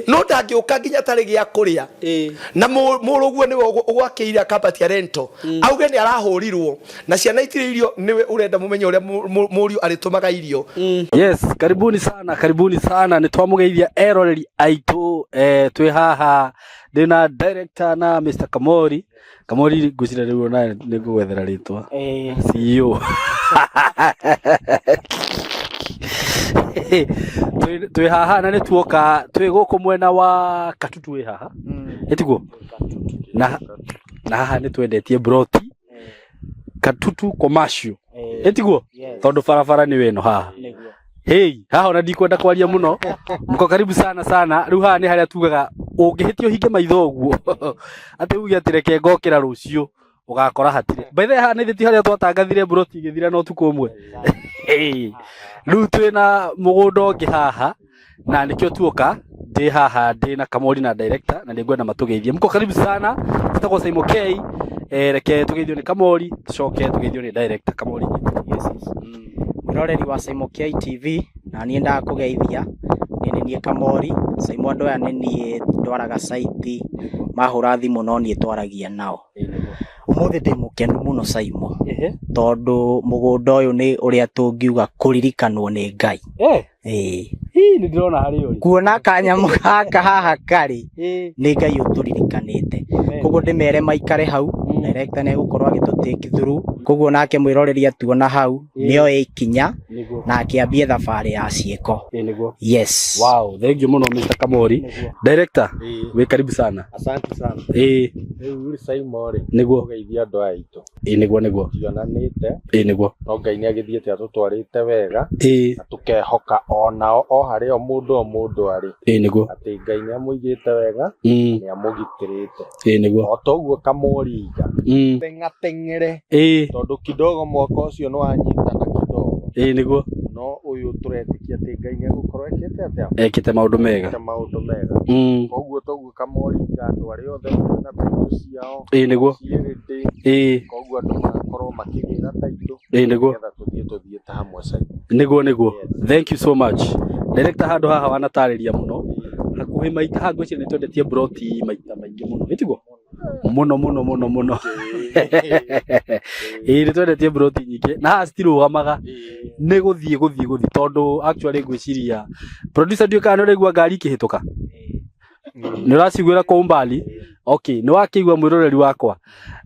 no ndangĩũka nginya tarĩ gĩa kũrĩa, na mũrũguo nĩwe ũgwakĩire akabatia rento, auge nĩ arahũrirwo na ciana itirĩ irio, nĩwe ũrenda mũmenye ũrĩa mũriũ arĩtũmaga irio. Yes, karibuni sana, karibuni sana. Nĩ twamũgeithia eroreri aitũ, twĩ haha ndĩna director na Mr. Kamori. Kamori, ngwĩciria rĩu ona nĩ ngũgwethera rĩtwa. CEO. Twĩ haha na nĩ tuoka twĩ gũkũ mwena wa Katutu wĩ haha. Ĩtiguo? Na haha nĩ twendetie broti Katutu commercial. Ĩtiguo? Tondũ barabara nĩ ĩno haha. Hey, haha ona ndikwenda kwaria muno. Mko karibu sana sana. Rĩu haha nĩ harĩa tugaga ũngĩhĩtia ũhinge maitho ũguo, atĩ uge atĩ reke ngokĩra rũciũ, ũgakora hatirĩ. By the way, haha nĩ ti harĩa twatangathire broti igĩthira na ũtukũ ũmwe. Hey. Rĩu twĩna mũgũnda ũngĩ haha na nĩkĩo tuoka ndĩ haha ndĩ na Kamori na director, na nĩngwenda matũgeithie. Mko karibu sana. Tũtagwo Simon K. Reke tũgeithio nĩ Kamori, tũcoke tũgeithio nĩ director Kamori. Yes. Mwĩroreri wa Simon K TV, na niĩ ndakũgeithia. Niĩ nĩ Nĩ niĩ Kamori. Saimo andũ aya nĩ niĩ ndwaraga site, mahũra thimũ no niĩ twaragia nao. Ũmũthĩ ndĩ mũkenu mũno Saimo, tondũ mũgũnda ũyũ nĩ ũrĩa tũngiuga kũririkanwo nĩ Ngai. Ĩĩ. Hii nĩ ndĩrona harĩa ũrĩ. Kuona kanyamũ gaka haha karĩ, nĩ Ngai ũtũririkanĩte. Koguo ndĩmere maikare hau, director nĩ egũkorwo agĩtũ take through. Koguo nake mwĩroreri atuona hau, nĩoe ikinya na akĩambie thabarĩ ya ciĩko. Yes. Wow, thank you mũno Mr. Kamori. Director, wĩ karibu sana. Asante sana. Ĩĩ. Rĩu rĩ Saimo rĩ. Nĩguo. Ũgeithia andũ aya aitũ. Ĩĩ nĩguo nĩguo. Tionanĩte. Ĩĩ nĩguo. No Ngai nĩ agĩthiĩte atũtwarĩte wega. Ĩĩ. Na tũkehoka onao o harĩa o mũndũ o mũndũ arĩ. Ĩĩ nĩguo. Atĩ Ngai nĩ amũigĩte wega. Nĩ amũgitĩrĩte. Ĩĩ nĩguo. O toguo Kamori iga. Teng'ateng'ere. Ĩĩ. Tondũ kidogo mwaka ũcio nĩ wanyitana kidogo. Ĩĩ nĩguo. No ũyũ tũretĩkia atĩ Ngai nĩ egũkorwo ekĩte atĩa? Ekĩte maũndũ mega. Ekĩte maũndũ mega. Koguo toguo Kamori iga andũ arĩa othe mena taitũ ciao. Ĩĩ nĩguo. Ciĩ ready. Ĩĩ. Koguo andũ magakorwo makĩgĩra taitũ. Ĩĩ nĩguo. Nĩgetha tũthiĩ tũthiĩte hamwe Saimo. Nĩguo nĩguo. Thank you so much. Director handũ haha wanatarĩria mũno. Hakuhĩ maita haha ngwĩciria nĩ twendetie broti maita maingĩ mũno. Ĩ tiguo? Mũno mũno mũno mũno. Ĩĩ nĩ twendetie broti nyingĩ na haha citirũgamaga nĩ gũthiĩ gũthiĩ gũthiĩ tondũ actually ngwĩciria producer ndiũĩ kana nĩ ũraigua ngari ikĩhĩtũka. Nĩ ũraciguĩra kwa umbali? Okay, nĩ wakĩigua mwĩroreri wakwa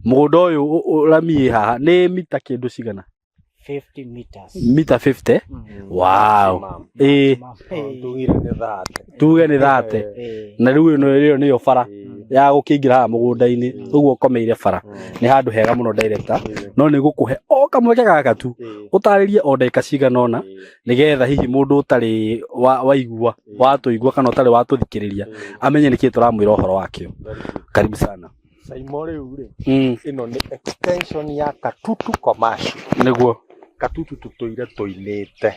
mũgũnda ũyũ rami ĩ haha nĩ mita kĩndũ cigana? 50 meters. Mita 50? Wow. Ĩĩ. Tugire nĩ thate. Tuge nĩ thate. Na rĩu ĩno ĩyo nĩyo bara ya gũkĩingĩra haha mũgũnda-inĩ ũguo ũkomeire bara. Nĩ handũ hega mũno director. No nĩ ngũkũhe o kamweke gaka tu ũtarĩrie o ndagĩka cigana ũna nĩgetha hihi mũndũ ũtarĩ waigua watũigua kana ũtarĩ watũthikĩrĩria amenye nĩkĩĩ tũramwĩra ũhoro wakĩo. Karibu sana. Saimo rĩu rĩ. Ĩno nĩ extension ya Katutu Commercial. Nĩguo. Katutu tũtũire tũinĩte.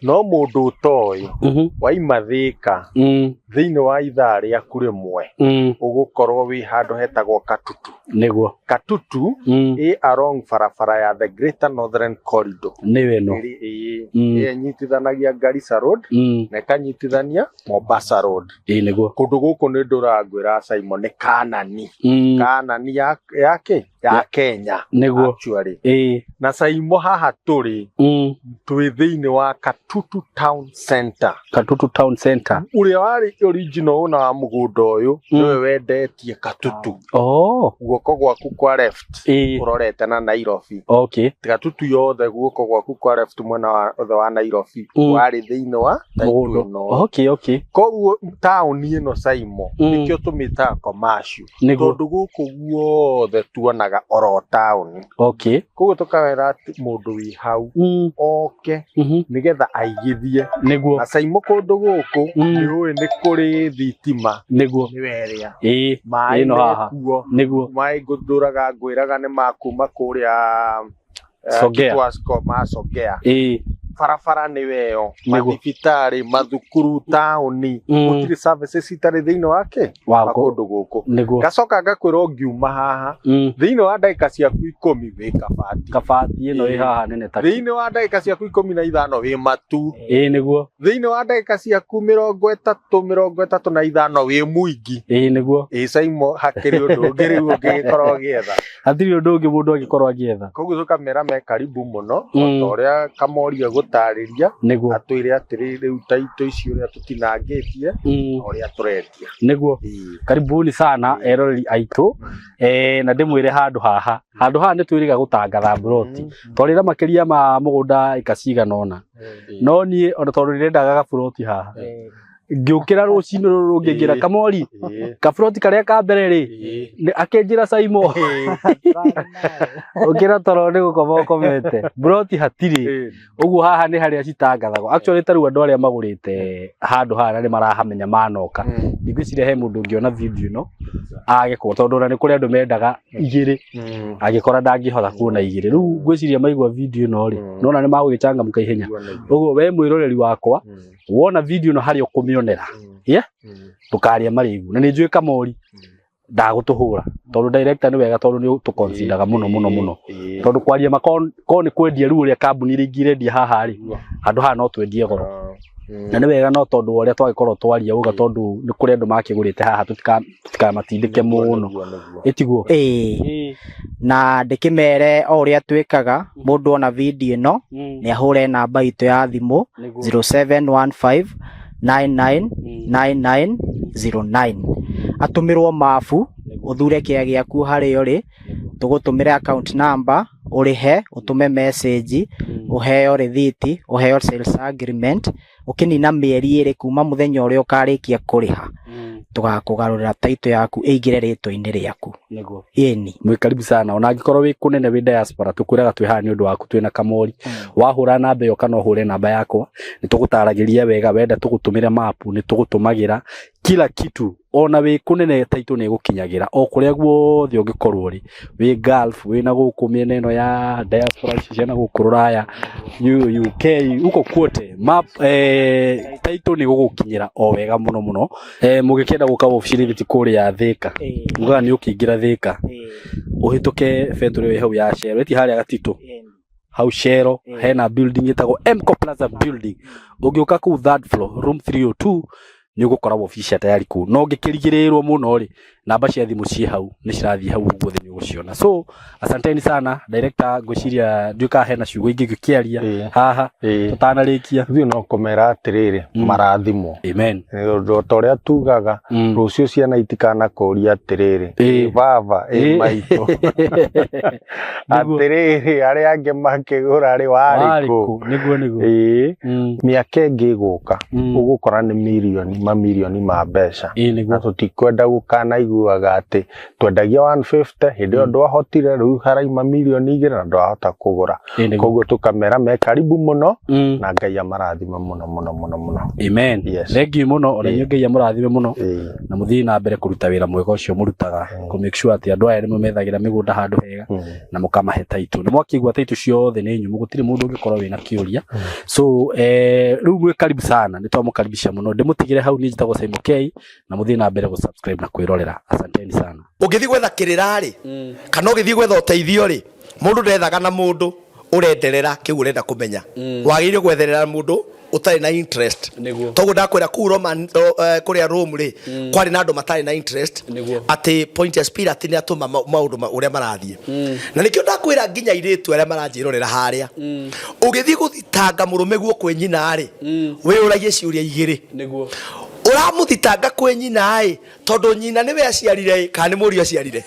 No mũndũ ũtoĩ waima Thĩka thĩinĩ wa ithaa rĩaku rĩmwe ũgũkorwo wĩ handũ hetagwo Katutu. Nĩguo. Katutu ĩ along barabara ya the Greater Northern Corridor. Nĩyo ĩno. Ĩrĩ ĩĩ ĩnyitithanagia Garissa Road na ĩkanyitithania Mombasa Road. Ĩĩ nĩguo. Kũndũ gũkũ nĩ ndũrangwĩra Simon nĩ Kanani. Kanani ya kĩ? Ya Kenya. Nĩguo. Actually. Ĩĩ. Na Saimo haha tũrĩ twĩ thĩinĩ wa Katutu Town Center. Katutu Town Center. Ũrĩa warĩ original owner wa mũgũnda ũyũ nĩwe wendetie Katutu. Oh. Guoko gwaku kwa left ũrorete na Nairobi. Okay. Katutu yothe guoko gwaku kwa left mwena wa othe wa Nairobi warĩ thĩinĩ wa title Mũgũnda. ĩno. Okay, okay. Koguo taũni ĩno Saimo nĩkĩo tũmĩtaga commercial. Nĩguo. Tondũ gũkũ guothe tuonaga oro taũni. Okay. Koguo tũkawĩra atĩ mũndũ wĩ hau oke nĩgetha aigithie. Nĩguo. Na Saimo kũndũ gũkũ nĩ ũĩ nĩ kũrĩ thitima. Nĩguo. Nĩwe ĩrĩa. Ĩĩ. Maĩ Ĩno haha. mekuo. Nĩguo. Maĩ ngũndũraga ngwĩraga nĩ makuma kũrĩa Songea. Kitwasco ma Songea. Ĩĩ. Barabara nĩwe ĩyo, Nĩguo. mathibitarĩ, mathukuru, taũni, gũtirĩ services itarĩ thĩinĩ wake Wa wa kũndũ gũkũ. Nĩguo. Ngacoka ngakwĩra ũngiuma haha thĩinĩ wa ndagĩka ciaku 10 wĩ Kabati. Kabati ĩno ĩ haha nene ta Thĩinĩ wa ndagĩka ciaku 15 wĩ Matu. Ĩĩ nĩguo. Thĩinĩ wa ndagĩka ciaku 30 35 wĩ Mwingi. Ĩĩ nĩguo. Ĩĩ Saimo hakĩrĩ ũndũ ũngĩ rĩu ũngĩgĩkorwo ũgĩetha. Hatirĩ ũndũ ũngĩ mũndũ angĩkorwo agĩetha. Koguo tũkamera me karibu mũno o ta ũrĩa Kamori egũtarĩria Nĩguo. atwĩre atĩrĩ rĩu taitũ ici ũrĩa tũtinangĩtie na ũrĩa tũrendia. Nĩguo. Karibuni sana eroreri aitũ na ndĩmwĩre handũ haha handũ haha nĩ twĩrĩga gũtangatha mburoti twarĩra makĩria ma mũgũnda ĩka cigana ũna no niĩ ona tondũ ndĩrendaga gaburoti haha ngĩũkĩra rũcinĩ rũrũ rũngĩ ngĩra Kamori kaburoti karĩa ka mbere rĩ akĩnjĩra Saimo ũkĩra toro nĩ gũkoma ũkomete mburoti hatirĩ ũguo haha nĩ harĩa citangathagwo actually ta rĩu andũ arĩa magũrĩte handũ haha na nĩ marahamenya manoka ngwĩciria he mũndũ ũngĩona video ĩno age kuona tondũ ona nĩ kũrĩ andũ mendaga igĩrĩ angĩkora ndangĩhota kuona igĩrĩ rĩu ngwĩciria maigua video ĩno rĩ nona nĩ magũgĩcangamũka ihenya ũguo we mwĩroreri wakwa wona video ĩno harĩa ũkũmĩonera yeah ndũkarĩe marĩgu na nĩ njũĩ Kamori ndagũtũhũra tondũ director nĩ wega tondũ nĩ tũconsideraga mũno mũno mũno tondũ kwaria ma ko nĩ kwendia rĩu ũrĩa kambuni iria ingĩ irendia haha rĩ handũ haha no twendie goro Na nĩ wega no tondũ wa ũrĩa twagĩkorwo twaria uga tondũ nĩ kũrĩ andũ makĩgũrĩte haha tũtikamatindĩke mũno. Ĩtiguo? Ĩĩ. Na ndĩkĩmere o ũrĩa twĩkaga mũndũ ona video ĩno nĩ ahũre namba itũ ya thimũ 0715 999909 atũmĩrwo mabu ũthure kĩa gĩaku harĩa ũrĩ tũgũtũmĩre account number ũrĩhe ũtũme message ũheo rĩthiti ũheo sales agreement ũkĩnina mĩeri ĩrĩ kuma mũthenya ũrĩa ũkarĩkia kũrĩha tũgakũgarũrĩra title yaku ĩingĩre rĩtwa-inĩ rĩaku. Nĩguo. Ĩni. Mwĩ karibu sana ona angĩkorwo wĩ kũnene wĩ diaspora tũkwĩraga twĩ haha nĩ ũndũ waku twĩna kamori wahũra namba ĩyo kana ũhũre namba yakwa nĩ tũgũtaragĩria wega wenda tũgũtũmĩre mapu nĩ tũgũtũmagĩra kila kitu ona wĩ kũnene taitũ nĩ ĩgũkinyagĩra o kũrĩa guothe ũngĩkorwo ũrĩ wĩ Gulf wĩ na gũkũ mĩena ĩno ya diaspora ici cia na gũkũ rũraya UK huko kwote map taitũ nĩ gũgũkinyĩra o wega mũno mũno mũgĩkĩenda gũka wabici ti kũrĩa Thĩka ugaga nĩ ũkĩingĩra Thĩka ũhĩtũke betũrĩ ĩyo ĩ hau ya Shell ĩti harĩa Gatitũ hau Shell hena building ĩtagwo Mco Plaza building ũngĩũka kũu third floor room 302 nĩ ũgũkora wabici cia tayari kũu no ũngĩkĩrigĩrĩrwo mũno rĩ namba cia thimũ ciĩ hau nĩ cirathiĩ hau ũguo thĩ nĩ ũgũciona so asanteni sana director ngwĩciria ndiũĩ kana hena ciugo ingĩ ngĩkĩaria haha tũtanarĩkia ithuĩ no kũmera atĩrĩrĩ marathimwo amen ũndũ ta ũrĩa tugaga rũciũ ciana itikanakũria atĩrĩrĩ ĩ baba ĩ maitũ atĩrĩrĩ arĩa angĩ makĩgũra rĩ warĩ kũ nĩguo nĩguo ĩĩ mĩaka ĩngĩ ĩgũka ũgũkora nĩ mirioni mamirioni ma mbeca na tũtikwenda gũkanaiguaga atĩ twendagia 150 hĩndĩ ĩyo ndwahotire rĩu haraima mirioni 2 na ndwahota kũgũra koguo tũkamera me karibu mũno na Ngai amarathime mũno mũno mũno mũno amen thank you mũno ona inyuĩ Ngai amũrathime mũno na mũthiĩ na mbere kũruta wĩra mwega ũcio mũrutaga kũ make sure atĩ andũ aya nĩ mũmethagĩra mĩgũnda handũ hega na mũkamahe taitũ nĩ mwakĩigua taitũ ciothe nĩ nyũmũ gũtirĩ mũndũ ũngĩkorwo wĩna kĩũria so rĩu mwĩ karibu sana nĩ twamũkaribisha mũno ndĩmũtigĩre hau niĩ njĩtagwo Simon K na mũthiĩ na mbere gũ-subscribe na kwĩrorera asanteni sana Ũngĩthiĩ gwetha kĩrĩra rĩ kana ũgĩthiĩ gwetha ũteithio rĩ mũndũ ndethaga na mũndũ ũrenderera kĩu ũrenda kũmenya wagĩrĩire gwetherera mũndũ ũtarĩ na interest toguo ndakwĩra kũu Roman kũrĩa Rome rĩ kwarĩ na andũ matarĩ na interest atĩ Pontius Pilate nĩ atũma maũndũ ũrĩa marathiĩ na nĩkĩo ndakwĩra nginya airĩtu arĩa maranjĩrorera harĩa ũgĩthiĩ gũthitanga mũrũme guo kwĩ nyina rĩ wĩyũragie ciũria igĩrĩ ũramũthitanga kwĩ nyina ĩ tondũ nyina nĩwe aciarire ĩ kana nĩ mũriũ aciarire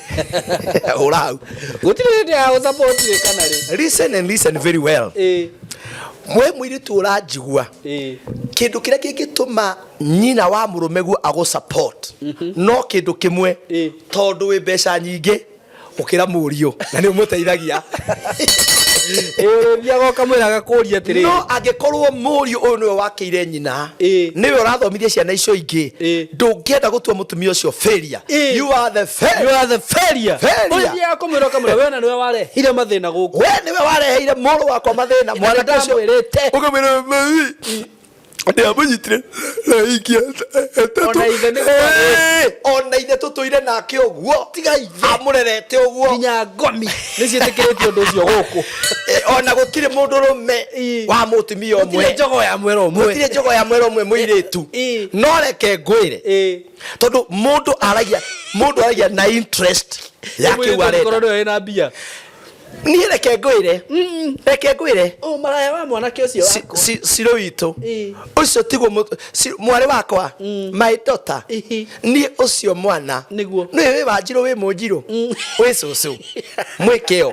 hũra hau gũtirĩ hĩndĩ ya gũsupport rĩ kana rĩ listen and listen very well mwe mũirĩtu ũranjigua kĩndũ kĩrĩa kĩngĩtũma nyina wa mũrũme guo agũ support no kĩndũ kĩmwe tondũ wĩ mbeca nyingĩ gũkĩra mũriũ na nĩ ũmũteithagia ũrĩthiaga ũkamwĩra agakũria atĩrĩrĩ no angĩkorwo mũriũ ũyũ nĩwe wakĩire nyina nĩwe ũrathomithia ciana icio ingĩ ndũngĩenda gũtua mũtumia ũcio failure you are the failure you are the failure Failure. ũrĩthiaga kũmwĩra ũkamwĩra we na nĩwe warehire mathĩna gũkũ we nĩwe wareheire mũrũ wakwa mathĩna mwanake ũcio ndamwĩrĩte ũkamwĩra mami ndĩamũnyitire na ikia Ona ithe nĩ ona ithe tũtũire nake ũguo tiga ithe amũrerete ũguo nginya ngomi nĩ ciĩtĩkĩrĩtie ũndũ ũcio gũkũ ona gũtirĩ mũndũ rũme wa mũtumia ũmwe Gũtirĩ njogo ya mwera ũmwe. gũtirĩ njogo ya mwera ũmwe mũirĩtu no reke ngwĩre tondũ mũndũ aragia mũndũ aragia na interest ya kĩu Mũirĩtu arenda angĩkorwo nĩwe wĩna mbia niĩ reke ngwĩre reke ngwĩre ũ maraya wa mwanake ũcio wakwa ciro witũ ũcio tiguo mwarĩ wakwa my daughter niĩ ũcio mwana nĩguo nĩwe wĩ wanjirũ wĩ mũnjirũ wĩ cũcũ mwĩ kĩo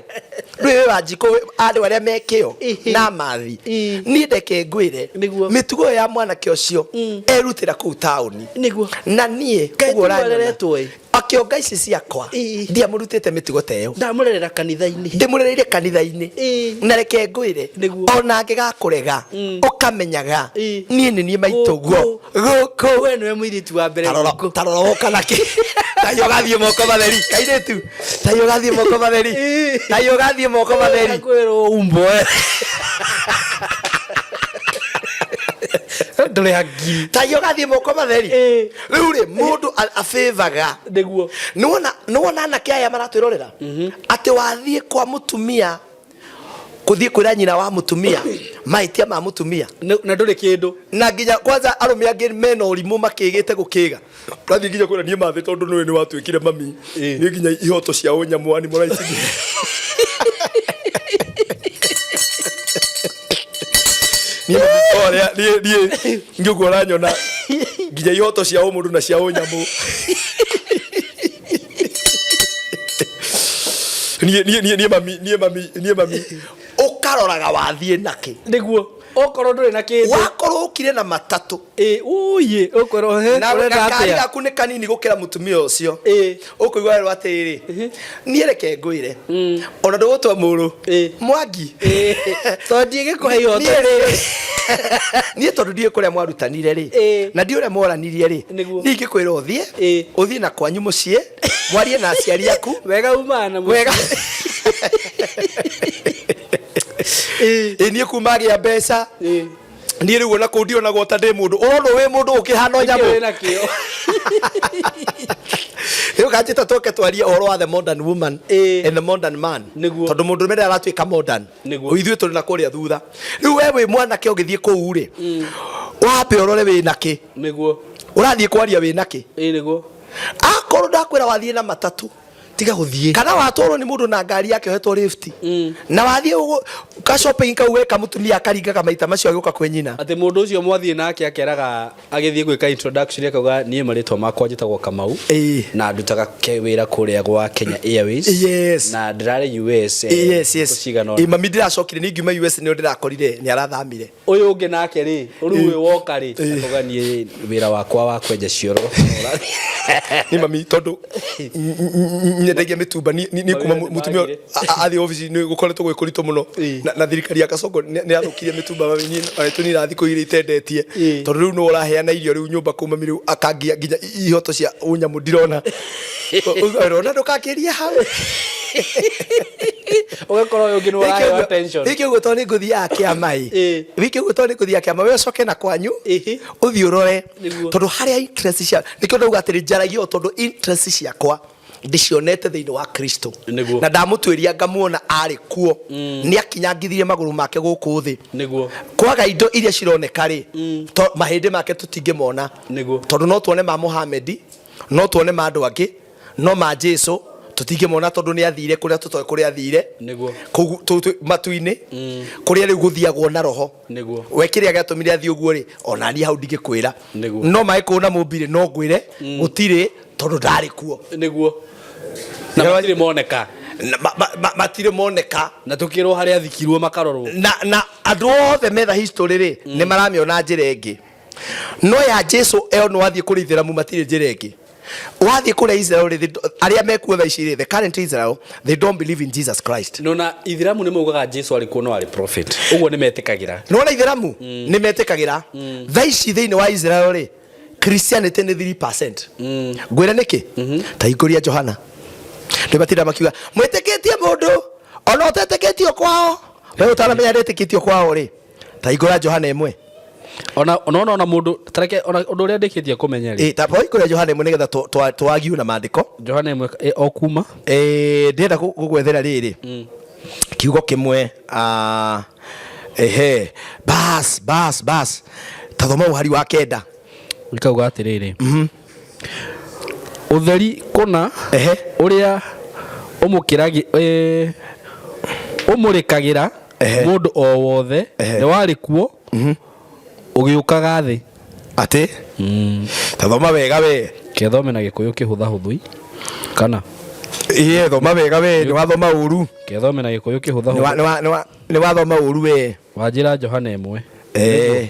nĩwe wĩ wanjikũ andũ arĩa me kĩo na mathi niĩ ndeke ngwĩre mĩtugo ĩyo ya mwanake ũcio erutĩra kũu taũni na niĩ Kaĩ ũguo tiguo ũranyona areretwo ĩ? akĩonga ici ciakwa ndiamũrutĩte mĩtugo ta ĩyo ndamũrerera kanitha-inĩ ndĩmũrereire kanitha-inĩ na reke ngwĩre ona angĩgakũrega ũkamenyaga niĩ nĩ niĩ maitũguo gũkũ we nĩwe mũirĩtu wa mbere tarora tarora woka nakĩ tayo gathiĩ moko matheri kairĩtu tayo gathiĩ moko matheri tayo gathiĩ moko matheri kwĩrwo umbo ndũrĩ hangiri tayo gathiĩ moko matheri rĩu rĩ mũndũ abĩvaga nĩguo nĩwona nĩwona anake aya maratwĩrorera atĩ wathiĩ kwa mũtumia Kũthiĩ kwĩra nyina wa mũtumia mahĩtia ma mũtumia na ndũrĩ kĩndũ. Na nginya kwanza arũme angĩ mena ũrimũ makĩgĩte gũkĩga, ũrathiĩ nginya kwĩra niĩ mathĩ tondũ nĩwe nĩ watuĩkire mami, niĩ nginya ihoto cia ũnyamũ animal rights. Niĩ mami torĩa niĩ ngĩũguo ũranyona, nginya ihoto cia ũmũndũ na cia ũnyamũ niĩ niĩ niĩ niĩ mami niĩ mami niĩ mami ũkaroraga wathiĩ nakĩ. Nĩguo okorwo ndũrĩ na kĩndũ. Wakorwo ũkire na matatũ. Ĩ uye ũkorwo he na ũrenda gakari atĩa? Gaku nĩ kanini gũkĩra mũtumia ũcio. Ũkũigua werwo atĩrĩrĩ, niĩ reke ngwĩre, ona ndũgũtwa mũrũ Mwangi. Tondũ ndiĩgĩkũhe ihoto. Niĩ rĩ, niĩ tondũ ndiũĩ kũrĩa mwarutanire rĩ, na ndiũĩ ũrĩa mworanirie rĩ, niĩ ingĩkwĩra ũthiĩ na kwanyu mũciĩ, mwarie na aciari aku. Wega umaga na mũciĩ. Wega. Ĩ niĩ kuma gĩa mbeca, niĩ rĩu ona kũu ndionagwo ta ndĩ mũndũ, ũrona wĩ mũndũ ũkĩhana o nyamũ. Nĩkĩ wĩna kĩo? Rĩu kanjĩta tũke twarie ũhoro wa the modern woman and the modern man, tondũ mũndũrũme nĩ aratuĩka modern, ithuĩ tũrĩ na kũrĩa thutha. Rĩu we wĩ mwanake ũgĩthiĩ kũu rĩ, wambe ũrore wĩ nakĩ. Nĩguo. Ũrathiĩ kwaria wĩ nakĩ. Nĩguo. Akorwo ndakwĩra wathiĩ na matatũ, tiga gũthiĩ. Kana watwarwo nĩ mũndũ na ngari yake ohetwo lift, na wathiĩ ka shopping kau weka, mũtumia akaringaga maita macio agĩũka kwĩ nyina. Atĩ mũndũ ũcio mwathiĩ nake akeraga agĩthiĩ gwĩka introduction, akauga niĩ marĩtwa makwa njĩtagwo Kamau na ndutaga wĩra kũrĩa gwa Kenya Airways. Na ndĩrarĩ US Yes. cigana Ĩ, ũna. mami ndĩracokire nĩ ngiuma US nĩo ndĩrakorire nĩ arathamire. Ũyũ ũngĩ nake rĩ, rĩu ũyũ woka rĩ, akauga niĩ wĩra wakwa wa kwenja cioro. Nĩ mami tondũ nyendagia mĩtumba, niĩ kuma mũtumia athiĩ obici nĩ gũkoretwo gwĩ kũritũ mũno. Na thirikari ya Kasongo nĩ yathũkirie mĩtumba mami, niĩ ona tũ niĩ thikũ igĩrĩ itendetie, tondũ rĩu nĩwe ũraheana irio rĩu nyũmba kũu mami, rĩu akangia nginya ihoto cia ũnyamũ ndirona. Ũrona ndũkakĩrie hau. Ũgakora ũyũ ũngĩ nĩ waraheo attention. Wike ũguo tondũ nĩ ngũthiaga kĩama ĩ, wike ũguo tondũ nĩ ngũthiaga kĩama, we ũcoke na kwanyu ũthiĩ ũrore, tondũ harĩa interest cia nĩkĩo ndauga atĩrĩ njaragia ũũ, tondũ interest ciakwa ndĩcionete thĩinĩ wa Kristo. Nĩguo. Na ndamũtuĩria ngamuona arĩ kuo, nĩ akinyangithirie magũrũ make gũkũ thĩ. Nĩguo. Kwaga indo iria cironeka rĩ, mahĩndĩ make tũtingĩmona. Nĩguo. Tondũ no tuone ma Muhamedi, no tuone ma andũ angĩ, no ma Jesu tũtingĩmona, tondũ nĩ athire kũrĩa tũtoĩ kũrĩa athire. Nĩguo. Kũu matu-inĩ kũrĩa rĩu gũthiagwo na roho. Nĩguo. We kĩrĩa gĩatũmire athiĩ ũguo rĩ, ona niĩ hau ndingĩkwĩra. Nĩguo. No maĩ kũu na mũmbirĩ no ngwĩre gũtirĩ, tondũ ndarĩ kuo. Nĩguo. Na matirĩ moneka. Na matirĩ moneka. Na tũkĩrwo harĩa athikirwo makarorwo. Na andũ othe metha history rĩ, nĩ maramĩona njĩra ĩngĩ, no ya Jesu ĩyo nĩ wathiĩ kũrĩ ithĩramu matirĩ njĩra ĩngĩ. Wathiĩ kũrĩa Israel rĩ, arĩa mekuo thaa ici rĩ, the current Israel, they don't believe in Jesus Christ. Nona ithiramu nĩ maugaga Jesu arĩ kuo no arĩ prophet, ũguo nĩ metĩkagĩra. Nona ithĩramu nĩ metĩkagĩra. Thaa ici thĩinĩ wa Israel rĩ, Christianity nĩ 3%. Ngwĩre nĩkĩ? Ta hingũria Johana, nĩ matinda makiuga mwĩtĩkĩtie mũndũ ona ũtetĩkĩtio kwao, we ũtaramenya ndetĩkĩtio kwao rĩ, ta hingũra Johana 1. Ona mũndũ tareke ona ũndũ ũrĩa ndĩkĩtie kũmenya rĩ. Ĩ, ta hingũria Johana 1 nĩgetha twagiu na maandĩko. Johana 1 o kuma. Ĩ, ndĩrenda gũgwethera rĩrĩ kiugo kĩmwe, ehe, bas bas bas, ta thoma ũhari wa 9. Ikauga atĩrĩrĩ, ũtheri kũna ũrĩa ũmũrĩkagĩra mũndũ o wothe nĩ warĩ kuo ũgĩũkaga thĩ. Atĩ ta thoma wega we. Kethome na gĩkũyũ kĩhũthahũthũi kana? Ĩĩ, thoma wega we, nĩ wathoma ũru. Kethome na gĩkũyũ kĩhũthahũthũ. Nĩ wathoma ũru we. Wanjĩra Johana 1.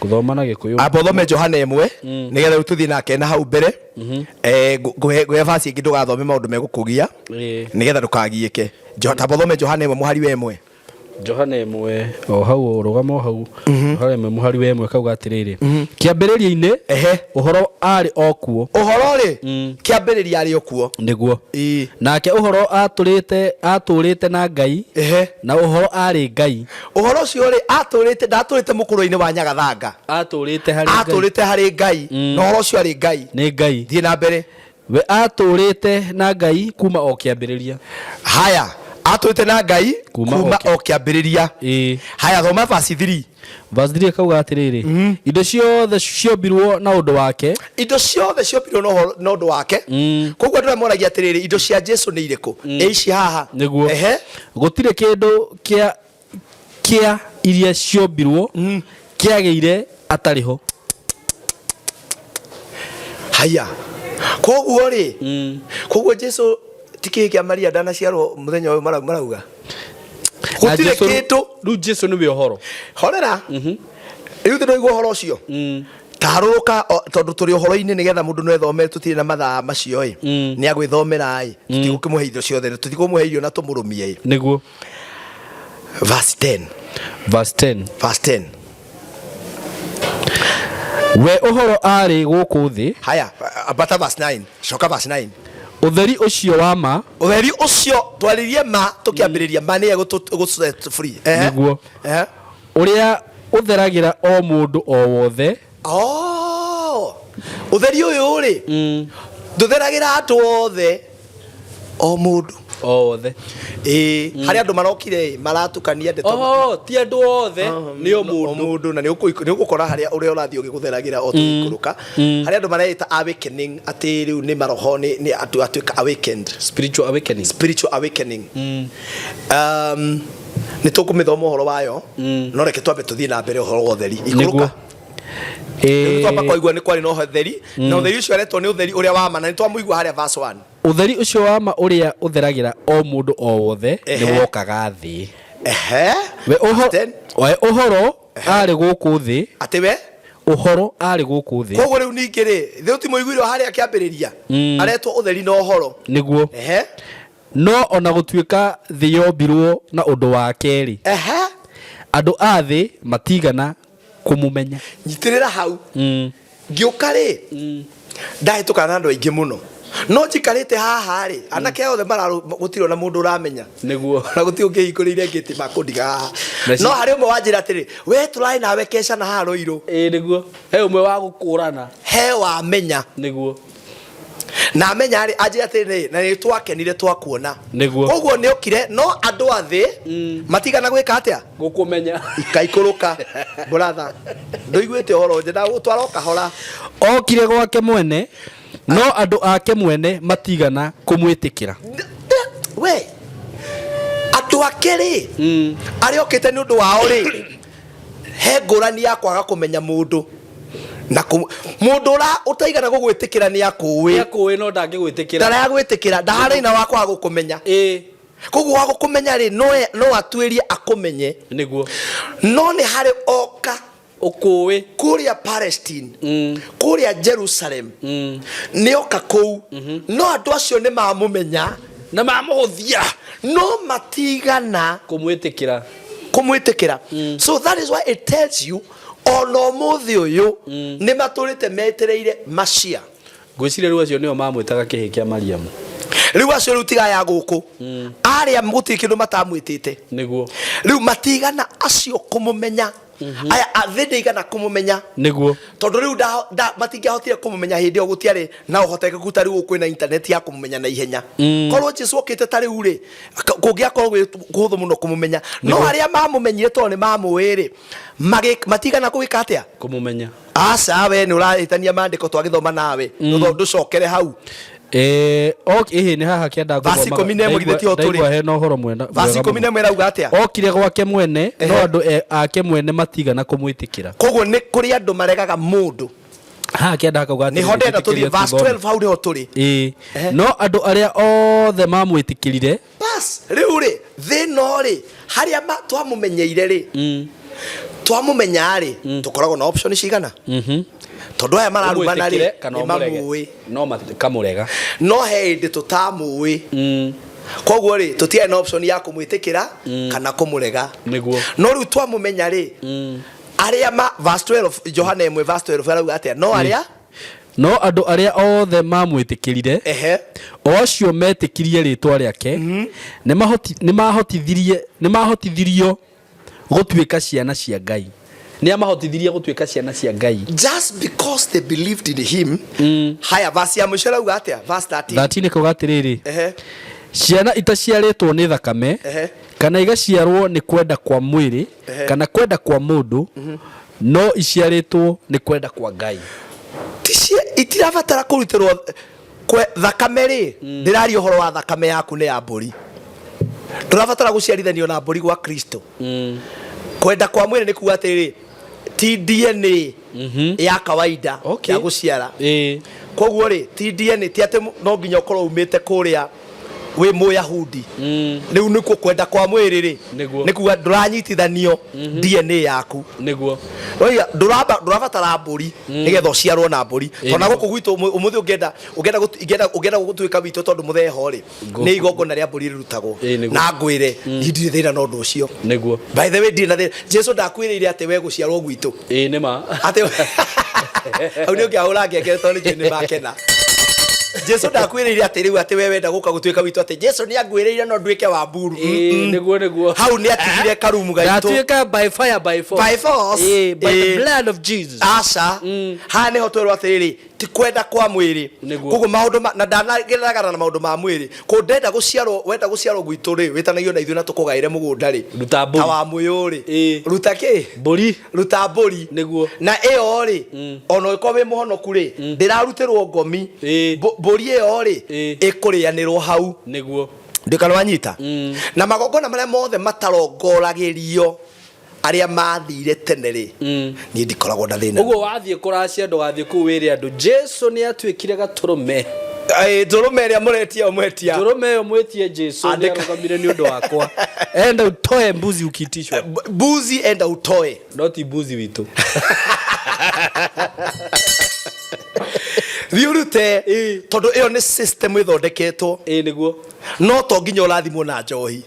Gũthoma na gĩkũyũ. Amba ũthome Johana 1 nĩgetha rĩu tũthiĩ nake na hau mbere. Ngũhe verse ĩngĩ ndũgathome maũndũ megũkũgia nĩgetha ndũkagiĩke. Tamba ũthome Johana 1 mũhari wa 1. Johana 1 o hau ũrũgama o hau. Johana 1 mũhari wa 1 kauga atĩrĩrĩ, kĩambĩrĩria-inĩ ũhoro arĩ o kuo. Ũhoro rĩ, kĩambĩrĩria arĩ o kuo. Nĩguo. Nake ũhoro atũrĩte na Ngai, na ũhoro arĩ Ngai. Ũhoro ũcio rĩ, atũrĩte, ndatũrĩte mũkũrũ-inĩ wa Nyagathanga. Atũrĩte harĩ Ngai. Atũrĩte harĩ Ngai, na ũhoro ũcio arĩ Ngai. Nĩ Ngai. Thiĩ na mbere. We atũrĩte na Ngai kuma o kĩambĩrĩria. Haya, Atũrĩte na Ngai Kuma kuma o kĩambĩrĩria. Haya, thoma verse 3. Verse 3 kauga atĩrĩrĩ, indo ciothe ciombirwo na ũndũ wake. Indo ciothe ciombirwo na ũndũ wake. Koguo andũ arĩa moragia atĩrĩrĩ, indo cia Jesu nĩ irĩkũ? Ĩ ici haha. Nĩguo. Ehe. Gũtirĩ kĩndũ kĩa iria ciombirwo kĩagĩire atarĩ ho. Haya, koguo rĩ, koguo Jesu ti kĩhĩ kĩa Maria, ndanaciarwo mũthenya ũyũ marauga. Na Gũtirĩ Jesu- kĩndũ. Rĩu Jesu nĩwe ũhoro. Horera, rĩu ndĩraigua ũhoro ũcio tarũrũka tondũ tũrĩ ũhoro-inĩ, nĩgetha mũndũ no ethomere, tũtirĩ na mathaa macio ĩ, nĩ agwĩthomera ĩ, tũtigũkĩmũhe indo ciothe, tũtigũmũhe irio na tũmũrũmie ĩ. Nĩguo. Verse 10. Verse 10. Verse 10. We ũhoro arĩ gũkũ thĩ. Haya, ambata verse 9, coka verse 9. Ũtheri ũcio wa ma. Ũtheri ũcio twaririe ma tũkĩambĩrĩria ma nĩye gũ set free. Ehe. Nĩguo. Ehe. Ũrĩa ũtheragĩra o mũndũ o wothe. Oh, ũtheri ũyũ rĩ, ndũtheragĩra andũ othe, o mũndũ o wothe. Ĩĩ, harĩ andũ marokire ĩ, maratukania ndeto. Oh, ti andũ othe, nĩ o mũndũ. O mũndũ, na nĩ ũgũkora harĩa ũrĩa ũrathiĩ ũgĩgũtheragĩra o tũgĩikũrũka. Harĩa andũ mareĩta awakening, atĩ rĩu nĩ maroho, nĩ andũ atuĩka awakened. Spiritual awakening. Spiritual awakening. Nĩ tũkũmĩthoma ũhoro wayo, no reke twambe tũthiĩ na mbere ũhoro wa ũtheri. Ikũrũka. Rĩu twamba kwaigua nĩ kwarĩ na ũtheri, na ũtheri ũcio aretwo nĩ ũtheri ũrĩa wa ma, na nĩ twamũigua harĩa verse 1. Ũtheri ũcio wa ma ũrĩa ũtheragĩra o mũndũ o wothe Ehe. nĩ wokaga thĩ. Ehe. We ũhoro, we ũhoro arĩ gũkũ thĩ. Atĩ we ũhoro arĩ gũkũ thĩ. Koguo rĩu ningĩ rĩ, thĩ ũtimũiguire harĩa kĩambĩrĩria, aretwo ũtheri na ũhoro. Nĩguo. Ehe. No ona gũtuĩka thĩ yombirwo na ũndũ wake rĩ, Ehe. andũ a thĩ matigana kũmũmenya. Nyitĩrĩra hau. Ngĩũka rĩ, ndahĩtũkana na andũ aingĩ mũno, no njikarĩte haha rĩ, anake othe mararũ, gũtirĩ ona mũndũ ũramenya. Nĩguo. Na gũtirĩ ũngĩhingũrĩire ngĩti makũndiga haha. Meci- No harĩ ũmwe wanjĩra atĩrĩ, we tũrarĩ nawe keca na haha Rũirũ. Ĩĩ nĩguo. He ũmwe wa gũkũrana. He wamenya. Nĩguo. Na amenya rĩ, anjĩra atĩrĩ, na nĩ twakenire twakuona. Nĩguo. Koguo nĩ okire, no andũ a thĩ matigana gwĩka atĩa? Gũkũmenya. Ikaikũrũka, brother, ndũiguĩte ũhoro nje ndagũtwara o kahora. Okire gwake mwene, no andũ ake mwene matigana kũmwĩtĩkĩra. We andũ ake rĩ, arĩa okĩte nĩ ũndũ wao rĩ, he ngũrani ya kwaga kũmenya mũndũ na mũndũ ũra ũtaigana gũgwĩtĩkĩra nĩ akũĩ. Nĩ akũĩ no ndangĩgwĩtĩkĩra. Ndaragwĩtĩkĩra, ndaharaina wa kwaga gũkũmenya. Ĩĩ. Koguo wa gũkũmenya rĩ, no atuĩrie akũmenye. Nĩguo. No nĩ harĩ oka ũkũĩ kũrĩa Palestine, kũrĩa Jerusalem, nĩ oka kũu, no andũ acio nĩ mamũmenya na mamũhũthia, no matigana kũmwĩtĩkĩra. Kũmwĩtĩkĩra. So that is why it tells you ona ũmũthĩ ũyũ nĩ matũrĩte metereire Masia. Ngwĩciria rĩu acio nĩo mamwĩtaga kĩhĩ kĩa Mariamu. Rĩu acio rĩu tigaya gũkũ, arĩa gũtirĩ kĩndũ matamwĩtĩte. Nĩguo. Rĩu matigana acio kũmũmenya, aya thĩ ndĩigana kũmũmenya. Nĩguo. Tondũ rĩu matingĩahotire kũmũmenya hĩndĩ ĩyo, gũtiarĩ na ũhotekeku ta rĩu kwĩna internet ya kũmũmenya na ihenya. Korwo Jesu okĩte ta rĩu rĩ, kũngĩakorwo gwĩ kũhũthũ mũno kũmũmenya. No Nĩguo. arĩa mamũmenyire tondũ nĩ mamũĩ rĩ, matigana gũgĩka atĩa? Kũmũmenya. Aca, we nĩ ũrahĩtania maandĩko twagĩthoma nawe. Ndũcokere hau. Ĩhĩ nĩ haha kĩanda. Verse 11 githĩ tiho tũrĩ? Ndaigua hena ũhoro mwena. Verse mwega 11 mũno. ĩrauga atĩa? Okire gwake mwene, no andũ ake mwene matigana kũmwĩtĩkĩra. Koguo nĩ kũrĩ andũ maregaga mũndũ. Haha kĩanda hakauga atĩrĩrĩ, Nĩho ndĩrenda tũthiĩ twĩtĩkĩrie verse tũthome. 12, hau nĩho tũrĩ. Ĩĩ. No andũ arĩa othe mamwĩtĩkĩrire. Bas, rĩu rĩ, thĩna rĩ, harĩa twamũmenyeire rĩ, twamũmenya rĩ, tũkoragwo na option cigana? Tondũ aya mararumana rĩ, Ũmwĩtĩkĩre kana nĩ ũmũrege. mamũĩ. No kamũrega. No he hĩndĩ tũtamũĩ. Koguo rĩ, tũtiarĩ na option ya kũmwĩtĩkĩra kana kũmũrega. Nĩguo. No rĩu twamũmenya rĩ, arĩa ma verse 12, Johana 1 verse 12 arauga atĩa? No arĩa No andũ arĩa othe mamwĩtĩkĩrire, o acio metĩkirie rĩtwa rĩake, nĩmahotithirio gũtuĩka ciana cia Ngai. Nĩ amahotithirie gũtuĩka ciana cia Ngai. Just because they believed in him. Haya, verse ya mũico ĩrauga atĩa? Verse 13. 13 ĩkauga atĩrĩrĩ, Ehe. Ciana itaciarĩtwo nĩ thakame Ehe. kana igaciarwo nĩ kwenda kwa mwĩrĩ Ehe. kana kwenda kwa mũndũ no iciarĩtwo nĩ kwenda kwa Ngai. Itirabatara kũrutĩrwo kwe thakame rĩ, ndĩraria ũhoro wa thakame yaku nĩ ya mbũri. Ndũrabatara gũciarithanio na mbũri gwa Kristo. Kwenda kwa mwĩrĩ nĩ kuga atĩrĩrĩ, ti DNA ya kawaida ya gũciara. Koguo rĩ, ti DNA, ti atĩ no nginya ũkorwo umĩte kũrĩa wĩ Mũyahudi. Rĩu nĩkuo kwenda kwa mwĩrĩ rĩ, Nĩguo. nĩ kuga ndũranyitithanio DNA yaku. Nĩguo. Oiga ndũrabatara mbũri nĩgetha ũciarwo na mbũri. Ĩĩ, Tondũ na nĩguo. gũkũ gwitũ ũmũthĩ ũngĩenda ũngĩenda gũtuĩka witũ tondũ mũtheho rĩ, nĩ igongona rĩa mbũri rĩrutagwo. Ĩĩ, nĩguo. Na ngwĩre niĩ ndirĩ thĩna na ũndũ ũcio. Nĩguo. By the way, ndirĩ na thĩna. Jesu ndakwĩrĩire atĩ we gũciarwo gwitũ. Ĩĩ nĩ ma. Atĩ hau nĩ ũngĩahũra ngengere tondũ nĩ nĩ makena. Jesu ndakwĩrĩire atĩ rĩu atĩ we wenda gũka gũtuĩka witũ atĩ Jesu nĩ angwĩrĩire no nduĩke wa mburu. Ĩĩ, nĩguo nĩguo. Hau nĩ atigire karumu gaitũ. Ndatuĩka by fire by force. By force. Ĩĩ, by the Ĩĩ. blood of Jesus. Aca. Haha nĩho twerwo atĩrĩrĩ, ti kwenda kwa mwĩrĩ. Nĩguo. Koguo maũndũ ma, na ndanageragana na maũndũ ma mwĩrĩ. Kũ ndenda gũciarwo, wenda gũciarwo gwitũ rĩ, wĩtanagio na ithuĩ na tũkũgaĩre mũgũnda rĩ. Ruta mbũri. Ta wa mũyũ rĩ. Ruta kĩ? Mbũri. Ruta mbũri. Nĩguo. Na ĩyo rĩ, ona ũngĩkorwo wĩ mũhonoku rĩ, ndĩrarutĩrwo ngomi. Mbũri ĩyo rĩ, ĩkũrĩanĩrwo hau. Nĩguo. Ndĩkana wanyita. Na magongona marĩa mothe matarongoragĩrio arĩa mathire tene rĩ, niĩ ndikoragwo na thĩna. Ũguo wathiĩ kũracia ndũgathiĩ kũu wĩre andũ Jesu nĩ atuĩkire gatũrũme. Ndũrũme ĩrĩa mũretia ũmwetia. Ndũrũme ĩyo mwĩtie Jesu nĩ Andĩka. arũgamire nĩ ũndũ wakwa. Enda utoe mbuzi ukiitishwa. Mbuzi enda utoe. No ti mbuzi witũ. Thiĩ ũrute tondũ ĩyo nĩ system ĩthondeketwo. Ĩĩ nĩguo. No to nginya ũrathimwo na njohi.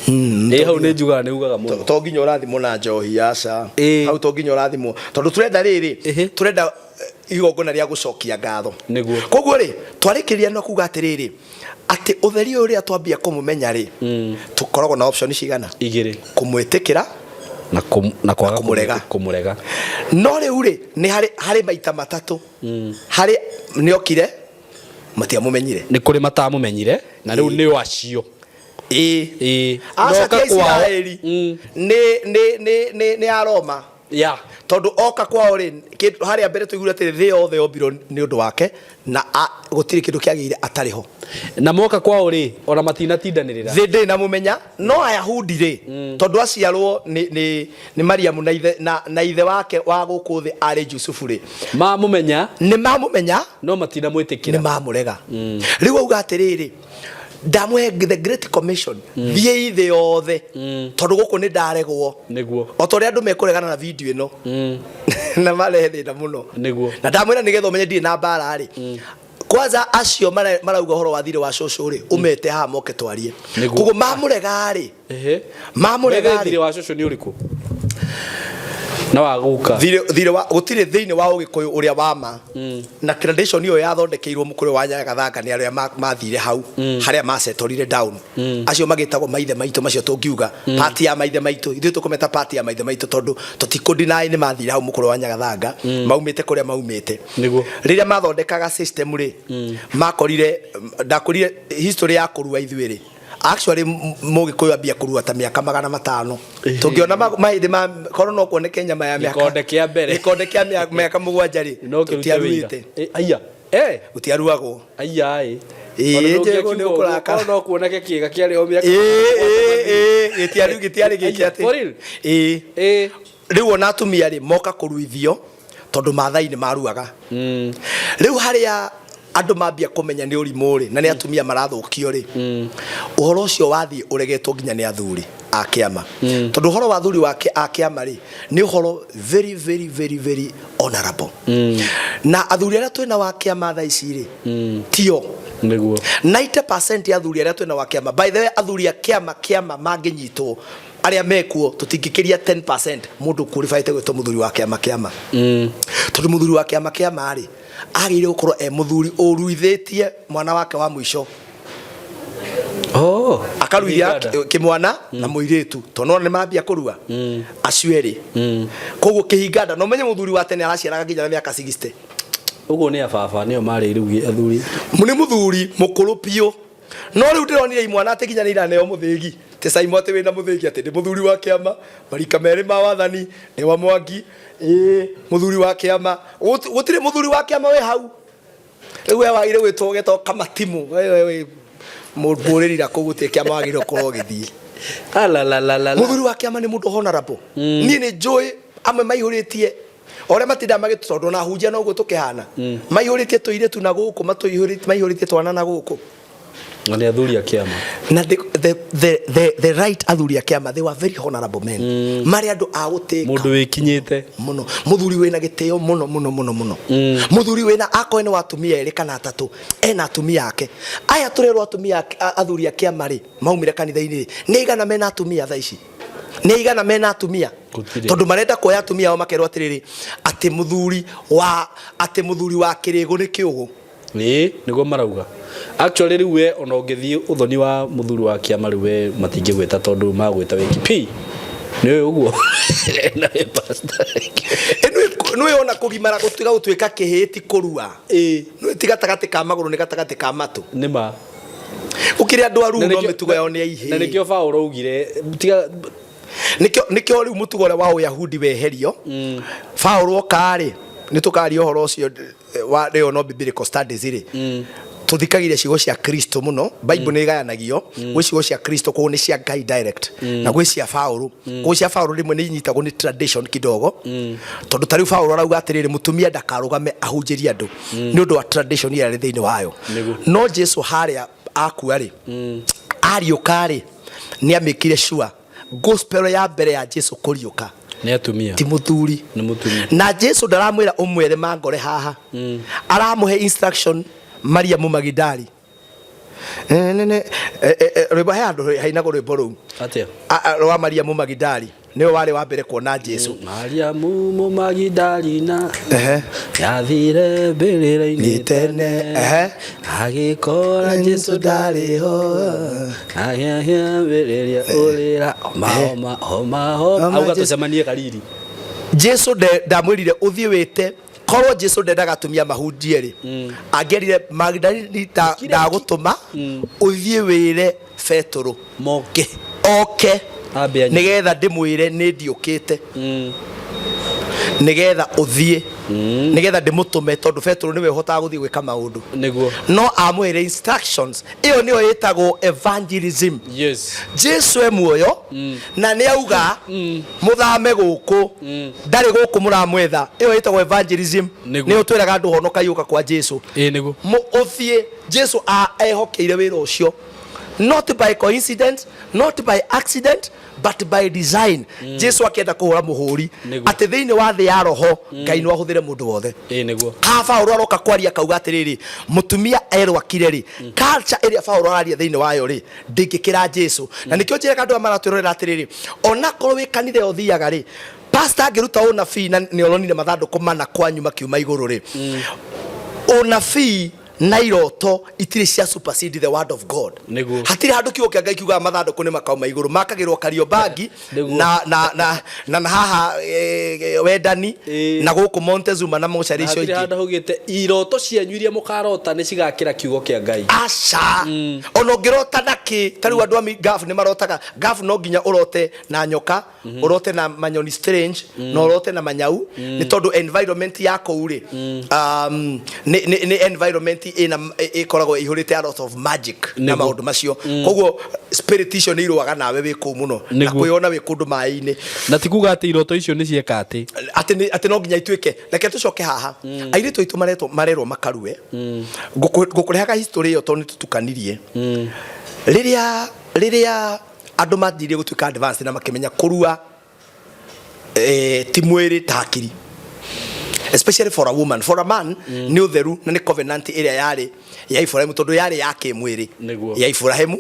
Ĩĩ hau nĩ njugaga nĩ ugaga mũno. To nginya ũrathimwo na njohi aca. Hau to nginya ũrathimwo tondũ turenda rĩrĩ, turenda igongona rĩa gũcokia ngatho. Nĩguo. Koguo rĩ, twarĩkĩrĩria na kuga atĩrĩrĩ, atĩ ũtheri ũyũ rĩrĩa twambia kũmũmenya rĩ, tũkoragwo na option cigana? Igĩrĩ. Kũmwĩtĩkĩra Na na kwaga kũmũrega. Kũmũrega. No rĩu rĩ, nĩ harĩ maita matatũ. Harĩ nĩokire matiamũmenyire. Nĩ kũrĩ matamũmenyire na rĩu nĩo acio. Ĩĩ. Ĩĩ. Aca Noka ti kwao. Aisiraeli. Nĩ Aroma. Ya. Tondũ oka kwao rĩ, harĩa mbere tũiguire atĩ thĩ yothe yombirwo nĩ ũndũ wake na gũtirĩ kĩndũ kĩagĩire atarĩ ho. Na moka kwao rĩ, ona matinatindanĩrĩra. Thĩ ndĩrĩ na mũmenya, no Ayahudi rĩ, tondũ aciarwo nĩ Mariamu na ithe, na ithe wake wa gũkũ thĩ arĩ Jusufu rĩ. Mamũmenya. Nĩ mamũmenya. No matinamwĩtĩkĩra. Nĩ mamũrega. Rĩu auga atĩrĩrĩ, ndamũhe the great commission, thiĩi thĩ yothe, tondũ gũkũ nĩ ndaregwo. Nĩguo. O ta ũrĩa andũ mekũregana na video ĩno. Na marehe thĩna mũno. Nĩguo. Na ndamwĩra nĩgetha ũmenye ndirĩ na mbara rĩ. Kwanza acio marauga ũhoro wa thirĩ wa cũcũ rĩ, ũmete haha moke twarie. Nĩguo. Koguo mamũrega rĩ, Ehe. mamũrega Thirĩ rĩ, wa cũcũ nĩ ũrĩkũ? Na wa guka. Thirĩ wa gũtirĩ thĩinĩ wa ũgĩkũyũ ũrĩa wa ma. Na tradition ĩyo yathondekeirwo mũkũrũ wa Nyagathanga nĩ arĩa mathire hau, harĩa macetorire down. Acio magĩtagwo maithe maitũ macio tũngiuga party ya maithe maitũ, ithuĩ tũkũmeta party ya maithe maitũ tondũ tũtikũdeny nĩ mathire hau mũkũrũ wa Nyagathanga, maumĩte kũrĩa maumĩte. Nĩguo. Rĩrĩa mathondekaga system rĩ, makorire, ndakorire history ya kũrua ithuĩ rĩ, actually mũgĩkũyũ ambia kũrua ta mĩaka 500. Tũngĩona mahĩndĩ ma korwo no kuoneke nyama ya mĩaka Gĩkonde kĩa mbere. Gĩkonde kĩa mĩaka 7 rĩ, No kĩrute wĩira. tũtiaruĩte. Aya. Gũtiaruagwo. Aya ĩ. Ĩĩ, Ona njĩrwo nĩ ndũngĩkiuga ũguo, ũkũrakara. korwo no kuoneke kĩĩga kĩarĩ ho mĩaka Ĩĩ, ĩĩ, ĩĩ, gĩtiarĩ gĩkĩ Aya, atĩ. for real? Ĩĩ. Rĩu ona atumia rĩ, moka kũruithio tondũ Maathai nĩ maruaga. Rĩu harĩa andũ mambia kũmenya nĩ ũrimũ rĩ, na nĩ atumia marathũkio rĩ, ũhoro ũcio wathiĩ ũregetwo nginya nĩ athuri a kĩama. Tondũ ũhoro wa athuri a kĩama rĩ, nĩ ũhoro very, very, very, very honorable. Na athuri arĩa twĩna wa kĩama thaa ici rĩ, tio. Nĩguo. 90% ya athuri arĩa twĩna wa kĩama, by the way, athuri a kĩama mangĩnyitwo arĩa mekuo tũtingĩkĩria 10% mũndũ qualified gwĩtwo mũthuri wa kĩama. Tondũ mũthuri wa kĩama rĩ, agĩrĩire gũkorwo e mũthuri ũruithĩtie mwana wake wa mũico. Oh, akaruithia Uganda. kĩmwana na mũirĩtu tondũ nona nĩ mambia kũrua acio erĩ. Koguo kĩhinganda no menye mũthuri wa tene araciaraga nginya na mĩaka 60. Ũguo nĩ ababa nĩo marĩ rĩu athuri. Nĩ mũthuri mũkũrũ biũ. No rĩu ndĩronire imwana atĩ nginya nĩ iraneo mũthĩgi. Ti Saimo atĩ wĩna mũthĩgi atĩ ndĩ mũthuri wa kĩama, marika merĩ ma wathani, nĩ wa Mwangi, ĩĩ mũthuri wa kĩama. Gũtirĩ mũthuri wa kĩama wĩ hau. Rĩu we wagĩrĩire gwĩtwo ũgetwo kamatimu. We we wĩ mũmbũrĩri na kũu gũtirĩ kĩama wagĩrĩirwo gũkorwo ũgĩthiĩ. Mũthuri wa kĩama nĩ mũndũ honorable. Niĩ nĩ njũĩ amwe maihũrĩtie o ũrĩa matindaga magĩtũ tondũ ona ahunjia noguo tũkĩhana. Maihũrĩtie tũirĩtu na gũkũ, maihũrĩtie twana na gũkũ. Na nĩ athuri a kĩama. Na the right athuri a kĩama, they were very honorable men. Marĩ andũ a gũtĩka. Mũndũ wĩkinyĩte. Mũno. Mũthuri wĩna gĩtĩo mũno mũno mũno mũno. Mũthuri wĩna akorwo nĩ wa atumia erĩ kana atatũ, ena atumia ake. Aya tũrerwo atumia athuri a kĩama rĩ, maumire kanitha-inĩ rĩ, nĩ aigana mena atumia thaa ici? Nĩ aigana mena atumia? Tondũ marenda kuoya atumia ao makerwo atĩrĩrĩ, atĩ mũthuri wa, atĩ mũthuri wa kĩrĩgũ nĩ kĩũgũ. Ĩĩ, nĩguo marauga. Actually rĩu we ona ũngĩthiĩ ũthoni wa mũthuri wa kĩama rĩu we matingĩgwĩta tondũ magwĩta wĩ kipi. Nĩ ũĩ ũguo? Na wĩ pastor. Nĩũĩ ona kũgimara gũtiga gũtuĩka kĩhĩĩ ti kũrua. Ĩĩ. Nĩũĩ ti gatagatĩ ka magũrũ nĩ gatagatĩ ka matũ. Nĩ ma. Gũkĩrĩ andũ aruu no mĩtugo yao nĩ ya ihĩĩ. Na nĩkĩo Paũlũ augire tiga Nĩkĩo nĩkĩo rĩu mũtugo ũrĩa wa Ũyahudi weherio. Paũlũ oka rĩ, nĩ tũkaria ũhoro ũcio wa rĩo no biblical studies rĩ. Tũthikagĩrĩria ciugo cia Kristo mũno. Bible nĩ ĩgayanagio. Gwĩ ciugo cia Kristo koguo nĩ cia Ngai direct. Na gwĩ cia Paũlũ. Koguo cia Paũlũ rĩmwe nĩ inyitagwo nĩ tradition kidogo. Tondũ ta rĩu Paũlũ arauga atĩrĩrĩ, mũtumia ndakarũgame ahunjĩrie andũ nĩ ũndũ wa tradition ĩrĩa ĩrĩ thĩinĩ wayo. No Jesu harĩa akua rĩ, ariũka rĩ, nĩ amĩkire sure gospel ya mbere ya Jesu kũriũka nĩ atumia. Ti mũthuri. Nĩ mũtumia. Na Jesu ndaramwĩra ũmwethe mangore haha. Aramũhe instruction Mariamu Magidali. Rwĩmbo he handũ hainagwo rwĩmbo rũu. Atĩa? Rwa Mariamu Magidali. Nĩwe warĩ wa mbere kuona Jesu. Mariamu Mũmagidalina yathire mbĩrĩra-inĩ tene agĩkora Jesu ndarĩ ho agĩambĩrĩria ũrĩra homa homa homa homa auga tũcemanie Galili. Jesu ndamwĩrire ũthiĩ wĩte korwo Jesu ndendaga atumia mahunjie rĩ, angĩerire Magdalini ndagũtũma ũthiĩ wĩre Betũrũ moke oke nĩgetha ndĩmwĩre nĩ ndiũkĩte nĩgetha ũthiĩ nĩgetha ndĩmũtũme tondũ Betũrũ nĩwe ũhotaga gũthiĩ gwĩka maũndũ. Nĩguo. No amwĩre instructions ĩyo nĩyo ĩtagwo evangelism. Yes. Jesu e muoyo na nĩ auga mũthame gũkũ ndarĩ gũkũ mũramwetha. Ĩyo ĩtagwo evangelism. Nĩyo twĩraga andũ honokai ũka kwa Jesu. Ĩĩ nĩguo. Ũthiĩ Jesu ehokeire wĩra ũcio not by coincidence, not by accident, but by design. Jesu akĩenda kũhũra mũhũri atĩ thĩinĩ wa thĩ ya roho Ngai no ahũthĩre mũndũ wothe. Ĩĩ nĩguo. Haha Paũlũ aroka kwaria akauga atĩrĩrĩ, mũtumia erwakire rĩ, culture ĩrĩa Paũlũ araria thĩinĩ wayo rĩ, ndĩngĩkĩra Jesu. Na nĩkĩo njĩraga andũ aya maratwĩrorera atĩrĩrĩ, onakorwo wĩ kanitha ĩyo ũthiaga rĩ, pastor angĩruta ũnabii na nĩ oronire mathandũkũ mana kwanyu makiuma igũrũ rĩ, ũnabii na iroto itirĩ cia supersede the word of God. Nĩguo. Hatirĩ handũ kiugo kĩa Ngai kiugaga mathandũkũ nĩ makauma igũrũ, makagĩrwo Kariobangi na na na na na haha wendani na gũkũ Montezuma na mocarĩ icio Hatirĩ ingĩ. handũ haugĩte iroto cianyu iria mũkarota nĩ cigakĩra kiugo kĩa Ngai. Aca. Ona ũngĩrota na kĩ, ta rĩu andũ a Gulf nĩ marotaga. Gulf no nginya ũrote na nyoka, ũrote na manyoni strange, na ũrote na manyau, nĩ tondũ environment ya kũu rĩ, nĩ environment ĩna ĩkoragwo ĩihũrĩte a lot of magic na Nĩguo. maũndũ macio. Koguo spirit icio nĩ irũaga nawe wĩ kũu mũno, na Nĩguo. kwĩyona wĩ kũndũ maĩ-inĩ. Na ti kuga atĩ iroto icio nĩ cieka atĩ. Atĩ no nginya ituĩke. Reke tũcoke haha. Airĩtu aitũ marerwo makarue. Ngũkũrehaga history ĩyo tondũ nĩ tũtukanirie. Rĩrĩa andũ manjirie gũtuĩka advance na makĩmenya kũrua ti mwĩrĩ ta hakiri, especially for a woman. For a man nĩ ũtheru na nĩ covenant ĩrĩa yarĩ ya Ibrahimu, tondũ yarĩ ya kĩmwĩrĩ ya Ibrahimu,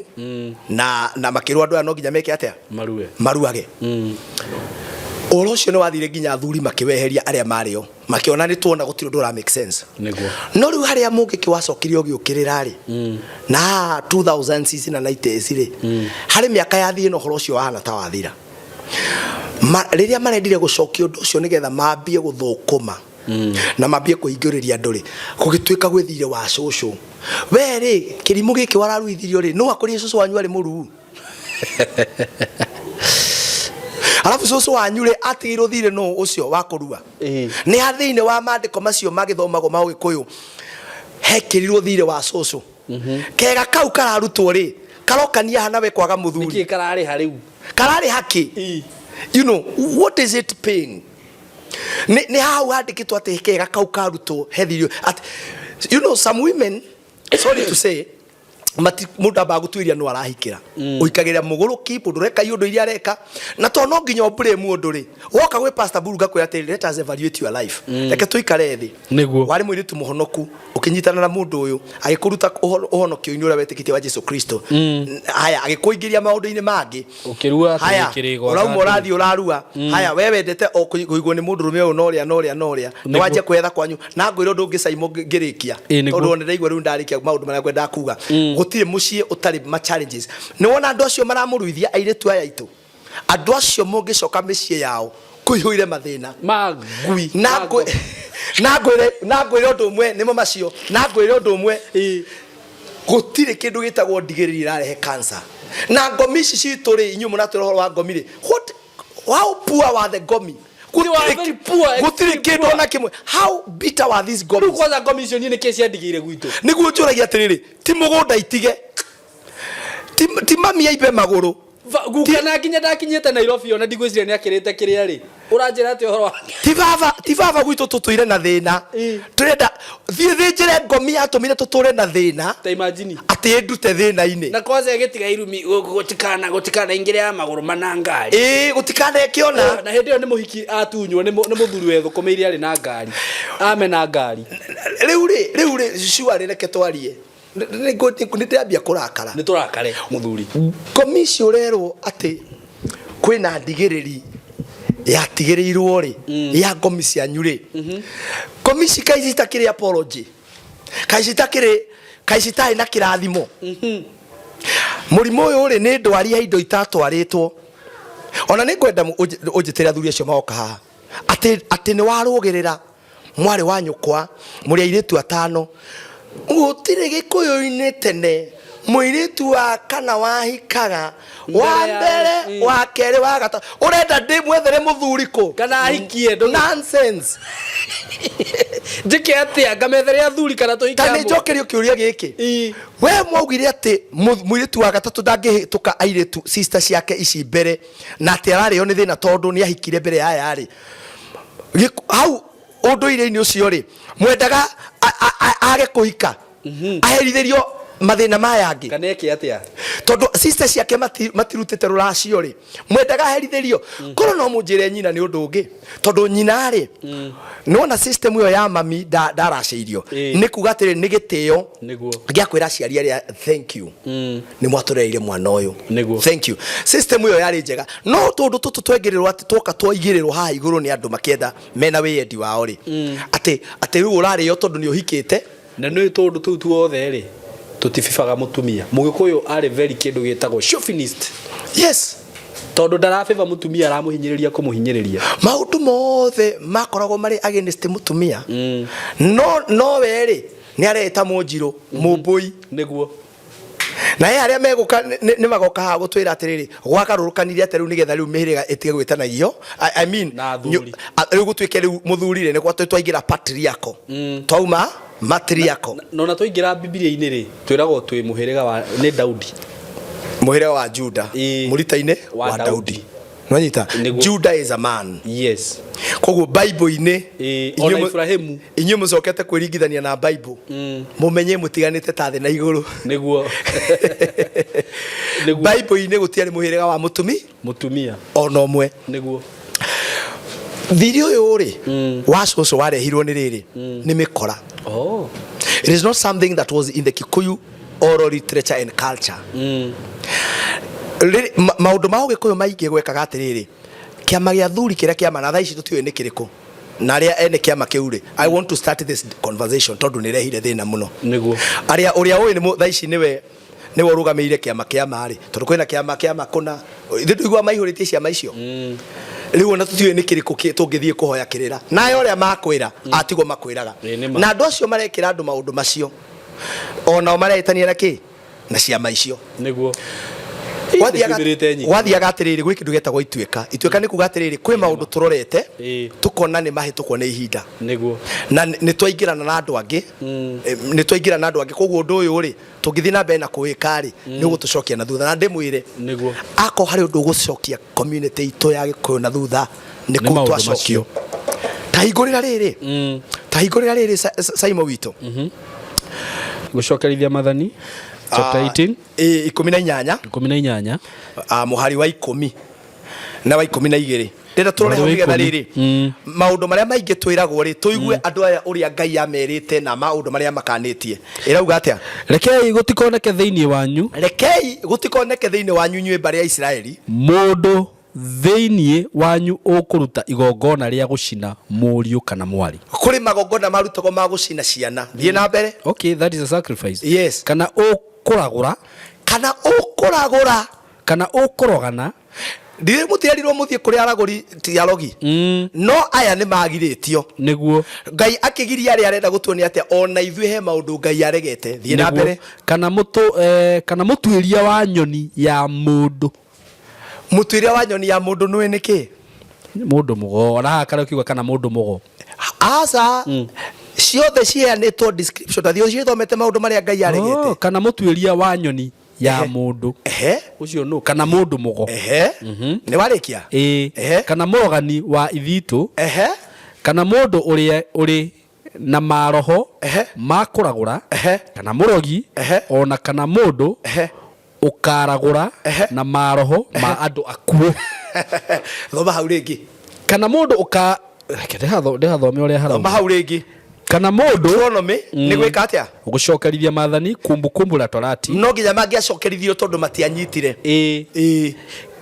na makĩrwo andũ aya no nginya meke atĩa? Marue. Maruage. Ũhoro ũcio nĩ wathire nginya athuri makĩweheria arĩa marĩ o, makĩona nĩ tuona gũtirĩ ũndũ ũra make sense. Nĩguo. No rĩu harĩa mũngĩkĩ wacokire ũgĩũkĩrĩra rĩ, na haha 2000s na 90s rĩ, harĩ mĩaka yathiĩ na ũhoro ũcio wahana ta wathira. Rĩrĩa marendire gũcokia ũndũ ũcio nĩgetha mambie gũthũkũma Na mambie kũhingũrĩria andũ rĩ, gũgĩtuĩka gwĩ thirĩ wa cũcũ. We rĩ, kĩrimũ gĩkĩ wararuithirio rĩ, no akũrire cũcũ wanyu arĩ mũruu. Arabu cũcũ wanyu rĩ, atigĩirwo thirĩ nũ ũcio wa kũrua? Nĩ ha thĩinĩ wa maandĩko macio magĩthomagwo ma Ũgĩkũyũ hekĩrirwo thirĩ wa cũcũ? Kega kau kararutwo rĩ, karokania ha nawe kwaga mũthuri? Nĩkĩ kararĩha rĩu? Kararĩha kĩ? You know what is it paying? Nĩ hau handĩkĩtwo atĩ kega kau karutwo he thirĩ atĩ, you know, some women, sorry to say, mati mundu ambaga gutuiria no arahikira uikagira muguruki mundu ureka iundu iria areka na to no nginya blame mundu ri woka gwi Pastor Buru ngakwira ati, "Let us evaluate your life." Reke tuikare thi. Nĩguo. Wari mwiritu muhonoku, ukinyitana na mundu uyu agikuruta uhonokio-inĩ ũrĩa wetĩkĩtie wa Jesu Kristo. Haya, agĩkũingĩria maũndũ-inĩ mangĩ. Ũkĩrua. Haya. Tũgĩkĩrĩgwa. Ũrauma ũrathiĩ ũrarua. Haya, we wendete o kũigwo nĩ mũndũ rũme ũyũ na ũrĩa na ũrĩa na ũrĩa. Nĩguo. Nĩwanjia kwetha kwanyu na ngwĩra ũndũ ũngĩ Caimo ngĩrĩkia. Ĩ, nĩguo. Tondũ ona ndaigua rĩu ndarĩkia maũndũ marĩa ngwendaga kuga, gũtirĩ mũciĩ ũtarĩ ma challenges. Nĩ wona andũ acio maramũruithia airĩtu aya aitũ, andũ acio mũngĩcoka mĩciĩ yao kũihũire mathĩna. Magui. Na ngwĩre ũndũ ũmwe, nĩmo macio, na ngwĩre ũndũ ũmwe, gũtirĩ kĩndũ gĩtagwo ndigĩrĩri ĩrarehe cancer na ngomi ici citũ rĩ. Inyuĩ mũratwĩra ũhoro wa ngomi rĩ, what, how poor were the ngomi? Gũtirĩ kĩndũ ona kĩmwe. How bitter were these ngomi? Rĩu kwanza ngomi icio niĩ nĩkĩ ciandigĩire gwitũ? Nĩguo njũragia atĩrĩrĩ, ti mũgũnda itige, ti mami aimbe magũrũ. Guka na nginya ndakinyĩte Nairobi ona ndigwĩciria nĩ akĩrĩte kĩrĩa rĩ ũranjĩra atĩ ũhoro wa Ti baba gwitũ tũtũire na thĩna. Tũrenda thiĩ thĩnjĩre ngomi yatũmire tũtũre na thĩna. Ta imagine. Atĩ ndute thĩna-inĩ. Na kwanza ĩgĩtiga irumi gũtikana ingĩre ya magũrũ mana ngari. Ĩĩ, gũtikanekĩona. Na hĩndĩ ĩyo nĩ mũhiki atunywo nĩ mũthuri wethũkũmĩire arĩ na ngari, amena ngari. Rĩu rĩ sure, reke twarie. Nĩ ndĩrambia kũrakara. Nĩ tũrakare, mũthuri. Ngomi ici ũrerwo atĩ kwĩna ndigĩrĩri yatigĩrĩirwo rĩ ya ngomi cianyu rĩ, ngomi ici kaĩ citakĩrĩ apology, kaĩ citakĩrĩ, kaĩ citarĩ na kĩrathimo? Mũrimũ ũyũ rĩ, nĩ ndwari ya indo itatwarĩtwo. Ona nĩ ngwenda ũnjĩtĩre athuri acio magoka haha atĩ nĩ warũgĩrĩra mwarĩ wa nyũkwa mũrĩ airĩtu atano. Gũtirĩ gĩkũyũ-inĩ tene mũirĩtu wa kana wahikaga wa mbere, wa kerĩ, wa gatatũ. Ũrenda ndĩmwethere mũthuri kũ? Kana ahikie? Nonsense. Njĩke atĩa, ngamethere athuri kana tũhike Ta nĩ hamwe? njokerio kĩũria gĩkĩ. We mwaugire atĩ mũirĩtu wa gatatũ ndangĩhĩtũka airĩtu sister ciake ici mbere, na atĩ ararĩo nĩ thĩna tondũ nĩ ahikire mbere ya aya rĩ. Hau ũndũire-inĩ ũcio rĩ, mwendaga age kũhika, aherithĩrio mathĩna maya angĩ? Kana eke atĩa? Tondũ sister ciake matirutĩte rũracio rĩ, mwendaga aherithĩrio? Korwo no mũnjĩre nyina nĩ ũndũ ũngĩ, tondũ nyina rĩ, nĩwona system ĩyo ya mami ndaracĩirio nĩ kuga atĩrĩ, nĩ gĩtĩo gĩa kwĩra aciari arĩa, "Thank you, nĩ mwatũrereire mwana ũyũ." Nĩguo. Thank you. System ĩyo yarĩ njega, no tũndũ tũtũ twengĩrĩrwo atĩ twoka twaigĩrĩrwo haha igũrũ nĩ andũ makĩenda mena wĩyendi wao rĩ, atĩ rĩu ũrarĩo tondũ nĩ ũhikĩte. Na nĩ tũndũ tũu tuothe rĩ, tũtibibaga mũtumia. Mũgĩkũyũ arĩ very kĩndũ gĩtagwo chauvinist. Yes. Tondũ ndarabĩba mũtumia, aramũhinyĩrĩria kũmũhinyĩrĩria. Maũndũ mothe makoragwo marĩ against mũtumia, no we rĩ, nĩ areta mũnjirũ mũmbũi. Nĩguo. Na he arĩa megũka nĩ magoka haha gũtwĩra atĩrĩrĩ, gwagarũrũkanire atĩa rĩu nĩgetha rĩu mĩhĩrĩga ĩtige gwĩtanagio, I mean, Na athuri. Rĩu gũtuĩke rĩu mũthuri rĩ, nĩ gwa twaingĩra patriarchal, twauma matriarchal. Na ona twaingĩra Bibilia-inĩ rĩ, twĩragwo twĩ mũhĩrĩga wa nĩ Daudi. Mũhĩrĩga wa Juda, mũrita-inĩ wa wa Daudi. Nwanyita? Judah is a man. Yes. Koguo Bible-inĩ Ona Ibrahimu. Inyuĩ mũcokete kwĩringithania na Bible, mũmenye mũtiganĩte ta thĩ na igũrũ. Nĩguo. Bible-inĩ gũtiarĩ mũhĩrĩga wa mũtumi mũtumia ona ũmwe. Nĩguo. Thiri ũyũ rĩ wa cũcũ warehirwo nĩ rĩrĩ, nĩ mĩkora. Oh. It is not something that was in the Kikuyu oral literature and culture. Maũndũ ma ũgĩkũyũ maingĩ gwekaga atĩrĩrĩ, kĩama gĩa thuri kĩrĩa kĩama na thaa ici tũtiũĩ nĩ kĩrĩkũ na arĩa ene kĩama kĩu rĩ. I want to start this conversation tondũ nĩ rehire thĩna mũno. Nĩguo. Arĩa ũrĩa ũĩ nĩ thaa ici nĩwe ũrũgamĩrĩire kĩama kĩama rĩ, tondũ kwĩna kĩama kĩama kũna, ithuĩ tũiguaga maihũrĩtie ciama icio. Rĩu ona tũtiũĩ nĩ kĩrĩkũ tũngĩthiĩ kũhoya kĩrĩra nayo ũrĩa makwĩra atigwo makwĩraga. Nĩ ma. Na andũ acio marekĩra andũ maũndũ macio onao maretania na kĩ na ciama icio. Nĩguo. Gwathiaga Nĩciumĩrĩte nyingĩ. Gwathiaga atĩrĩrĩ, gwĩ kĩndũ gĩtagwo ituĩka. Ituĩka nĩ kuga atĩrĩrĩ, kwĩ maũndũ tũrorete tũkona nĩ mahĩtũkwo nĩ ihinda. Nĩguo. Na nĩ twaingĩrana na andũ angĩ. Nĩ twaingĩrana na andũ angĩ, koguo ũndũ ũyũ rĩ, tũngĩthiĩ na mbere na kũwĩka rĩ, nĩ ũgũtũcokia na thutha. Na ndĩmwĩre, Nĩguo. akorwo harĩ ũndũ ũgũcokia community itũ ya Gĩkũyũ na thutha, nĩ Nĩ kũu maũndũ twacokio. Ta hingũrĩra rĩrĩ, ta hingũrĩra rĩrĩ, Saimo witũ. Gũcokerithia Maathani chapter 18. 18. 18. Mũhari wa 10 na wa 12, ndĩrenda tũrore hau Mũhari wa nĩgetha 10. rĩrĩ, maũndũ marĩa maingĩ twĩragwo rĩ, tũigue andũ aya ũrĩa Ngai amerĩte na maũndũ marĩa makanĩtie. Ĩrauga atĩa? Rekei gũtikoneke thĩinĩ wanyu. Rekei gũtikoneke thĩinĩ wanyu, inyuĩ mbarĩ ya Isiraeli, mũndũ thĩinĩ wanyu ũkũruta igongona rĩa gũcina mũriũ kana mwarĩ. Kũrĩ magongona marutagwo ma gũcina ciana. Thiĩ na mbere. Okay, that is a sacrifice. Yes. Kana ũkũragũra. Kana ũkũragũra. Kana ũkũrogana. Ndirĩ mũtiarirwo mũthiĩ kũrĩ aragũri, ti arogi, no aya nĩ magirĩtio. Nĩguo. Ngai akĩgiria arĩa arenda gũtuonia atĩa ona ithuĩ he maũndũ Ngai aregete. Thiĩ na Nĩguo. mbere. Kana mũtuĩria wa nyoni ya mũndũ. Mũtuĩria wa nyoni ya mũndũ nũĩ nĩ kĩ? Mũndũ mũgo. Ona haha karĩa ũkiuga kana mũndũ mũgo. Aca, ciothe ciheanĩtwo description, ta thiĩ ũcithomete maũndũ marĩa Ngai aregete. Oh, kana mũtuĩria wa nyoni ya mũndũ. Ũcio nũ? Kana mũndũ mũgo. Nĩ warĩkia? Ĩĩ. Kana mũrogani wa ithitũ. Kana mũndũ ũrĩa ũrĩ na maroho ma kũragũra, kana mũrogi, ona kana mũndũ ũkaragũra na maroho ma andũ akuũ. Thoma hau rĩngĩ. Kana mũndũ ũka, reke ndĩhathome ũrĩa harauga. Thoma hau rĩngĩ. Kana mũndũ Deuteronomy nĩ gwĩka atĩa? Gũcokerithia Maathani, Kumbukumbu la Torati. No nginya mangĩacokerithirio tondũ matianyitire. Ĩĩ.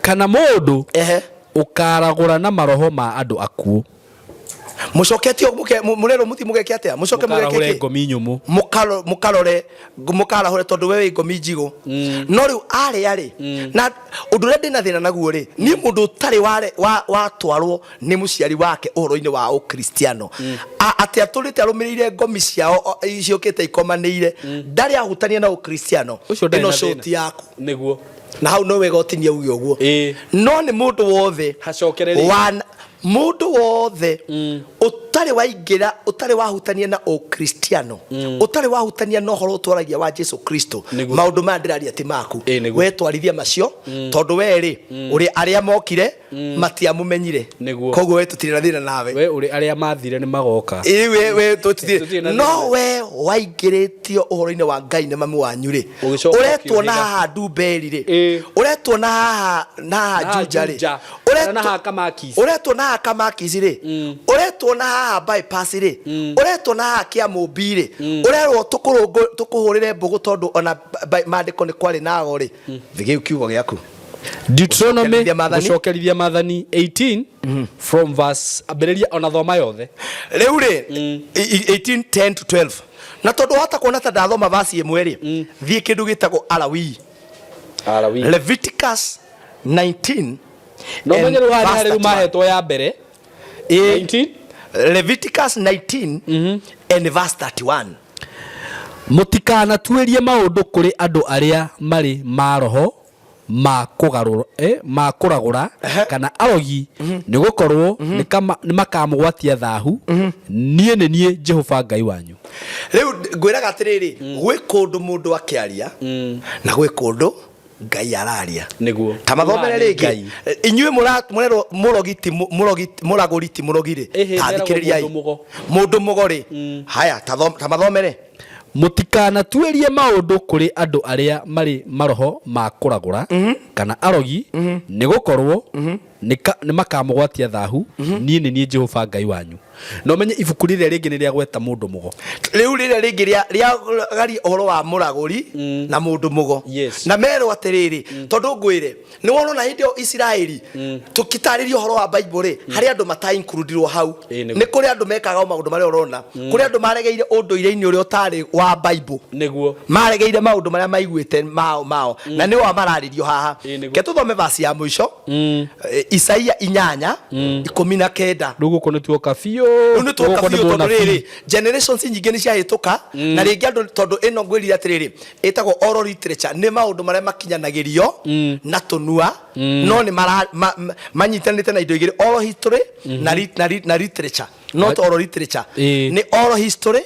Kana mũndũ ũkaragũra na maroho ma andũ akuũ. Mũcoketio mũrerwo mũthiĩ mũgeke atĩa? Mũcoke mũgeke Mũkarahũre kĩ? ngomi nyũmũ. Mũkarore, mũkarahũre, tondũ we wĩ ngomi njigũ. No rĩu arĩa rĩ, na ũndũ ũrĩa ndĩna thĩna naguo rĩ, niĩ mũndũ ũtarĩ watwarwo nĩ mũciari wake ũhoro-inĩ wa ũkristiano, atĩ atũrĩte arũmĩrĩire ngomi ciao ciũkĩte ikomanĩire, ndarĩ ahutania na ũkristiano. Ũcio ndarĩ Ĩno na thĩna. cũti yaku. Nĩguo. Na hau no wega ũtinie uge ũguo. No nĩ mũndũ wothe Hacokererie. Mũndũ wothe ũtarĩ waingĩra, ũtarĩ wahutania na ũkristiano, ũtarĩ wahutania na ũhoro ũtwaragia wa Jesu Kristo, maũndũ maya ndĩraria ti maku. We twarithia macio, tondũ we rĩ, ũrĩa arĩa mokire matiamũmenyire. Nĩguo. Koguo we tũtirĩ na thĩna nawe. We ũrĩ arĩa mathire nĩ magoka. Ĩĩ, we tũtirĩ. Tũtirĩ na No thĩna. we waingĩrĩtio ũhoro-inĩ wa Ngai nĩ mami wanyu rĩ, Ũgĩcoka ũretwo na ũkĩũhĩga. haha Ndumberi rĩ, ũretwo na haha na haha Na haha Juja rĩ, Juja. Kana na haha Kamakis. Ũretwo na haha Kamakis rĩ, ũretwo na haha bypass rĩ, ũretwo na haha Kĩamũmbi rĩ, ũrerwo tũkũhũrĩre mbũgũ, tondũ ona maandĩko nĩ kwarĩ nago rĩ, thigĩu kiugo gĩaku. Deuteronomy. Gũcokerithia Maathani. Gũcokerithia Maathani 18 from verse, ambĩrĩria ona thoma yothe. Rĩu rĩ, 18 10 to 12, na tondũ wahota kuona ta ndathoma vasi ĩmwe rĩ, thiĩ kĩndũ gĩtagwo Alawii. Alawii. Leviticus 19 No and menye rĩu haha verse nĩ rĩu 31. mahetwo ya mbere. 19 Leviticus 19 and verse 31. Mũtikanatuĩrie maũndũ kũrĩ andũ arĩa marĩ maroho ma kũragũra kana arogi, nĩ gũkorwo nĩ makamũgwatia thahu. Niĩ nĩ niĩ Jehova Ngai wanyu. Rĩu ngwĩraga atĩrĩrĩ, gwĩ kũndũ mũndũ akĩaria na gwĩ kũndũ Ngai araria. Nĩguo. Ta mathomere Nĩ rĩngĩ. Ngai. Inyuĩ mũrerwo mũrogi ti mũrogi, mũragũri ti mũrogi rĩ, Ĩhĩ, ta meragwo thikĩrĩriai. mũndũ mũgo. Mũndũ mũgo rĩ, haya, ta mathomere. Mũtikanatuĩrie maũndũ kũrĩ andũ arĩa marĩ maroho ma kũragũra kana arogi, nĩ gũkorwo nĩ makamũgwatia thahu. Niĩ nĩ niĩ Jehova Ngai wanyu. Na ũmenye ibuku rĩrĩa rĩngĩ nĩ rĩagweta mũndũ mũgo. Rĩu rĩrĩa rĩngĩ rĩa ũhoro wa mũragũri na mũndũ mũgo. Na merwo atĩrĩrĩ, tondũ ngwĩre nĩ wona ona hĩndĩ ĩyo Isiraeli tũkĩtarĩria ũhoro wa Bible rĩ, harĩ andũ mata include-irwo hau. Nĩguo. Nĩ kũrĩ andũ mekaga o maũndũ marĩa ũrona, kũrĩ andũ maregeire ũndũire-inĩ ũrĩa ũtarĩ wa Bible. Nĩguo. Maregeire maũndũ marĩa maiguĩte mao mao, na nĩo mararĩrio haha. Nĩguo. Ke tũthome verse ya mũico. Isaia 8 19. Rĩu gũkũ nĩ tuoka biũ. Rĩu nĩ tuoka Gũkũ nĩ biũ tondũ mũnabii. rĩrĩ generations nyingĩ nĩ ciahĩtũka na rĩngĩ andũ tondũ ĩno ngwĩrire atĩrĩrĩ ĩtagwo oral literature, nĩ maũndũ marĩa makinyanagĩrio na tũnua, no nĩ manyitanĩte na indo igĩrĩ, oral history na literature, not oral literature, nĩ oral history,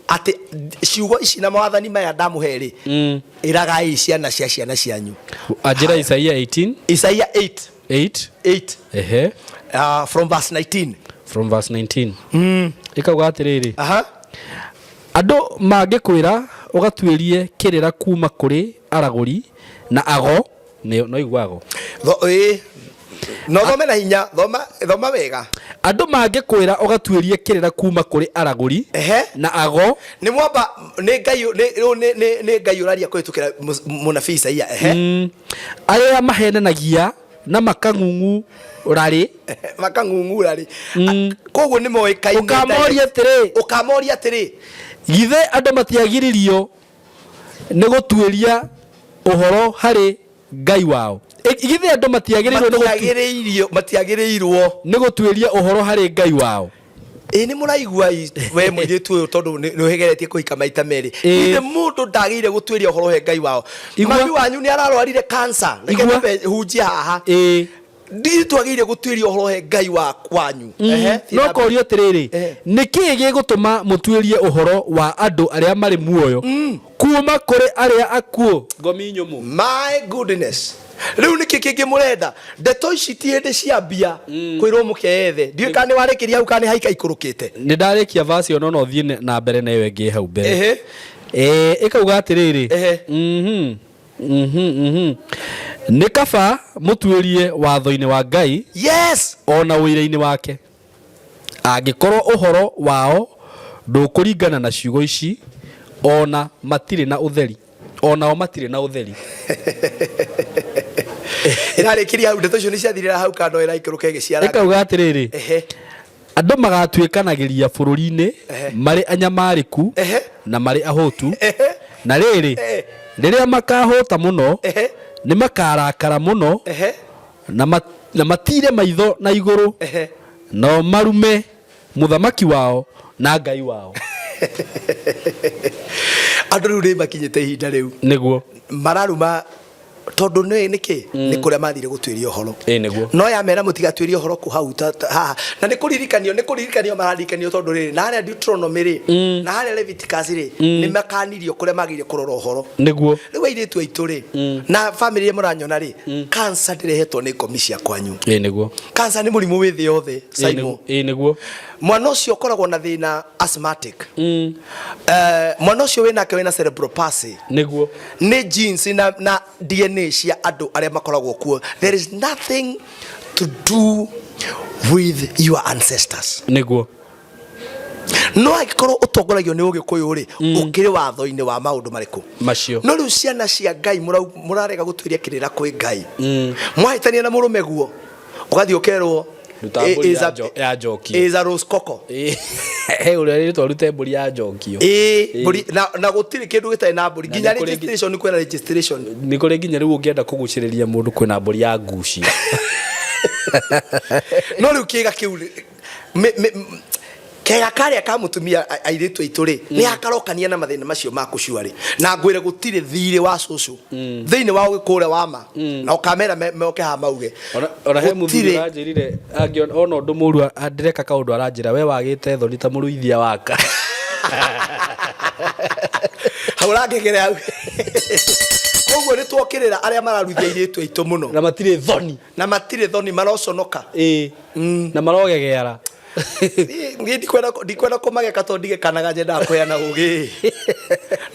atĩ ciugo ici na mawathani maya ndamũhe rĩ, ĩragai ciana cia ciana cianyu. Anjĩra Isaia 18. Isaia 8. 8. 8. Ehe. From verse 19. From verse 19. Ĩkauga atĩrĩrĩ. Aha. Andũ mangĩkwĩra ũgatuĩrie kĩrĩra kuma kũrĩ aragũri na ago, nĩ no igua ago. Ĩĩ. No thome na hinya, thoma thoma wega. Andũ mangĩkwĩra ũgatuĩrie kĩrĩra kuma kũrĩ aragũri na ago. Nĩ mwamba nĩ Ngai nĩ rĩu nĩ Ngai ũraria kũhĩtũkĩra mũnabii Isaia, ehe. Arĩa mahenanagia na makang'ung'ura rĩ. Makang'ung'ura rĩ. Koguo nĩ moĩkaine. Ũkamoria atĩrĩ. Ũkamoria atĩrĩ. Githĩ andũ matiagiririo nĩ gũtuĩria ũhoro harĩ Ngai wao? Githĩ andũ matiagĩrĩirwo nĩ Matiagĩrĩirio, matiagĩrĩirwo nĩ gũtuĩria ũhoro harĩ Ngai wao? Ĩ nĩ mũraigua we mũirĩtu ũyũ, tondũ nĩ ũhegeretie kũhika maita merĩ, githĩ mũndũ ndagĩrĩire gũtuĩria ũhoro he Ngai wao? Mami wanyu nĩ ararwarire cancer, reke nyambe hunjie haha, ndirĩ twagĩrĩire gũtuĩria ũhoro he Ngai wanyu. Ehe, thiĩ No na mbere. korio atĩrĩrĩ, nĩ kĩĩ gĩgũtũma mũtuĩrie ũhoro wa andũ arĩa marĩ muoyo kuma kũrĩ arĩa akuũ? Ngomi nyũmũ. My goodness, rĩu nĩkĩ kĩngĩ mũrenda? Ndeto ici ti hĩndĩ ciambia kwĩrwo mũkeethe. Ndiũĩ kana nĩ warĩkĩria hau kana nĩ haika ikũrũkĩte. Nĩ ndarĩkia verse ĩyo, no no thiĩ na mbere na ĩyo ĩngĩ hau mbere. Ehe. Ĩkauga atĩrĩrĩ, nĩ kaba mũtuĩrie watho-inĩ wa Ngai, yes, ona ũira-inĩ wake, angĩkorwo ũhoro wao ndũkũringana na ciugo ici, ona matirĩ na ũtheri, onao matirĩ na ũtheri. Ĩrarĩkĩria hau, ndeto icio nĩ ciathirĩra hau kando ĩraikũrũka ĩgĩciaraga. Ĩkauga atĩrĩrĩ, Ehe. Andũ magatuĩkanagĩria bũrũri-inĩ marĩ anyamarĩku na marĩ ahũtu, na rĩrĩ, rĩrĩa makahũta mũno, nĩ makarakara mũno na matire maitho na igũrũ, nao marume mũthamaki wao na Ngai wao. Andũ rĩu nĩ makinyĩte ihinda rĩu Nĩguo. mararuma, tondũ nĩ nĩkĩ nĩ kũrĩa mathire gũtuĩria ũhoro. Ĩ nĩguo. No yamera mũtigatuĩrie ũhoro kũ hau haha, na nĩ kũririkanio, nĩ kũririkanio mararikanio, tondũ rĩrĩ na harĩa Deuteronomy rĩ, na harĩa Leviticus rĩ, nĩ makanirio kũrĩa magĩrĩire kũrora ũhoro. Nĩguo. Rĩu airĩtu aitũ rĩ, na famĩlĩ iria mũranyona rĩ, cancer ndĩrehetwo nĩ ngomi cia kwanyu. Ĩ nĩguo. Cancer nĩ mũrimũ wĩ thĩ yothe, Simon. Ĩ nĩguo. Mwana ũcio ũkoragwo na thĩna asthmatic, mwana ũcio wĩnake wĩna cerebral palsy, Nĩguo. Nĩ genes na DNA cia andũ arĩa makoragwo kuo. There is nothing to do with your ancestors. Nĩguo. No angĩkorwo ũtongoragio nĩ ũgĩkũyũ rĩ, ũkĩrĩ watho-inĩ wa maũndũ marĩkũ macio? No rĩu ciana cia Ngai mũrarega gũtuĩria kĩrĩra kwĩ Ngai, mwahĩtania na mũrũme guo ũgathiĩ ũkerwo Ruta mbũri ya njokio. Is a rose coco. He ũrĩa rĩtwa, rute mbũri ya njokio. Ĩĩ, mbũri na gũtirĩ kĩndũ gĩtarĩ na mbũri. Na nginya nĩ kũrĩ registration, kwĩna registration. Nĩ kũrĩ nginya rĩu ũngĩenda kũgucĩrĩria mũndũ, kwĩna mbũri ya ngucio. No rĩu kĩga kĩu kega karĩa ka mũtumia, airĩtu aitũ rĩ, nĩ akarokania na mathĩna macio ma kũcuarĩ, na ngwĩre gũtirĩ thirĩ wa cũcũ thĩinĩ wa ũgĩkũrĩa wa ma na ũkamera moke haha mauge. Ona he mũthuri Gũtirĩ. ũranjĩrire angĩona ona ũndũ mũru ndĩreka kaũndũ, aranjĩra we wagĩte thoni ta mũruithia waka. Hau ũrangegere hau. Koguo nĩ twokĩrĩra arĩa mararuithia airĩtu aitũ mũno. Na matirĩ thoni. Na matirĩ thoni, maroconoka. Ĩĩ, na marogegeara. Niĩ ndikwenda kũmageka tondũ ndigekanaga, nyendaga kũheana ũgĩ,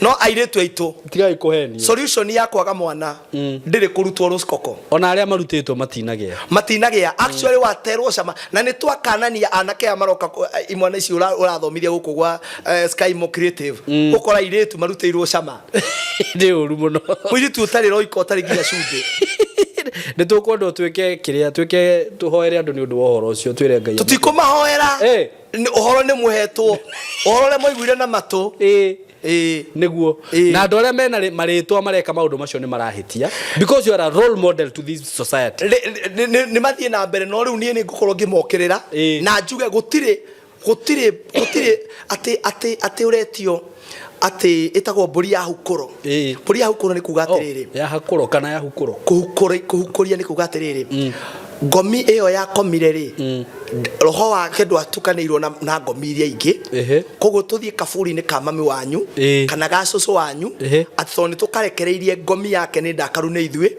no airĩtu aitũ, tigai kũhenio. Solution ya kwaga mwana ndĩrĩ kũrutwo rũcikoko. Ona arĩa marutĩtwo matinagĩa. Matinagĩa. Actually waterwo cama na nĩ twakanania anake aya maroka imwana ici ũrathomithia gũkũ gwa Skymo Creative, ũkora airĩtu marutĩirwo cama. Nĩ ũru mũno. Mũirĩtu ũtarĩ roiko, ũtarĩ nginya cumbĩ. Nĩ tũkwenda twĩke kĩrĩa twĩke, tũhoere andũ nĩ ũndũ wa ũhoro ũcio, twĩre Ngai. Tũtikũmahoera. Ũhoro nĩ mũhetwo, ũhoro ũrĩa mwaiguire na matũ. Nĩguo na andũ arĩa mena marĩtwa mareka maũndũ macio nĩ marahĩtia, because you are a role model to this society. Nĩ mathiĩ na mbere, no rĩu niĩ nĩ ngũkorwo ngĩmokĩrĩra na njuge gũtirĩ gũtirĩ gũtirĩ atĩ atĩ atĩ ũretio atĩ ĩtagwo mbũri ya hukũro. Mbũri ya hukũro nĩ kuga atĩrĩrĩ, ya hakũro kana ya hukũro? Kũhukũria nĩ kuga atĩrĩrĩ, ngomi ĩyo yakomire rĩ, roho wake ndwatukanĩirwo na ngomi iria ingĩ. Koguo tũthiĩ kaburi-inĩ ka mami wanyu kana ga cũcũ wanyu, atĩ tondũ nĩ tũkarekereirie ngomi yake nĩ ndakaru nĩ ithuĩ,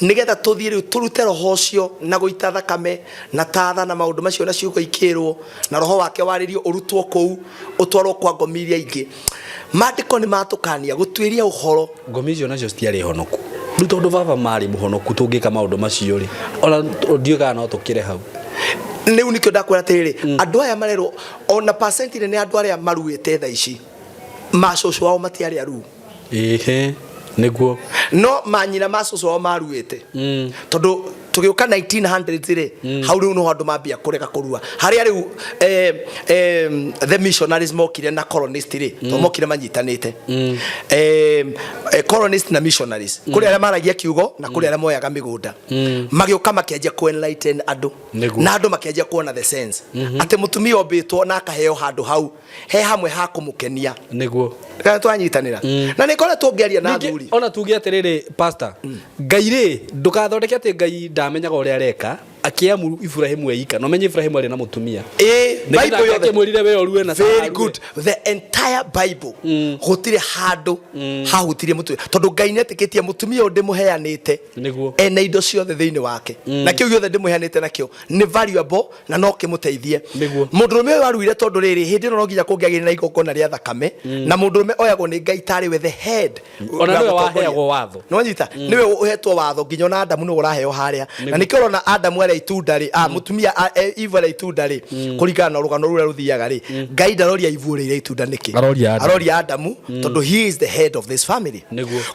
nĩgetha tũthiĩ rĩu tũrute roho ũcio na gũita thakame na tatha na maũndũ macio na ciugo ikĩrwo na roho wake warĩrio, ũrutwo kũu ũtwarwo kwa ngomi iria ingĩ. Maandĩko nĩ matũkania gũtuĩria ũhoro. Ngomi icio nacio citiarĩ honoku. Rĩu tondũ baba marĩ mũhonoku, tũngĩka maũndũ macio rĩ, ona ndiũĩ kana no tũkĩre hau. Rĩu nĩkĩo ndakwĩra atĩrĩrĩ, andũ aya marerwo ona percent nene andũ arĩa maruĩte thaa ici, macũcũ ao matiarĩ aruu. Ĩhĩ, nĩguo. No manyina ma cũcũ ao maruĩte, tondũ tũgĩũka 1900s rĩ, hau rĩu noho andũ mambia kũrega kũrua, harĩa rĩu the missionaries mokire na colonist rĩ, tondũ mokire manyitanĩte, colonist na missionaries, kũrĩ arĩa maragia kiugo na kũrĩ arĩa moyaga mĩgũnda, magĩũka makĩanjia kũ enlighten andũ na andũ makĩanjia kuona the sense atĩ mũtumia ombĩtwo na akaheo handũ hau he hamwe ha kũmũkenia. Kana twanyitanĩra na nĩ ngoretwo ngĩaria na Ningĩ, athuri. Ona tuge atĩrĩrĩ, pastor, Ngai rĩ, ndũgathondeke atĩ Ngai ndamenyaga ũrĩa areka akĩamuru Iburahĩmu eika, na ũmenye Iburahĩmu arĩ na mũtumia. Nĩgetha Bible yothe. Akĩmwĩrire we ũrue na Sarah Very arue. good. The entire Bible gũtirĩ handũ hahutirie mũtumia, tondũ Ngai nĩetĩkĩtie mũtumia ũyũ ndĩmũheanĩte ena indo ciothe thĩinĩ wake, na kĩu gĩothe ndĩmũheanĩte nakĩo nĩ valuable na no kĩmũteithie. Mũndũrũme ũyũ aruire tondũ rĩrĩ, hĩndĩ ĩno no nginya kũngĩagĩire na igongona rĩa thakame, na mũndũrũme oyagwo nĩ Ngai tarĩ we the head. Ona nĩwe wa gũtongoria. waheagwo watho. Nĩwanyita? Nĩwe ũhetwo watho, nginya ona Adamu nĩwe ũraheo harĩa, na nĩkĩo ũrona Adamu arĩa itunda rĩ, mũtumia Eve arĩa itunda rĩ, kũringana na rũgano rũrĩa rũthiaga rĩ, Ngai ndaroria Eve ũrĩire itunda nĩkĩ. Aroria Adamu. Aroria Adamu, tondũ he is the head of this family.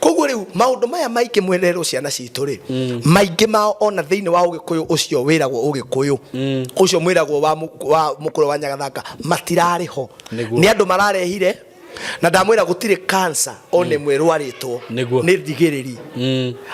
Koguo rĩu maũndũ maya maingĩ mwererwo ciana citũ rĩ, maingĩ mao ona thĩinĩ wa ũgĩkũyũ ũcio wĩragwo ũgĩkũyũ ũcio mwĩragwo wa mũkũrũ wa Nyagathanga matirarĩ ho. Nĩ andũ mararehire, na ndamwĩra gũtirĩ cancer ona ĩmwe ĩrwarĩtwo nĩ ndigĩrĩri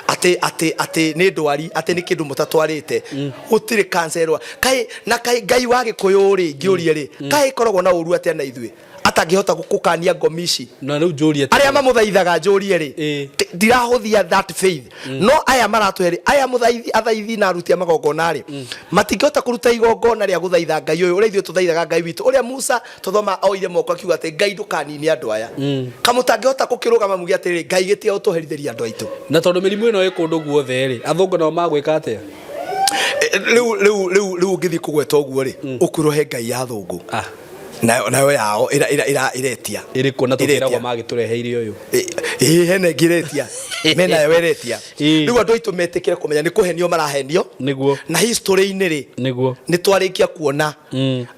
atĩ atĩ atĩ nĩ ndwari, atĩ nĩ kĩndũ mũtatwarĩte. Gũtirĩ cancer ĩrwa kaĩ na kaĩ Ngai wa gĩkũyũ rĩ, ngĩũrie rĩ, kaĩ ĩkoragwo na ũru atĩa na ithuĩ atangĩhota gũkania ngomi ici? Na rĩu njũrie arĩa mamũthaithaga, njũrie rĩ, ndirahũthia that faith, no aya maratũhe rĩ, aya mũthaithi, athaithi na aruti a magongona rĩ, matingĩhota kũruta igongona rĩa gũthaitha Ngai ũyũ ũrĩa ithuĩ tũthaithaga Ngai witũ, ũrĩa Musa tũthoma oire moko akiuga atĩ Ngai ndũkanine andũ aya. Kamũtangĩhota gũkĩrũgama muge atĩrĩrĩ, Ngai gĩtiga ũtũherithĩria andũ aitũ. Na tondũ mĩrimũ ĩno ĩ kũndũ guothe rĩ, athũngũ nao magwĩka atĩa? Rĩu ũngĩthiĩ kũgweta ũguo rĩ, ũkwĩrwo he Ngai ya athũngũ nayo yao ĩretia. Ĩrĩkũ? Na Ĩretia. tũkĩragwo magĩtũreheire ũyũ. Ĩĩ, hena ĩngĩ ĩretia, menayo ĩretia. Rĩu andũ aitũ metĩkĩre kũmenya nĩ kũhenio marahenio. Na history-inĩ rĩ, nĩ twarĩkia kuona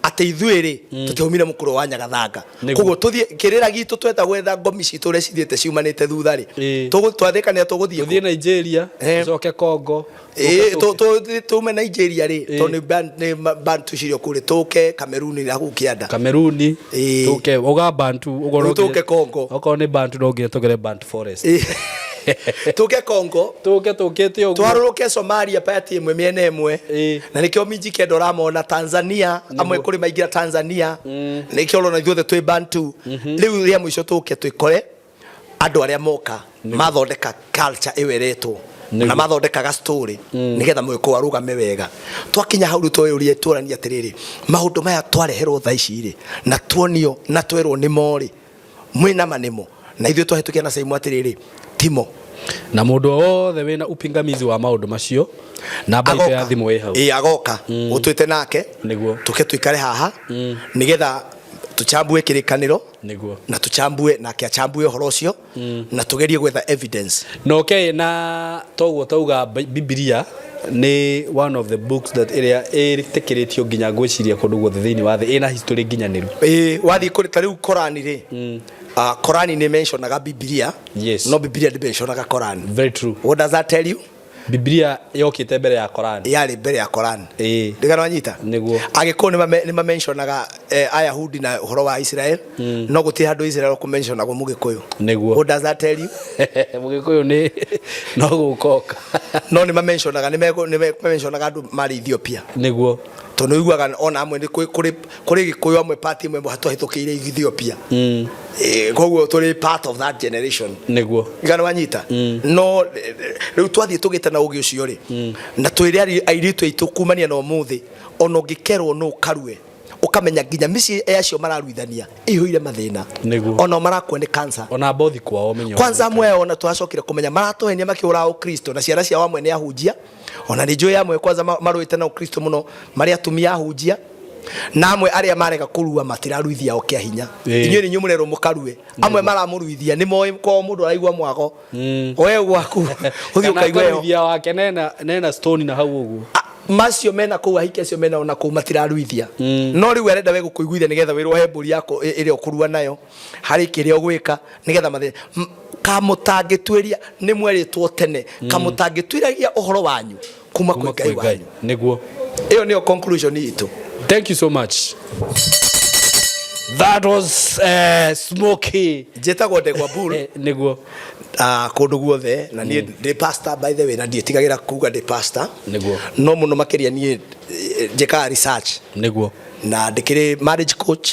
atĩ ithuĩ rĩ, tũtiaumire mũkũrũ wa Nyagathanga. Koguo tũthiĩ kĩrĩra gitũ, tweta gwetha ngomi citũ ũrĩa cithiĩte ciumanĩte thutha rĩ, twathĩkanĩra tũgũthiĩ tũthiĩ Nigeria, tũcoke Congo. Ĩĩ, tume Nigeria rĩ, tondũ nĩ Bantu cirio kũrĩ, tũke Cameroon na kũu kĩanda. Cameroon, tũke uga Bantu ũguo no Rĩu tũke Congo. Okorwo nĩ Bantu no nginya tũgere Bantu forest. Tũke Congo. Tũke tũkĩte ũguo. Twarũrũke Somalia pati ĩmwe mĩena ĩmwe, na nĩkĩo Mijikenda ũramona Tanzania, amwe kũrĩ maingĩra Tanzania, nĩkĩo ũrona ithuothe twĩ Bantu. Rĩu rĩa mũico tũke twĩkore andũ arĩa moka mathondeka culture ĩyo ĩretwo na mathondekaga story nĩgetha mũgĩkũyũ arũgame wega. Twakinya hau rĩu tweyũrie, tũranie atĩrĩrĩ, maũndũ maya twareherwo thaa ici rĩ, na tuonio na twerwo nĩmo rĩ, mwĩna ma nĩmo? Na ithuĩ twahĩtũkia na Saimu atĩrĩrĩ, timo. Na mũndũ o wothe wĩna upingamizi wa maũndũ macio, namba itũ ya thimũ ĩ hau. Ĩ, agoka ũtwĩte nake tũke tũikare haha nĩgetha tũchambue kĩrĩkanĩro na tũchambue nake achambue ũhoro ũcio na tũgerie gwetha evidence. Na okay, na toguo tauga Bibilia nĩ one of the books that ĩrĩa ĩtĩkĩrĩtio nginya ngwĩciria kũndũ guothe thĩinĩ wa thĩ, ĩna history nginyanĩru. Ĩĩ, wathiĩ kũrĩ ta rĩu Korani rĩ, Korani nĩ mentionaga Bibilia, no Bibilia ndĩ mentionaga Korani. Very true. What does that tell you? Biblia yokĩte mbere ya Koran. Yarĩ mbere ya Koran. Ndigana wanyita. Nĩguo. Agĩkũyũ nĩ mamentionaga Ayahudi na ũhoro wa Israel, no gũtirĩ handũ Israel kũmentionagwo Mũgĩkũyũ. Nĩguo. What does that tell you? Mũgĩkũyũ nĩ no gũkoka. No nĩ mamentionaga, nĩ mamentionaga andũ marĩ Ethiopia. Nĩguo. Tondũ nĩ ũiguaga ona amwe nĩ kũrĩ Gĩkũyũ amwe party ĩmwe twahĩtũkĩire Ethiopia. Koguo tũrĩ part of that generation. Nĩguo. Igana wanyita. No rĩu twathiĩ tũgĩte na ũgĩ ũcio rĩ, na twĩre airĩtu aitũ kumania na ũmũthĩ, ona ũngĩkerwo no ũkarue, ũkamenya nginya mĩciĩ ya acio mararuithania ĩihũire mathĩna. Nĩguo. Ona marakua nĩ cancer. Ona bothi kwao menyo. Kwanza amwe ona twacokire kũmenya maratũhenia makĩũra Ũkristo, na ciana ciao amwe nĩ ahunjia, ona nĩ njũĩ amwe kwanza marũĩte na Ũkristo mũno marĩ atumia ahunjia, na amwe arĩa marega kũrua matiraruithia o kĩa hinya. Inyuĩ nĩ inyuĩ mũrerwo mũkarue, amwe maramũruithia nĩ moĩ kwao mũndũ araigua mwago. We gwaku ũthiĩ Kana ũkaigua ĩyo. akarũithia wake nena stone na hau ũguo. Macio mena kũu, ahiki acio mena ona kũu matiraruithia, no rĩu arenda we gũkũiguithia nĩgetha wĩrwo he mbũri yako ĩrĩa ũkũrua nayo harĩ kĩrĩa ũgwĩka nĩgetha mathĩna. Kamũtangĩtuĩria nĩ mwerĩtwo tene, kamũtangĩtuĩragia ũhoro wanyu kuma kwĩ Ngai wanyu. Nĩguo. Ĩyo nĩyo conclusion itũ. Thank you so much. That was Smokey. Njĩtagwo Ndegwa Bull. Nĩguo. Kũndũ guothe, na niĩ ndĩ pastor by the way, na ndiĩtigagĩra kuga ndĩ pastor. Nĩguo. No mũno makĩria niĩ njĩkaga research. Nĩguo. Na ndĩkĩrĩ marriage coach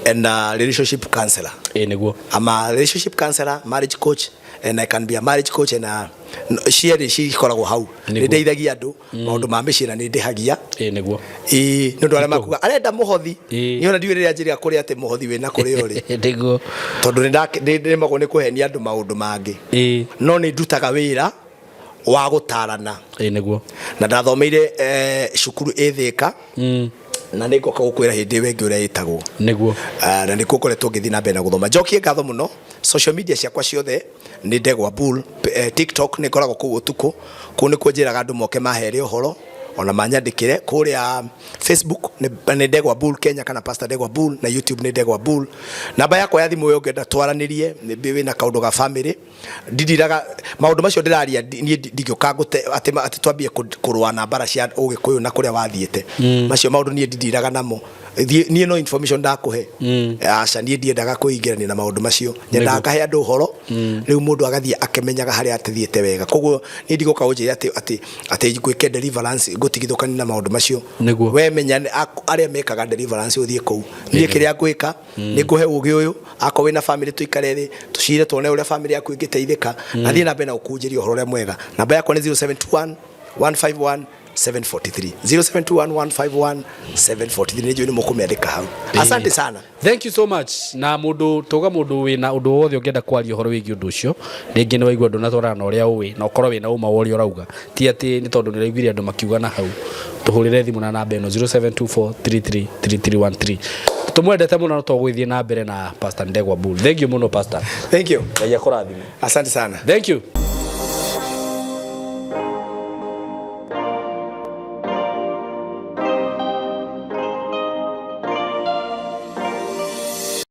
and a relationship counselor. Nĩguo. I'm a relationship counselor, marriage coach, and I can be a marriage coach and a cierĩ cikoragwo hau. Nĩguo. Nĩ ndeithagia andũ maũndũ ma mĩciĩ na nĩ ndĩhagia. Nĩguo. Ĩĩ, nĩ ũndũ arĩa makuga arenda mũhothi. Niĩ ona ndiũĩ rĩrĩa njĩrĩga kũrĩa atĩ mũhothi wĩna kũrĩa ũrĩ. Nĩguo. Tondũ nĩ nĩremagwo nĩ kũhenia andũ maũndũ mangĩ. No nĩ ndutaga wĩra wa gũtarana. Nĩguo. Na ndathomeire cukuru ĩ Thĩka. Na nĩ ngoka gũkwĩra hĩndĩ ĩyo ĩngĩ ũrĩa ĩtagwo. Nĩguo. Na nĩkuo ngoretwo ngĩthiĩ na mbere na gũthoma. Njokie ngatho mũno, social media ciakwa ciothe nĩ Ndegwa Bull. TikTok nĩ ngoragwo kũu ũtukũ, kũu nĩkuo njĩraga andũ moke mahere ũhoro ona manyandĩkĩre. Kũrĩa Facebook nĩ Ndegwa Bull Kenya kana Pastor Ndegwa Bull, na YouTube nĩ Ndegwa Bull. Namba yakwa ya thimũ ĩyo ũngĩenda twaranĩrie, nĩ wĩna kaũndũ ga family, ndindiraga maũndũ macio ndĩraria, niĩ ndingĩũka ngũte atĩ twambie kũrũa na mbara cia ũgĩkũyũ na kũrĩa wathiĩte. Macio maũndũ niĩ ndindiraga namo. Niĩ no information ndakũhe. Aca, niĩ ndiendaga kwĩingĩrania na maũndũ macio, nyendaga ngahe andũ ũhoro. Rĩu mũndũ agathiĩ akĩmenyaga harĩa athiĩte wega. Koguo niĩ ndigũka gũnjĩra atĩ ngwĩke deliverance ngũtigithũkania na maũndũ macio. Nĩguo. We menya arĩa mekaga deliverance ũthiĩ kũu. Niĩ kĩrĩa ngwĩka, nĩ ngũhe ũgĩ ũyũ, akorwo wĩna family tũikare thĩ tũcire tuone ũrĩa family yaku ĩngĩteithĩka, na thiĩ na mbere na gũkũnjĩria ũhoro ũrĩa mwega. Namba yakwa nĩ 0721 151 743, 0721 151 743. Nĩ njũĩ nĩ mũkũmĩandĩka hau. Asante sana. Thank you so much. Na mũndũ tuga mũndũ wĩna ũndũ wothe ũngĩenda kwaria ũhoro wĩgiĩ ũndũ ũcio, rĩngĩ nĩ waigua ndũnatwarana na ũrĩa ũĩ, na ũkorwo wĩna ũma wa ũrĩa ũrauga, ti atĩ nĩ tondũ nĩ ũraiguire andũ makiuga na hau, tũhũrĩre thimũ na namba ĩno 0724333313. Tũmwendete mũno, no tũgũgĩthiĩ na mbere na Pastor Ndegwa Bull. Thank you mũno, Pastor. Thank you. Ngai akũrathime. Asante sana. Thank you.